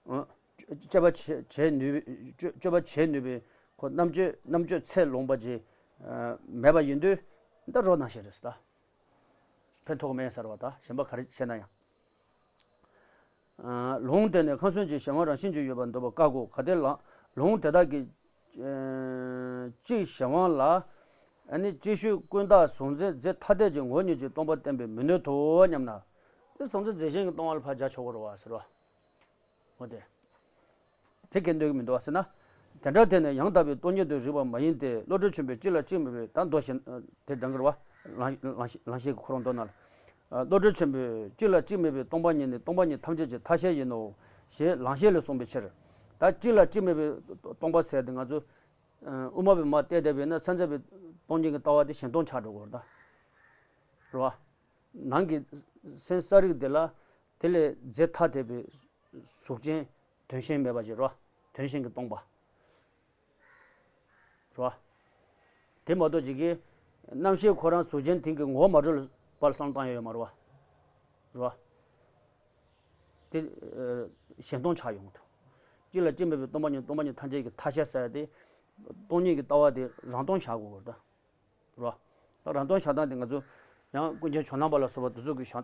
པས། སྤྱོད་པ་བྱེད་བྱེད་ནུས་པའི་སྤྱོད་པ་བྱེད་ནུས་པའི་ཁོ་རྣམ་དཔྱོད་རྣམ་དཔྱོད་ཚད་ལོངས་པ་ཅིག་མེད་པ་ཡིན་དུས། ད་རོ་ནང་བཞིན་རེད་ཟེར་ད། ཕན་ཐོགས་མེད་ཟེར་བ་དང་གཞན་པ་ག་རེ་བྱས་ན་ཡང་། ལུང་དེ་ནི་ཁམས་གསུམ་གྱི་གཞན་དབང་རང་བཞིན་གྱིས་ཡོད་པར་འདོད་པ་བཀག་གོ། གལ་ཏེ་ལ་ལུང་དེ་དག་གིས་གཅིག་གཞན་དབང་ལ། ཨ་ནི་གཅིག་ཤོས་ཀུན་བཏགས་གཟུང་འཛིན་རྫས་ཐ་དད་ཀྱི་ངོ་བོ་ཉིད་ཀྱིས་སྟོང་པར་བསྟན་པས་མི་གནོད་དོ་སྙམ་ན། དེ་གཟུང་འཛིན་རྫས་གཞན་གྱིས་སྟོང་པ་ལ་ཕར་སྦྱར་ཆོག་གི་རེད་པ་ཟེར་བ། འོ་དེ། དེ་གས་འདོད་ཀྱི་མི་འདུག་པ་ཟེར་ན། དེ་འདྲ་དེ་ནི་ཡང་དག་པའི་སྟོང་ཉིད་དུ་རིགས་པ་མ་ཡིན་ཏེ། བློ་གྲོས་ཆེན་པོས་གཅིག་ལ་གཅིག་མེད་པའི། ད་མདོ་བཞིན་དེ་འདྲ་གི་རེད་པ། ལང་ལང་ལང་ཤེས་ཀྱི་ཁོ་རང་མདོ་ནང་ལ། བློ་གྲོས་ཆེན་པོས་གཅིག་ལ་གཅིག་མེད་པའི་སྟོང་པ་ཉིད་ནི་སྟོང་པ་ཉིད་ཐམས་ཅད་ཀྱི་ཐ་ཤལ་ཡིན་ནོ། ཞེས་ལང་ཤེས་ལས་གསུངས་པའི་ཕྱིར། ད་གཅིག་ལ་གཅིག་མེད་པའི་སྟོང་པ་ཟེར་དེ་ང་ཚོ་དབུ་མ་པས་མར་བལྟས་བསྡད་པས་ན་སེམས་ཙམ་པའི་སྟོང་ཉིད་ཀྱི་ལྟ་བ་དེ་གཞན་སྟོང་ཆགས་འགྲོ་གི་རེད་ད། རེད་པ། ནང་གི་སེམས་ས་རིག་དེ་ལ་དེ་ལས་རྫས་ཐ་དད་པའི་གཟུགས་ཅན་དོན་གཞན་མེད་པ་ཅིག་རེད་པ། དོན་གཞན་གྱི་སྟོང་པ། རེད་པ། དེ་མ་གཏོགས་ཅིག་གིས་རྣམ་ཤེས་ཁོ་རང་གཟུགས་ཅན་དེ་གི་ངོ་བོ་མ་གྲུབ་པར་བསམ་བློ་བཏང་ཡ་ཡོད་མ་རེད་པ། རེད་པ། དེ་གཞན་སྟོང་ཆགས་ཡོང་གི་འདུག་གཅིག་ལ་གཅིག་མེད་པའི་སྟོང་པ་ཉིད་སྟོང་པ་ཉིད་ཐམས་ཅད་ཀྱི་ཐ་ཤལ་ཟེར་ཡ་དེ། སྟོང་ཉིད་ཀྱི་ལྟ་བ་དེ་རང་སྟོང་བཞག་དགོས་པ་རེད་ད། རེད་པ། ད་རང་སྟོང་བཞག་སྟངས་དེ་ང་ཚོ་ཡང་ཀུན་མཁྱེན་ཇོ་ནང་པ་ལ་སོགས་པ་དེ་ཚོ་གི་བཞག་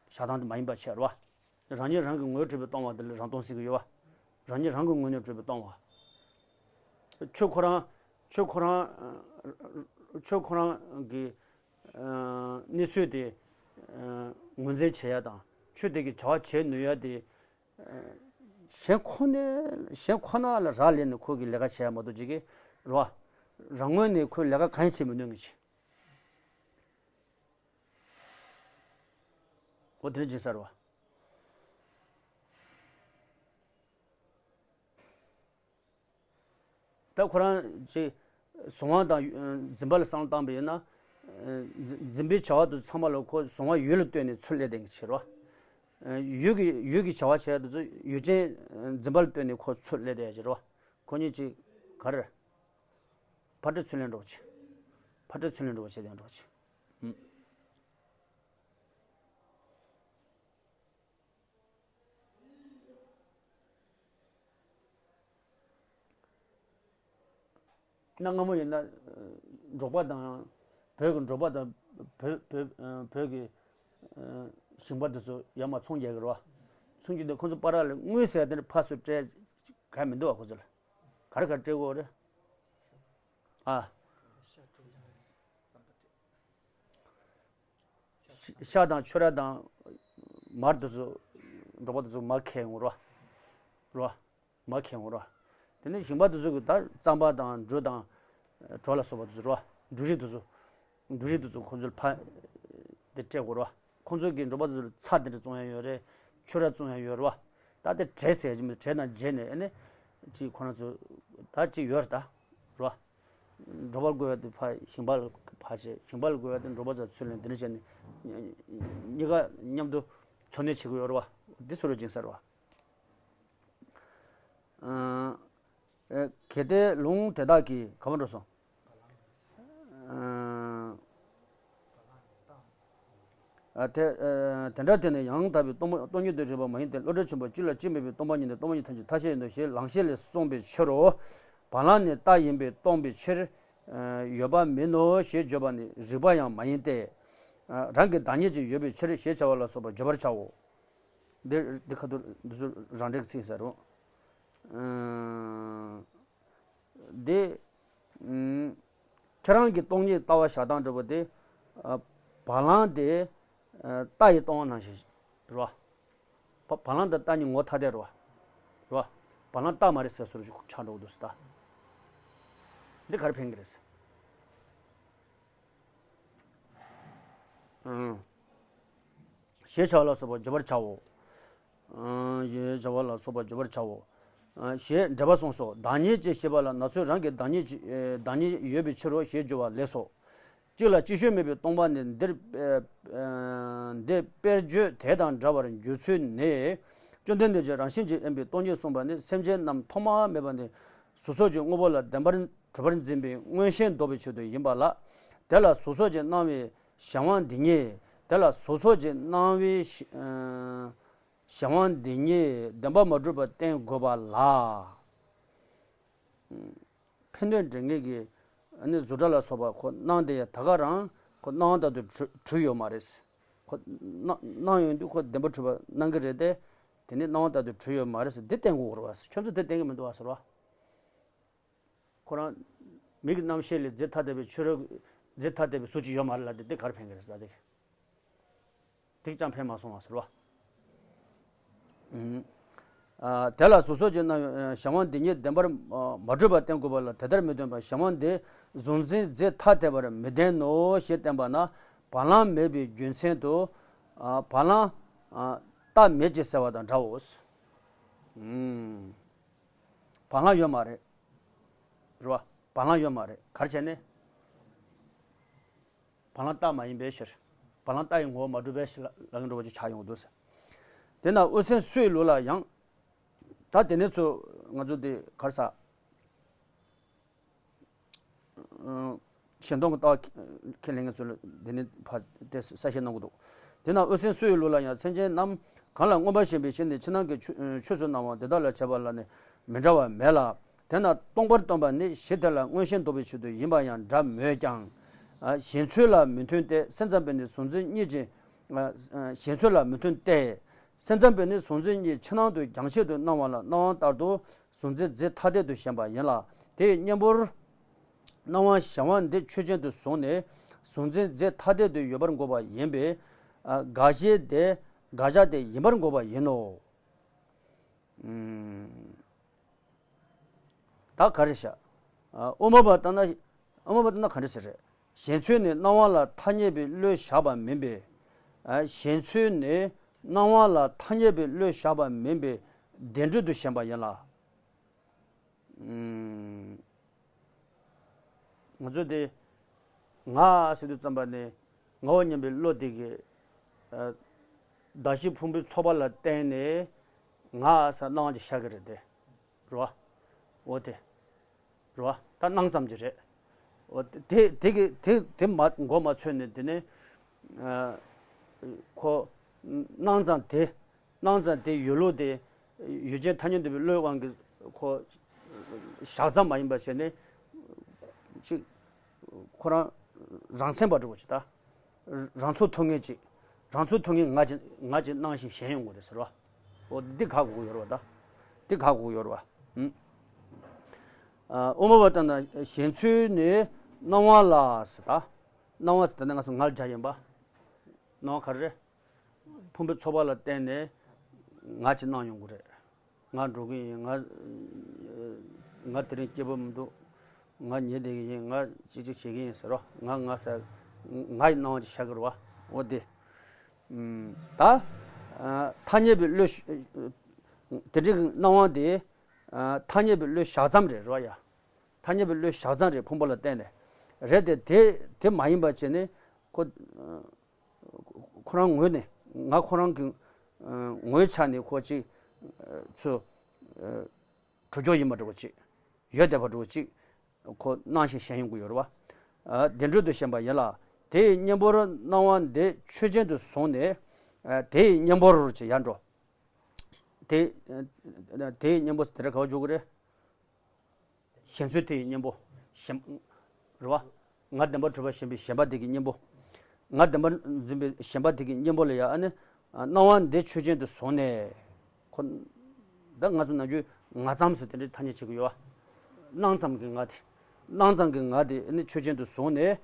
བཞག་སྟངས་དེ་མ་ཡིན་པ་བྱས་རེད་པ། རང་ཉིད་རང་གི་ངོས་གྲུབ་པའི་སྟོང་པ་དེ་ལ་རང་སྟོང་ཟེར་གྱི་ཡོད་པ། རང་ཉིད་རང་གི་ངོས་ནས་གྲུབ་པའི་སྟོང་པ། ཆོས་ཁོ་རང་ཆོས་ཁོ་རང་ཆོས་ཁོ་རང་གི་གནས་ཚུལ་དེ་ངོས་འཛིན་བྱེད་ཡ་དང་། ཆོས་དེ་གི་བྱ་བ་བྱེད་ནུས་ཡ་དེ། གཞན་ཁོ་ནས་གཞན་ཁོ་ན་ལ་རག་ལས་ནས་ཁོ་གི་ལས་ཀ་བྱེད་ཡ་མ་གཏོགས་ཅིག་གིས་རེད་པ། རང་ངོས་ནས་ཁོས་ལས་ཀ་གང་ཡང་བྱེད་མི་ནུས་ངེས་ཅིག་འོ་དེ་འདྲ་ཅིག་ཟེར་བ། ད་ཁོ་རང་ཅིག་གཟུང་བ་དང་འཛིན་པ་ལ་བསམ་བློ་བཏང་པ་ཡིན་ན། འཛིན་པའི་བྱ་བ་དེ་ཚང་མ་ལ་ཁོ་གཟུང་བ་ཡུལ་ལ་ལྟོས་ནས་ཚུར་སླེབས་བསྡད་མཁན་ཅིག་རེད་པ། ཡུལ་གྱི་ཡུལ་གྱི་བྱ་བ་བྱེད་ཡ་དེ་ཚོ་ཡུལ་ཅན་འཛིན་པ་ལ་ལྟོས་ནས་ཁོ་ཚུར་སླེབས་བསྡད་ཡ་ཅིག་རེད་པ། ཁོ་གཉིས་ཅིག་ག་རེ། ཕར་འདྲེ་ཚུར་ལེན་འགྲོ་བྱེད། ཕར་འདྲེ་ཚུར་ལེན་འགྲོ་བྱེད་དེ་འགྲོ་བྱེད། གནའ་སྔ་མོ་ཡིན་ན་འབྲོག་པ་དང་། བོད་ཀྱི་འབྲོག་པ་དང་། བོད་བོད་བོད་ཀྱི་ཞིང་པ་དེ་ཚོ་ཡར་མར་ཚོང་རྒྱག་གི་རེད་པ། ཚོང་རྒྱུ་དེ་ཁོང་ཚོ་བར་ལ་དངུལ་ཟེར་དེ་འདྲ་ཕར་ཚུར་སྤྲད་ག་མི་འདུག་པ། ཁོ་ཚོ་ལ་ག་རེ་ག་རེ་སྤྲད་དགོས་རེད། ཨ། ཤ་དང་ཕྱུར་ར་དང་མར་དེ་ཚོ་འབྲོག་པ་དེ་ཚོ་མར་ཁྱེར་ཡོང་རོ། རོ། མར་ཁྱེར་ཡོང་རོ། དེ་ནས་ཞིང་པ་དེ་ཚོ་གི་ད་རྩམ་པ་དང་འབྲུ་དང་གྲོ་ལ་སོགས་པ་དེ་ཚོ་རོ། འབྲུ་རིགས་དེ་ཚོ། འབྲུ་རིགས་དེ་ཚོ་ཁོ་ཚོར་ཕ། དེ་སྤྲད་དགོས་རོ། ཁོང་ཚོ་གི་འབྲོག་པ་དེ་ཚོར་ཚྭ་དེ་འདྲ་བཙོང་ཡ་ཡོད་རེད། ཕྱུར་ར་བཙོང་ཡ་ཡོད་རེད་བ། ད་དེ་བྲེ་ཟེར་གྱི་མི་འདུག་བྲེ་དང་བརྗེས་ནས་ཨ་ནི། ཅིག་ཁོ་རང་ཚོ། ད་ཅིག་ཡོད་རེད་ད། རོ། འབྲོག་པར་དགོས་ཡ་དེ་ཕ་ཞིང་པ་ལ་ཕ་བྱས། ཞིང་པ་ལ་དགོས་ཡ་དེ་འབྲོག་པ་ཚོ་ཚུར་ལེན། འདི་འདྲ་བྱས་ནས། གཉིས་ཀ་མཉམ་དུ་འཚོ་གནས་བྱེད་ཀྱི་ཡོད་རེད་བ། འདི་ཚོ་རུ་སྦྱིན་ས་རེད་བ། ཨ། ཨེ། གལ་ཏེ་ལུང་དེ་དག་གིས་ག་པར་འགྲོ་སོང་། ཨ། ཨ། དེ། ཨ། དེ་འདྲ་དེ་ནི་ཡང་དག་པའི་སྟོང་པ་སྟོང་ཉིད་དུ་རིགས་པ་མ་ཡིན་ཏེ། བློ་གྲོས་ཆེན་པོས་གཅིག་ལ་གཅིག་མེད་པའི་སྟོང་པ་ཉིད་ནི་སྟོང་པ་ཉིད་ཐམས་ཅད་ཐ་ཤལ་ཡིན་ནོ་ཞེས་ལང་ཤེས་ལས་གསུངས་པའི་ཕྱིར་རོ། བ་ལང་ནི་རྟ་ཡིན་པས་སྟོང་པའི་ཕྱིར། ཨ། ཡོད་པ་མིན་ནོ་ཞེས་བརྗོད་པ་ནི་རིགས་པ་ཡང་མ་ཡིན་ཏེ། ཨ། རང་གི་བདག་ཉིད་ཀྱིས་ཡོད་པའི་ཕྱིར་ཞེས་བྱ་བ་ལ་སོགས་པ་བརྗོད་པར་བྱའོ། འདི་འདི་ཁ་ཐུར་འདི་ཚོ་རང་འགྲེལ་གྱི་ཚིག་ཟེར་རོ། ཨ། འདི། ཨ། ཁྱེད་རང་གི་སྟོང་ཉིད་ལྟ་བ་བཞག་སྟངས་འདྲ་པོ་དེ། ཨ། བ་ལང་དེ། ཨ། རྟ་ཡི་ལྟ་བ་ནང་བཞིན་རེད་བ། བ་བ་ལང་དང་རྟ་གཉིས་ངོ་ཐ་དད་རེད་བ། རེད་བ། བ་ལང་རྟ་མ་རེད་ཟེར་སྲོལ་ཞིག་ཆགས་འགྲོ་གི་འདུག་ཟེར་ད། འདི་ག་རེ་ཕན་གི་རེད་ཟེར། ཨང་། ཞེས་བྱ་བ་ལ་སོགས་པ་བརྗོད་པར་བྱའོ། ཨང་། ཞེས་བྱ་བ་ལ་སོགས་པ་བརྗོད་པར་བྱའོ། ཨང་། ཞེས་འགྲེལ་པ་གསུངས་སོ། བདག་ཉིད་ཅེས་བཤད་པ་ལ་ན་ཚོད་རང་གི་བདག་ཉིད་ཀྱི། ཨེ། བདག་ཉིད་ཡོད་པའི་ཕྱིར་རོ་ཞེས་བརྗོད་པ་ལེགས་སོ། གཅིག་ལ་གཅིག་ཤོས་མེད་པའི་སྟོང་པ་ནི་འདིར། ཨེ། འདི་དཔེར་བརྗོད་དེ་དང་འདྲ་བར་འགྱུར་ཚུལ་ནི། བཅོམ་ལྡན་འདས་ཀྱིས་རང་བཞིན་གྱིས་དབེན་པའི་སྟོང་ཉིད་གསུངས་པ་ནི། སེམས་ཅན་རྣམས་ཐོག་མ་མེད་པ་ནས་གཟུགས་སོགས་ཀྱི་དངོས་པོ་ལ་བདེན་པར་གྲུབ་པར་འཛིན་པའི་མངོན་ཞེན་བཟློག་པའི་ཆེད་དུ་ཡིན་པ་ལ། དེ་ལ་གཟུགས་སོགས་ཀྱིས་སྣང་བའི་གཞན་དབང་འདི་ཉིད་ དེ་ལ་སོ་སོ་ཅིག་སྣང་བའི་གཞན་དབང་འདི་ཉིད་བདེན་པར་མ་གྲུབ་པར་བསྟན་དགོས་པ་ལ། ཕན་འདོད་འབྲེལ་ངེས་ཀྱི་ཨ་ནི་གཟུགས་སྒྲ་ལ་སོགས་པ་ཁོ་སྣང་དེ་ཡང་ད་ག་རང་ཁོ་སྣང་བ་ལྟར་དུ་གྲུབ་གྲུབ་ཡོད་མ་རེད། ཁོ་སྣང་སྣང་ཡོང་དུས་ཁོ་བདེན་པར་གྲུབ་པ་སྣང་གི་རེད་དེ། དེ་ནི་སྣང་བ་ལྟར་དུ་གྲུབ་ཡོད་མ་རེད་ཟེར་འདི་བསྟན་དགོས་རེད་བ། ཁྱོད་ཚོ་དེ་བསྟན་གི་མི་འདུག་བ་ཟེར་བ། ཁོ་རང་མིག་གི་རྣམ་ཤེས་ལས་རྫས་ཐ་དད་པའི་ཆོས་རོ། རྫས་ཐ་དད་པའི་གཟུགས་ཅིག་ཡོད་མ་རེད་ལབ་དེ་འདི་ག་རེ་ཕན་གི་རེད་ཟེར་ད་དེ། དེ་ཅང་ཕན་མ་སོང་བ་ཟེར་བ། ཨུམ། ཨ། དེ་ལ་སོ་སོ་ཅིག་སྣང་བའི་གཞན་དབང་འདི་ཉིད་བདེན་པར་མ་གྲུབ་པར་བསྟན་དགོས་པ་ལ། དེ་ལྟར་མི་སྟོན་པར་གཞན་དབང་འདི་གཟུང་འཛིན་རྫས་ཐ་དད་པར་མི་ལྡན་ནོ་ཞེས་བསྟན་པ་ན། བ་ལང་མེད་པའི་རྒྱུ་མཚན་དུ། ཨ། བ་ལང་། ཨ། རྟགས་མེད་ཅེས་ཟེར་བ་དང་འདྲའོ། ཨུམ། བ་ལང་ཡོད་མ་རེད། རེད་བ། བ་ལང་ཡོད་མ་རེད། ག་རེ་བྱས་ནས། བ་ལང་རྟགས་མ་ཡིན་པའི་ཕྱིར། བ་ལང་རྟགས་ཡི་ངོ་བོ་མ་གྲུབ་པའི་ཕྱིར་ལ་ལ་ངན་འགྲོ་བ་ཅིག་ཆགས་ཡོང་གི་འདུག་ཟེར། དེས་ན་དབུ་སེམས་སུའི་ལུགས་ལ་ཡང་། ད་དེ་ནས་ཚུར་ང་ཚོ་འདི་ག་རེ་ཟ། ཨ། གཞན་སྟོང་གི་ལྟ་བ་ཁས་ལེན་མཁན་ཚོ་ལ་འདི་ནས་ཕར་དེ་གསལ་བཤད་གནང་གི་འདུག་དེས་ན་དབུ་སེམས་སུའི་ལུགས་ལ་ཡང་། སེམས་ཅན་རྣམས་གང་ལ་མངོན་པར་ཞེན་པའི་ཕྱིར་ནི་ཕྱི་ནང་གི་ཆོས་ཆོས་སུ་སྣང་བ་འདི་དག་ལ་བྱེད་པ་ལ་ནི་མི་འདྲ་བ་མེད་ལ། དེས་ན་སྟོང་པར་སྟོན་པ་ནི་གཞི་དེ་ལ་མངོན་ཞེན་འདོགས་པའི་ཆེད་དུ་ཡིན་པ་ཡང་འདྲ་མོད་ཀྱང་། ཨ། གཞན་ཚོད་ལ་མི་མཐུན་ཏེ། སེམས་ཙམ་པས་ནི་གཟུང་འཛིན་གཉིས་ཀྱི། ཨ། གཞན་ཚོད་ལ་མི་མཐུན་ཏེ། སེམས་ཙམ་པས་ནི་གཟུང་འཛིན་གཉིས་ཕྱི་ནང་དུ་རྒྱང་ཆད་དུ་སྣང་བ་ལ་སྣང་བ་ལྟར་དུ་གཟུང་འཛིན་རྫས་ཐ་དད་དུ་ཞེན་པ་ཡིན་ལ། དེའི་གཉེན་པོར་སྣང་བ་གཞན་དབང་འདི་ཆོས་ཅན་དུ་བཟུང་ནས་གཟུང་འཛིན་རྫས་ཐ་དད་དུ་ཡོད་པར་འགོག་པ་ཡིན་པས། ཨ། དགག་བྱའི་དེ་དགག་བྱ་དེ་ཡིན་པར་འགོག་པ་ཡིན་ནོ། ཨུམ། ད་ག་རེ་བྱ། ཨ། དབུ་མ་པ་ལྟར་ན། དབུ་མ་པ་ལྟར་ན་ག་འདྲ་ཟེར་རེད། གཞན་ཚོད་ནི་སྣང་བ་ལ་ཐ་སྙད་པའི་བློས་བཞག་པ་མིན་པས། ཨ། གཞན་ཚོད་ནི་སྣང་བ་ལ་ཐ་སྙད་པའི་བློས་བཞག་པ་མིན་པས་བདེན་གྲུབ་ཏུ་ཞེན་པ་ཡིན་ལ། ཨུམ། ང་ཚོ་དེ་ང་ཟེར་དུས་ཙམ་པ་ནས་ངའོ་སྙམ་པའི་བློ་དེ་གིས། ཨ། གདགས་གཞི་ཕུང་པོའི་ཚོགས་པ་ལ་བརྟེན་ནས་ང་ཟེར་སྣང་བ་ཅིག་ཤར་གི་རེད་དེ། རེད་བ། འོ་དེ། རེད་བ། ད་སྣང་ཙམ་ཅིག་རེད། འོ་དེ་དེ་གི་དེ་དེ་མ་མགོ་མ་ཚོས་ནས་དེ་ནས། ཨ། ཁོ་སྣང་ཙམ་དེ། སྣང་ཙམ་དེ་ཡོད་ལུགས་དེ་ཡུལ་ཅན་ཐ་སྙད་འདོད་པའི་བློའི་དབང་གིས་ཁོ་བཞག་ཙམ་མ་ཡིན་པ་བྱས་ནས། ཅིག་ཁོ་རང་རང་མཚན་པ་འདྲ་བོ་ཅིག་ད། རང་ཚོད་ཐུབ་ངེས་ཅིག་རང་ཚོད་ཐུབ་ངེས་ང་ཅིག་ང་ཅིག་སྣང་ཞིང་ཞེན་ཡོང་གི་རེད་ཟེར་བ། འོ་འདི་ག་གོ་གི་ཡོད་རེད་བ་ད། འདི་ག་གོ་གི་ཡོད་རེད་བ། ཨུམ། ཨ། དབུ་མ་པ་ལྟར་ན་གཞན་ཚོད་ནི་སྣང་བ་ལ་ཟེར་ད། སྣང་བ་ཟེར་ད་ནི་ང་ཚོ་ང་ལ་སྦྱར་ཡིན་པ། སྣང་བ་ག་རེ་རེད། ཕུང་པོའི་ཚོགས་པ་ལ་བརྟེན་ནས་ང་ཅིག་སྣང་ཡོང་གི་རེད། ང་འགྲོ་གི་ཡིན། ང་ང་དེ་རིང་སྐྱིད་པོ་མི་འདུག་ང་ཉལ་བསྡད་ཀྱི་ཡིན། ང་ཅིག་ཅིག་བྱེད་ཀྱི་ཡིན་ཟེར་རོ། ང་ང་ཟེར། ང་ཡི་སྣང་བ་ཅིག་ཤར་གི་རེད་བ། འོ་དེ། ཨུམ། ད། ཨ། ཐ་སྙད་པའི་བློ་ཤ་དེ་འདྲའི་སྣང་བ་དེ། ཨ། ཐ་སྙད་པའི་བློས་བཞག་ཙམ་རེད་རོ་ཡ། ཐ་སྙད་པའི་བློས་བཞག་ཙམ་རེད་ཕུང་པོ་ལ་བརྟེན་ནས། རེད་དེ་དེ་དེ་མ་ཡིན་པ་བྱས་ནས་ཁོ། ཁོ་རང་ངོས་ནས་ང་ཁོ་རང་གི་ངོའི་ཆ་ནས་ཁོ་ཅིག་ཚོ་གྲུབ་ཀྱོག་ཡིན་པ་འདྲ་བོ་ཅིག་ཡོད་བསྡད་པ་འདྲ་བོ་ཅིག་ཁོ་སྣང་ཞིང་ཞེན་ཡོང་གི་ཡོད་རེད་བ། བདེན་གྲུབ་ཏུ་ཞེན་པ་ཡིན་ལ། དེ་ཡི་གཉེན་པོར་སྣང་བ་འདི་ཆོས་ཅན་དུ་བཟུང་ནས། དེ་ཡི་གཉེན་པོར་ཅེས་ཡར་འགྲོ། དེ། དེ་ཡི་གཉེན་པོ་དེ་འདྲ་ག་པར་འཇོག་གི་རེད། གཞན་ཚོད་དེ་ཡི་གཉེན་པོ། ཞེན། རེད་བ། ང་བདེན་པར་གྲུབ་པར་ཞེན་པའི་ཞེན་པ་དེ་གི་གཉེན་པོ། ང་བདེན་པར་འཛིན་པའི་ཞེན་པ་དེ་གི་གཉེན་པོ་ལ་ཡང་ཨ་ནི། སྣང་བ་འདི་ཆོས་ཅན་དུ་བཟུང་ནས། ཁོ། ད་ང་ཚོ་ནམ་རྒྱུན་ང་ཙམ་ཟེར་དེ་འདྲའི་ཐ་སྙད་བྱེད་ཀྱི་ཡོད་བ། སྣང་ཙམ་གྱི་ང་དེ། སྣང་ཙམ་གྱི་ང་དེ་ཨ་ནི་ཆོས་ཅན་དུ་བཟུང་ནས།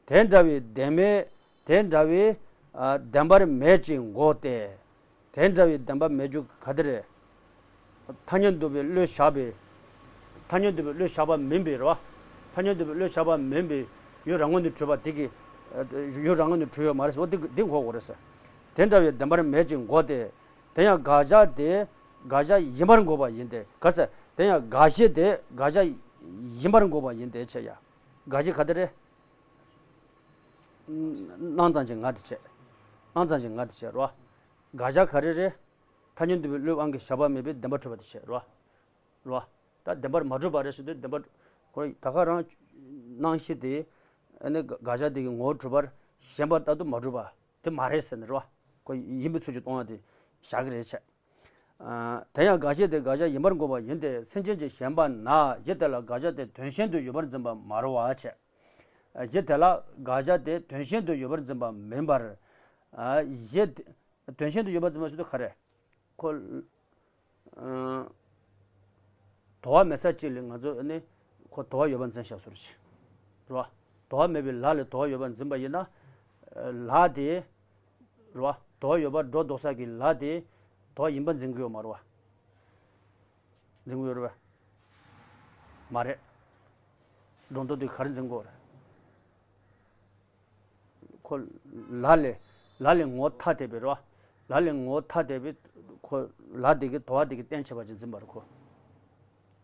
དེ་འདྲ་བའི་བདེན་མེད། དེ་འདྲ་བའི། ཨ། བདེན་པར་མེད་ཅེས་འགོག་སྟེ། དེ་འདྲ་བའི་བདེན་པ་མེད་རྒྱུ་ག་དེ་རེད། ཐ་སྙད་འདོད་པའི་བློས་བཞག་པའི། ཐ་སྙད་འདོད་པའི་བློས་བཞག་པ་མིན་པའི་རེད་བ། ཐ་སྙད་འདོད་པའི་བློས་བཞག་པ་མིན་པའི་ཡུལ་རང་ངོས་ནས་གྲུབ་པ་དེ་གི། ཡུལ་རང་ངོས་ནས་གྲུབ་ཡོད་མ་རེད་ཟེར་བ་དེ་འདི་འགོག་དགོས་རེད་ཟེར། དེ་འདྲ་བའི་བདེན་པར་མེད་ཅེས་འགོག་སྟེ། དེ་ཡང་དགག་བྱ་དེ་དགག་བྱ་ཡིན་པར་འགོག་པ་ཡིན་ཏེ། ག་ཟེར། དེ་ཡང་དགག་གཞི་དེ་དགག་བྱ་ཡིན་པར་འགོག་པ་ཡིན་ཏེ་ཆེ་ཡ། དགག་གཞི་ག་དེ་རེད། སྣང་ཙམ་གྱི་ང་དེ་བྱས། སྣང་ཙམ་གྱི་ང་དེ་བྱས་རོ། དགག་བྱ་ག་རེ་རེད། ཐ་སྙད་འདོད་པའི་བློའི་དབང་གིས་བཞག་པ་མེད་པའི་བདེན་པར་གྲུབ་པ་དེ་བྱས་རོ། རོ། ད་བདེན་པར་མ་གྲུབ་པ་རེད་ཟེར་དུས་བདེན་པར། ཁོ་ད་ག་རང་སྣང་གཞི་དེ། ཨ་ནི་དགག་བྱ་དེ་གི་ངོ་བོར་གྲུབ་པར་ཞེན་པ་ལྟར་དུ་མ་གྲུབ་པ། དེ་མ་རེད་ཟེར་ནས་རེད་བ། ཁོ་ཡིན་པའི་ཚུལ་གྱིས་སྟོང་བ་དེ་བཞག་གི་རེད་བྱས། ཨ། དེ་ཡང་དགག་བྱ་དེ་དགག་བྱ་ཡིན་པར་འགོག་པ་ཡིན་ཏེ། སེམས་ཅན་གྱི་ཞེན་པ་ན་གཞི་དེ་ལ་དགག་བྱ་དེ་དོན་གཞན་དུ་ཡོད་པར་འཛིན་པ་མ་རེད་བ་བྱས། གཞི་དེ་ལ་དགག་བྱ་དེ་དོན་གཞན་དུ་ཡོད་པར་འཛིན་པ་མིན་པར། ཨ། གཞི་དེ་དོན་གཞན་དུ་ཡོད་པར་འཛིན་པ་ཟེར་དུས་ག་རེ། ཁོ། ཨ། དོར་བ་མེད་ས་གཅིག་ལ་ང་ཚོ་ནི་ཁོ་དོར་བ་ཡོད་པར་འཛིན་བཞག་ཟེར་བ་ཅིག་རེད་བ། དོར་བ་མེད་པའི་ལ་ལ་དོར་བ་ཡོད་པར་འཛིན་པ་ཡིན་ན། ལ་དེ་རེད་བ། དོར་བ་ཡོད་པར་སྒྲོ་འདོགས་ས་གི་ལ་དེ་དོར་བ་ཡིན་པར་འཛིན་གྱི་ཡོད་མ་རེད་བ། འཛིན་གྱི་ཡོད་རེད་བ། མ་རེད། སྒྲོ་འདོགས་དེ་ག་རེ་འཛིན་དགོས་རེད། ཁོ་ལ་ལས། ལ་ལས་ངོ་ཐ་དད་པའི་རེད་བ། ལ་ལས་ངོ་ཐ་དད་པའི་ཁོ་ལ་དེ་གི་དོར་བ་དེ་གི་རྟེན་བྱེད་པ་ཅིག་འཛིན་པ་རེད་ཁོ།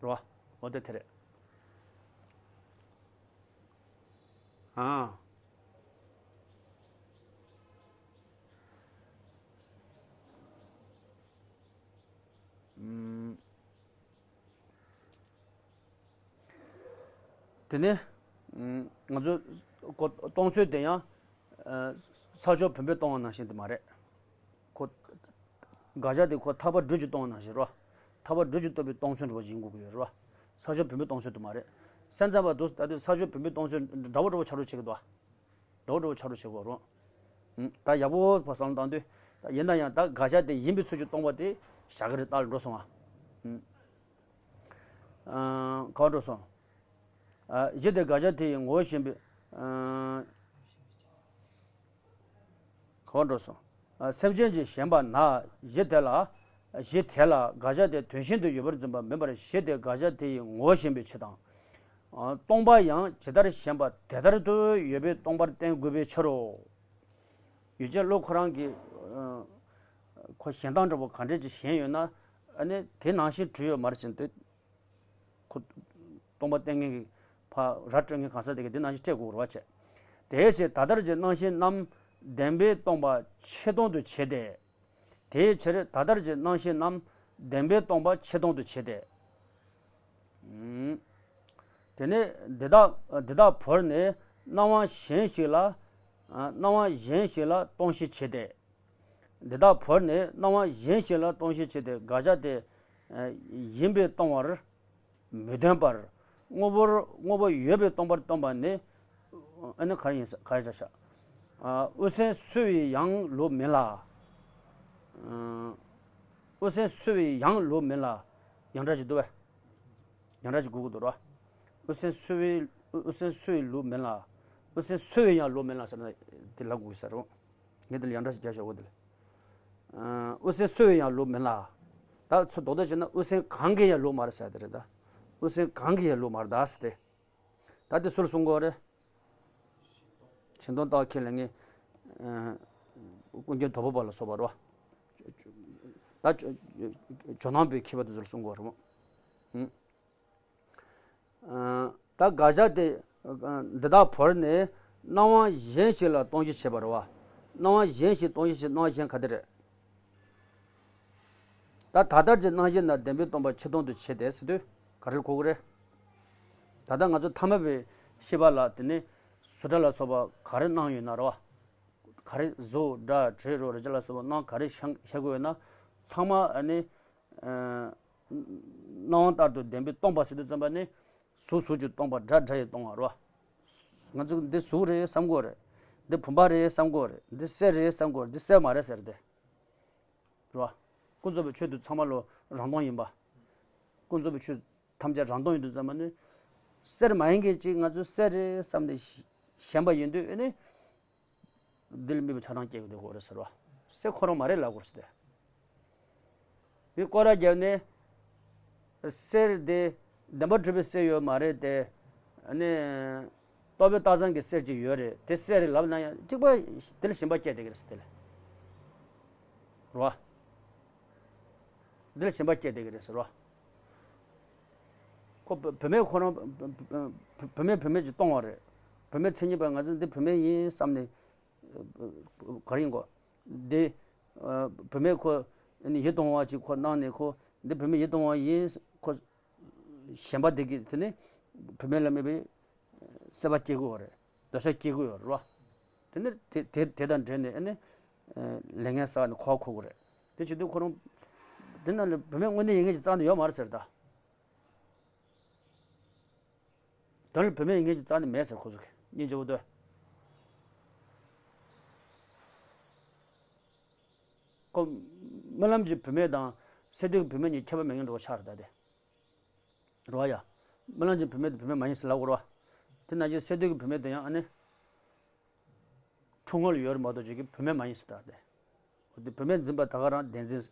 རེད་བ། འོ་དེ་དེ་རེད། ཨ། ཨུམ། དེ་ནས། ཨུམ། ང་ཚོ་ཁོ་སྟོང་ཚུལ་དེ་ཡང་། ཨ། ས་ཕྱོགས་བུམ་པས་སྟོང་བ་ནང་བཞིན་དེ་མ་རེད། ཁོ། དགག་བྱ་དེ་ཁོ་ཐག་པ་སྦྲུལ་གྱིས་སྟོང་བ་ནང་བཞིན་རེད། ཐག་པ་སྦྲུལ་གྱིས་སྟོང་པའི་སྟོང་ཚུལ་འདྲ་བོ་ཞིག་ཡིན་དགོས་ཀྱི་ཡོད་རེད། ས་ཕྱོགས་བུམ་པས་སྟོང་ཚུལ་དེ་མ་རེད། སེམས་ཙམ་པ་དུ་ད་དུས་ས་ཕྱོགས་བུམ་པས་སྟོང་ཚུལ་འདྲ་བོ་འདྲ་བོ་ཆགས་འགྲོ་བྱེད་ཀྱི་འདུག་འདྲ་བོ་འདྲ་བོ་ཆགས་འགྲོ་བྱེད་དགོས་རེད། ཨུམ། ད་ཡག་པོ་བསམ་བློ་བཏང་དུས། ད་ཡིན་ན་ཡང་ད་དགག་བྱ་དེ་ཡིན་པའི་ཚུལ་གྱིས་སྟོང་པ་དེ་བཞག་གི་རེད། རྟགས་ལ་འགྲོ་སོང་ང་། ཨུམ། ཨ། ག་པར་འགྲོ་སོང་། ཨ། གཞི་དེ་དགག་བྱ་དེ་ཡི་ངོ་བོ་ཞེན་པའི། ཨ། ག་པར་འགྲོ་སོང་། ཨ། སེམས་ཅན་གྱི་ཞེན་པ་ན་གཞི་དེ་ལ། གཞི་དེ་ལ་དགག་བྱ་དེ་དོན་གཞན་དུ་ཡོད་པར་འཛིན་པ་མིན་པར། གཞི་དེ་དགག་བྱ་དེ་ཡི་ངོ་བོ་ཞེན་པའི་ཕྱིར་དང་། ཨ། སྟོང་པ་ཡང་ཇི་ལྟར་ཞེན་པ་དེ་ལྟར་དུ་ཡོད་པའི་སྟོང་པར་བསྟན་དགོས་པའི་ཕྱིར་རོ། ཡུལ་ཅན་བློ་ཁོ་རང་གི། ཨ། ཁོ་ཞེན་སྟངས་འདྲ་པོ་ག་འདྲས་ཀྱི་ཞེན་ཡོད་ན། ཨ་ནི་དེ་ནང་བཞིན་གྲུབ་ཡོད་མ་རེད་ཟེར་དུས། ཁོ་སྟོང་པ་བསྟན་མཁན་གྱི་ཕ་ར་སྤྲོད་མཁན་གང་ཟག་དེ་གིས་འདི་ནང་བཞིན་སྤྲད་དགོས་རེད་བ་བྱས། དེའི་ཕྱིར་ད་ལྟར་གྱི་སྣང་ཞེན་རྣམས་བདེན་པས་སྟོང་པ་ཆེ་མཐོང་དུ་བྱེད་དེ། དེའི་ཕྱིར་ད་ལྟར་གྱི་སྣང་ཞེན་རྣམས་བདེན་པས་སྟོང་པ་ཆེ་མཐོང་དུ་བྱེད་དེ། ཨུམ། དེ་ནས་འདི་དག་འདི་དག་བོར་ནས་སྣང་བ་གཞན་ཞིག་ལ། ཨ། སྣང་བ་གཞན་ཞིག་ལ་སྟོང་ཞེན་བྱེད་དེ། འདི་དག་བོར་ནས་སྣང་བ་གཞན་ཞིག་ལ་སྟོང་ཞེན་བྱེད་དེ། དགག་བྱ་དེ་ཡིན་པས་སྟོང་བར་མི་སྟོན་པར། དངོས་པོར་དངོས་པོ་ཡོད་པས་སྟོང་པར་སྟོན་པ་ནི། ཨ་ནི་ག་རེ་ཡིན་ས་ག་རེ་འདྲ་ཤག་ཨ། དབུ་སེམས་སོལ་བའི་ཡང་ལུགས་མིན་ལ། ཨ། དབུ་སེམས་སོལ་བའི་ཡང་ལུགས་མིན་ལ། ཡང་འདྲ་ཞིག་འདུག་བས། ཡང་འདྲ་ཞིག་དགོས་ཀྱི་འདུག་ར། དབུ་སེམས་སོལ་བའི་དབུ་སེམས་སོལ་བའི་ལུགས་མིན་ལ། དབུ་སེམས་སོལ་བའི་ཡང་ལུགས་མིན་ལ་ཟེར་ན་དེ་ལབ་དགོས་ས་རེད། ངས་འདི་ལ་ཡང་འདྲ་ཞིག་རྒྱབ་བཞག་གོ་འདི་ལ། ཨ། དབུ་སེམས་སོལ་བའི་ཡང་ལུགས་མིན་ལ། ད་ཚུར་རྡོག་རྡོག་བྱས་ན་དབུ་སེམས་གང་གི་ཡང་ལུགས་མ་རེད་ཟེར་དེ་རེད་ད། དབུ་སེམས་གང་གི་ཡང་ལུགས་མ་རེད་ད་ཟེར་ཏེ། ད་དེ་སུ་ལ་གསུང་གི་ཡོད་རེད། ཆེ་མཐོང་ལྟ་བ་ཁས་ལེན་མཁན། ཨ། ཀུན་མཁྱེན་དོལ་པོ་པ་ལ་སོགས་པ་རེད་བ། ད་ཇོ་ནང་པའི་མཁས་པ་དེ་ཚོ་ལ་གསུང་གི་ཡོད་རེད་མོ། ཨུ། ད་དགག་བྱ་དེ། འདི་དག་བོར་ནས་སྣང་བ་གཞན་ཞིག་ལ་སྟོང་ཞེན་བྱེད་པ་རེད་བ། སྣང་བ་གཞན་ཞིག་སྟོང་ཞེན་བྱེད། སྣང་བ་གཞན་ག་དེ་རེད། ད་ད་ལྟར་གྱི་སྣང་ཞེན་རྣམས་བདེན་པས་སྟོང་པ་ཆེ་མཐོང་དུ་བྱེད་དེ་ཟེར་དུས་ག་རེ་གོ་གི་རེད། ད་ལྟ་ང་ཚོ་ཐ་མལ་པའི་ཤེས་པ་ལ་དེ་ནི་བཟོ་གྲྭ་ལ་སོགས་པ་ག་རེ་སྣང་ཡོད་ན་རེད་བ། ག་རེ་བཟོ་གྲྭ་བྲོས་རོགས་རེ་ཅག་ལ་སོགས་པ་སྣང་ག་རེ་ཤེས་ཤེས་དགོས་ཡོད་ན། ཚང་མ་ཨ་ནི། ཨ། སྣང་བ་ལྟར་དུ་བདེན་པས་སྟོང་པ་ཟེར་དུས་ཙམ་པ་ནི། གཟུགས་གཟུགས་ཀྱིས་སྟོང་པ། སྒྲ་སྒྲ་ཡིས་སྟོང་བ་རེད་བ། ང་ཚོ་འདི་གཟུགས་རེད་བསམ་གྱི་ཡོད་རེད། འདི་བུམ་པ་རེད་བསམ་གྱི་ཡོད་རེད། འདི་གསེར་རེད་བསམ་གྱི་ཡོད་རེད། འདི་གསེར་མ་རེད་ཟེར་ཏེ། རེད་བ། ཀུན་རྫོབ་པའི་ཆོས་དེ་ཚང་མ་ལོ་རང་སྟོང་ཡིན་པ། ཀུན་རྫོབ་པའི་ཆོས་ཐམས་ཅད་རང་སྟོང་ཡིན་དུས་ཙམ་པ་ནི། གསེར་མ་ཡིན་མཁན་ཅིག་ང་ཚོས་གསེར་རེད་བསམ་ནས་ཞེན་པ་ཡིན་དུས་ཨ་ནི། འདི་ལ་དམིགས་པའི་ཆགས་སྡང་སྐྱེ་གི་འདུག་གོ་རེད་ཟེར་བ། གསེར་ཁོ་རང་མ་རེད་ལབ་དགོས་ཟེར་ཏེ། མི་སྐོར་ར་བརྒྱབ་ནས། གསེར་དེ་བདེན་པར་གྲུབ་པའི་གསེར་ཡོད་མ་རེད་དེ། ཨ་ནི། རྟོག་པས་བཏགས་ཙམ་གྱི་གསེར་ཅིག་ཡོད་རེད། དེ་གསེར་རེད་ལབ་ན་ཡང་གཅིག་པ་དེ་ལ་ཞེན་པ་སྐྱེ་བསྡད་ཀྱི་རེད་ཟེར་དེ་ལ། རེད་བ། འདི་ལ་ཞེན་པ་སྐྱེ་བསྡད་ཀྱི་རེད་ཟེར་བ། ཁོ་བུ་བུད་མེད་ཁོ་རང་བུད་མེད་བུད་མེད་ཅིག་སྟོང་བ་རེད། བུད་མེད་མཚན་ཉིད་པ་ང་ཚོ་འདི་བུད་མེད་ཡིན་བསམ་ནས། ག་རེ་ཡིན་གོ། འདི། བུད་མེད་ཁོ་ཡིད་དུ་འོང་བ་ཅིག་ཁོ་སྣང་ནས་ཁོ་འདི་བུད་མེད་ཡིད་དུ་འོང་བ་ཡིན་ཁོ། ཞེན་པ་འདི་གིས་དེ་ནི་བུད་མེད་ལ་དམིགས་པའི་སྲེད་པ་སྐྱེ་གི་ཡོད་རེད། འདོད་ཆགས་སྐྱེ་གི་ཡོད་རེད་བ། དེ་ནས་དེ་དེ་དེ་དང་འབྲེལ་ནས་ཨ་ནི་ལས་ངན་བསགས་ནས་ཁོ་ཁོ་གི་རེད། དེ་བྱེད་དུས་ཁོ་རང་དེ་ནང་ལ་བུད་མེད་དངོས་གནས་ཡིན་མཁན་ཅིག་རྩ་ནས་ཡོད་མ་རེད་ཟེར་ད། དོན་ལ་བུད་མེད་ཡིན་མཁན་ཅིག་རྩ་ནས་མེད་ཟེར་ཁོ་ཚོ་གིས་སྙིང་རྗེ་པོ་འདུག་ཁོ་རྨི་ལམ་གྱི་བུད་མེད་དང་སད་དུས་ཀྱི་བུད་མེད་གཉིས་ཁྱད་པར་མེད་མཁན་འདྲ་བོ་ཆགས་རེད་ད་དེ། རེད་བ་ཡ། རྨི་ལམ་གྱི་བུད་མེད་དེ་བུད་མེད་མ་ཡིན་ཟེར་ལབ་དགོས་རེད་བ། དེ་ནང་བཞིན་སད་དུས་ཀྱི་བུད་མེད་དེ་ཡང་ཨ་ནི། ཁྲོ་ངོ་ལ་ཡོད་རེད་མ་གཏོགས་ཅིག་གི་བུད་མེད་མ་ཡིན་ཟེར་ད་དེ། འོ་དེ་བུད་མེད་འཛིན་པ་ད་ག་རང་བདེན་འཛིན།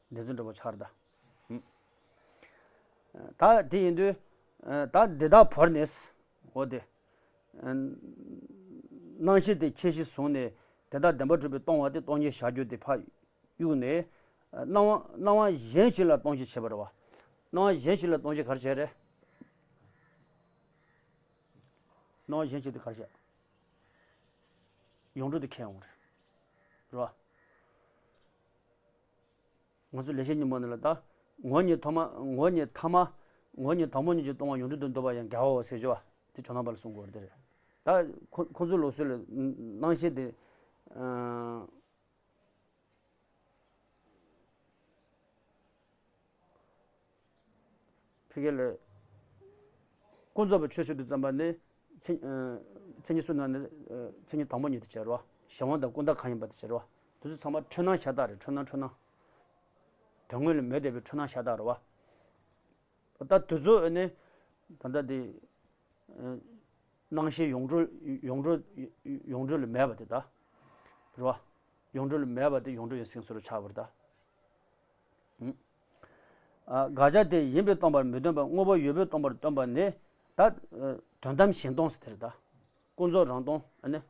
བདེན་འཛིན་འདྲ་བོ་ཆགས་རེད་ད། ད་དེ་ཡིན་དུས། ད་འདི་དག་བོར་ནས། འོ་དེ། སྣང་ཤེས་དེ་ཁྱད་གཞི་བཟུང་ནས་དེ་དག་བདེན་པར་གྲུབ་པའི་སྟོང་བ་དེ་སྟོང་ཉིད་བཞག་རྒྱུ་དེ་ཕར་གཡུགས་ནས། སྣང་བ་སྣང་བ་གཞན་ཞིག་ལ་སྟོང་ཞེན་བྱེད་པ་རེད་བ། སྣང་བ་གཞན་ཞིག་ལ་སྟོང་ཞེན་ག་རེ་བྱས་རེད། སྣང་བ་གཞན་ཞིག་དེ་ག་རེ་བྱས། ཡོངས་གྲུབ་དེ་ཁས་ཡོང་རེད། རེད་བ། ང་ཚོ་ལེགས་བཤད་སྙིང་པོ་ནང་ལ་ད། ངོ་བོ་ཉིད་ཐོག་མ། ངོ་བོ་ཉིད་ཐ་མ། ངོ་བོ་ཉིད་དང་པོ་ཉིད་ཀྱི་སྟོང་པ་ཡོངས་གྲུབ་ཏུ་འདོད་པ་ཡང་འགལ་བའོ་ཟེར་རྒྱུ་བ། དེ་ཇོ་ནང་པ་ལ་གསུང་དགོས་རེད་དེ་རེད། ད་ཁོ་ཁོ་ཚོའི་ལུགས་སྲོལ་ལ་སྣང་ཤེས་དེ། ཨ། ཕ་གི་ལ། ཀུན་རྫོབ་པའི་ཆོས་ཞུ་དུས་ཙམ་པ་ནི། མཚན་ཨ། མཚན་ཉིད་གསུམ་ནང་ནས་ཨ། མཚན་ཉིད་དང་པོ་ཉིད་དེ་བྱས་རེད་བ། གཞན་དབང་དང་ཀུན་བརྟགས་གང་ཡིན་པ་དེ་བྱས་རེད་བ། དེ་ཚོ་ཚང་མ་འཁྲུལ་སྣང་ཤ་སྟག་རེད། འཁྲུལ་སྣང་འཁྲུལ་སྣང་། དོན་དངོས་ལ་མེད་བསྡད་པའི་འཁྲུལ་སྣང་ཤ་སྟག་རེད་བ། ད་དེ་ཚོ་ཨ་ནི། ད་ལྟ་དེ། ཨ། སྣང་ཤེས་ཡོངས་གྲུབ་ཡོངས་གྲུབ་ཡོངས་གྲུབ་ལ་མེད་པ་དེ་ད། རེད་བ། ཡོངས་གྲུབ་ལ་མེད་པ་དེ་ཡོངས་གྲུབ་ཡིན་ཟེར་མཁན་བཟོ་འདྲ་ཆགས་པ་རེད་ད། ཨ། དགག་བྱ་དེ་ཡིན་པས་སྟོང་པར་མི་སྟོན་པ། དངོས་པོ་ཡོད་པས་སྟོང་པར་སྟོན་པ་ནི། ད། ཨ། དོན་དམ་གཞན་སྟོང་ཟེར་དེ་རེད་ད། ཀུན་རྫོབ་རང་སྟོང་ཨ་ནི།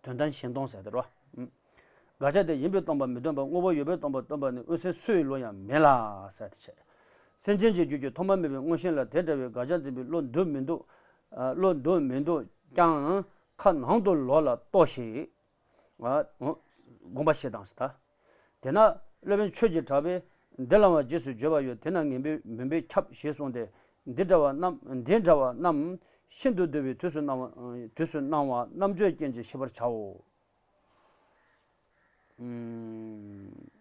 དོན་དམ་གཞན་སྟོང་ཟེར་དེ་རེད་བ། དགག་བྱ་དེ་ཡིན་པས་སྟོང་པར་མི་སྟོན་པ། དངོས་པོ་ཡོད་པས་སྟོང་པར་སྟོན་པ་ནི་དབུ་སེམས་སུ་ཡི་བློ་ཡང་མིན་ལ་ཟེར་དེ་བྱས། སེམས་ཅན་གྱི་རྒྱུད་ཀྱི་ཐོག་མ་མེད་པའི་མངོན་ཞེན་ལ་དེ་འདྲ་བའི་དགག་བྱ་འཛིན་པའི་བློ་འདུག་མི་འདུག་ཨ། བློ་འདུག་མི་འདུག་ཀྱང་ཁ་ནང་དུ་ལོག་ལ་རྟོགས་ཤིག་ཨ། དགོངས་པ་བཞེས་དང་ཟེར་ད། དེས་ན་སློབ་དཔོན་ཆོས་ཀྱི་གྲགས་པས། འདི་བླང་བར་རྗེས་སུ་བརྗོད་པ་ཡོད། དེས་ན་ངན་པས་མུན་པས་ཁྱབ་ཞེས་གསུངས་ཏེ། འདི་འདྲ་བ་རྣམས། འདི་འདྲ་བ་རྣམས་ཤིན་ཏུ་བསྡུ་བའི་དུས་སུ་སྣང་བ། དུས་སུ་སྣང་བ་རྣམ་དཔྱོད་ཅན་གྱིས་ཤེས་པར་བྱའོ། ཨུམ།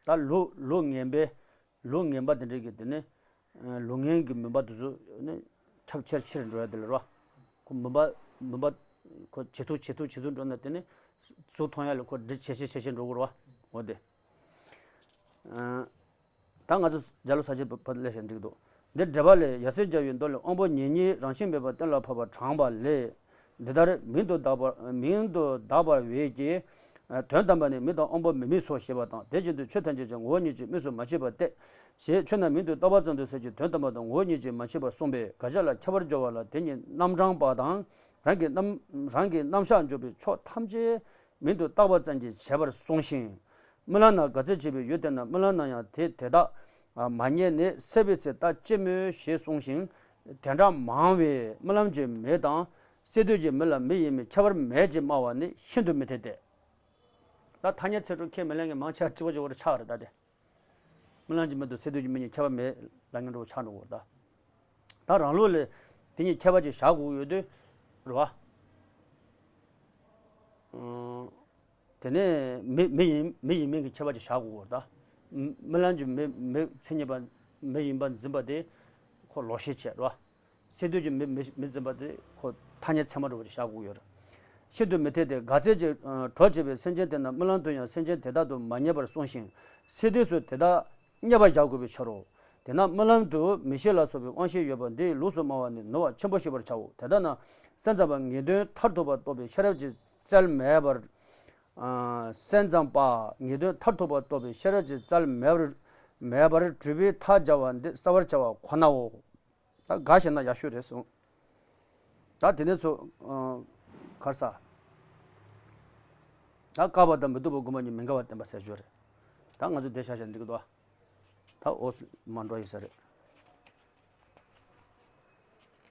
ད་ལུགས་ལུགས་ངན་པའི། ལུགས་ངན་པ་དེ་འདྲ་གི་དེ་ནི། ཨ། ལུགས་ངན་གྱི་མུན་པ་དེ་ཚོ་ནི་ཁྱབ་ཆེར་ཆེར་འགྲོ་ཡ་དེ་ལ་རོ། ཁོ་མུན་པ་མུན་པ་ཁོ་ཇེ་མཐུག་ཇེ་མཐུག་ཇེ་མཐུག་འགྲོ་ན་དེ་ནི་གཟུགས་མཐོང་ཡ་ལ་ཁོ་འདྲི་ཇེ་ཆེ་ཇེ་ཆེ་འགྲོ་གི་རེད་བ། འོ་དེ། ཨ། ད་ང་ཚོ་རྒྱ་ལོ་ས་ཆེན་པ་ལས་ཞེས་འགྲིག་འདུག་འདི་འགྲེལ་པ་ལས། ཡབ་སྲས་མཇལ་བའི་མདོ་ལས། དབང་པོ་ཉིད་གཉིས་རང་བཞིན་མེད་པར་གཏན་ལ་ཕབ་པ་དྲངས་པ་ལས། འདི་ལྟར་མིང་དུ་བཏགས་པ། མིང་དུ་བཏགས་པ་བས་ཀྱི། དོན་དམ་པར་ནི་མིང་དང་དབང་པོ་མི་དམིགས་སོ་ཞེས་པ་དང་། དེ་བཞིན་དུ་ཆོས་ཐམས་ཅད་ཀྱང་ངོ་བོ་ཉིད་ཀྱིས་དམིགས་སུ་མ་མཆིས་པ་སྟེ། ཞེས་ཆོས་རྣམས་མིང་དུ་བཏགས་པ་ཙམ་དུ་ཟད་ཀྱི་དོན་དམ་པ་དང་ངོ་བོ་ཉིད་ཀྱིས་མ་མཆིས་པར་གསུངས་པས། དགག་བྱ་ལ་ཁྱབ་པར་སྦྱོར་བ་ལ་དེ་ཉིད་རྣམ་གྲངས་པ་དང་། རང་གི་རྣམ་རང་གི་རྣམ་གཞག་འཇོག་པའི་ཕྱོགས་ཐམས་ཅད་མིང་དུ་བཏགས་པ་ཙམ་གྱིས་བྱས་པར་གསུངས་ཤིང་། རྨི་ལམ་ན་དགག་བྱ་བྱེད་པའི་ཡུལ་དེ་ན་རྨི་ལམ་ན་ཡང་དེ་དེ་དག་མ་རྙེད་ནས་སད་པའི་ཚེ་ལྟ་ཅི་སྨོས་ཞེས་གསུངས་ཤིང་། དེ་འདྲ་མང་བས་རྨི་ལམ་གྱི་མེ་དང་སད་དུས་ཀྱི་མེ་ལ་མེ་ཡིན་མིན་ཁྱད་པར་མེད་ཅེས་སྨྲ་བ་ནི་ཤིན་ཏུ་མི་འཐད་དེ། ད་ཐ་སྙད་ཚིག་གྲོགས་ཁས་མི་ལེན་མཁན་མང་ཆེ་བ་གཅིག་པ་གཅིག་པ་རེ་ཆགས་རེད་ད་དེ། རྨི་ལམ་གྱི་མེ་དང་སད་དུས་ཀྱི་མེ་གཉིས་ཁྱད་པར་མེད་ལབ་མཁན་འདྲ་བོ་ཆགས་འགྲོ་གི་རེད་ད། ད་རང་ལུགས་ལ་དེ་གཉིས་ཁྱད་པར་ཅིག་བཞག་དགོས་ཀྱི་ཡོད་དུས་རེད་བ། ཨང་། དེ་ནས་མེ་མེ་ཡིན་མེ་ཡིན་མིན་གྱི་ཁྱད་པར་ཅིག་བཞག་དགོས་ཀྱི་རེད་ད། རྨི་ལམ་གྱི་མེ་མེ་མཚན་ཉིད་པ་མེ་ཡིན་པ་འཛིན་པ་དེ་ཁོ་ལོག་ཤེས་བྱས་རེད་བ། སད་དུས་ཀྱི་མེ་མེ་མེ་འཛིན་པ་དེ་ཁོ་ཐ་སྙད་ཚད་མ་འདྲ་བོ་ཅིག་བཞག་དགོས་ཀྱི་ཡོད་རེད། ཤིན་ཏུ་མི་འཐད་དེ། དགག་བྱའི་གྲོགས་བྱེད་པའི་སེམས་ཅན་དེ་རྣམས་རྨི་ལམ་དུ་ཡང་སེམས་ཅན་དེ་དག་ཏུ་མ་རྙེད་པར་གསུངས་ཤིང་། སད་དུས་སུ་དེ་དག་རྙེད་པར་བཞག་དགོས་པའི་ཕྱིར་རོ། དེས་ན་རྨི་ལམ་དུ་མི་ཤེས་ལ་སོགས་པའི་དབང་ཤེས་ཡོད་པ་འདིའི་ལུགས་སུ་སྨྲ་བ་ནི་ནོར་བ་ཆེན་པོ་ཤེས་པར་བྱའོ། དེ་ལྟ་ན་སེམས་ཙམ་པ་ངེས་དོན་མཐར་ཐུག་པ་རྟོགས་པའི་ཤེས་རབ་ཀྱི་རྩལ་མེད་པར། ཨ། སེམས་ཙམ་པ་ངེས་དོན་མཐར་ཐུག་པ་རྟོགས་པའི་ཤེས་རབ་ཀྱི་རྩལ་མེད་པར་མེད་པར་གྲུབ་པའི་མཐའ་སྦྱར་བ་འདི་གསལ་བར་བྱ་བ་ཁོ་ནའོ། ད་དགག་བྱས་ན་ཡག་ཤོས་རེད་གསུངས། ད་དེ་ནས་ཚོ། ཨ། ག་རེ་ཟ། ད་བཀག་པ་དང་མི་སྡུག་པ་དགོངས་པ་གཉིས་མི་འགལ་བར་བསྟན་པ་ཟེར་རྒྱུ་རེད། ད་ང་ཚོ་དེ་བཞག་བཞག་འགྲིག་གི་འདུག་ད་འོ་མ་འགྲོ་ཡི་ས་རེད།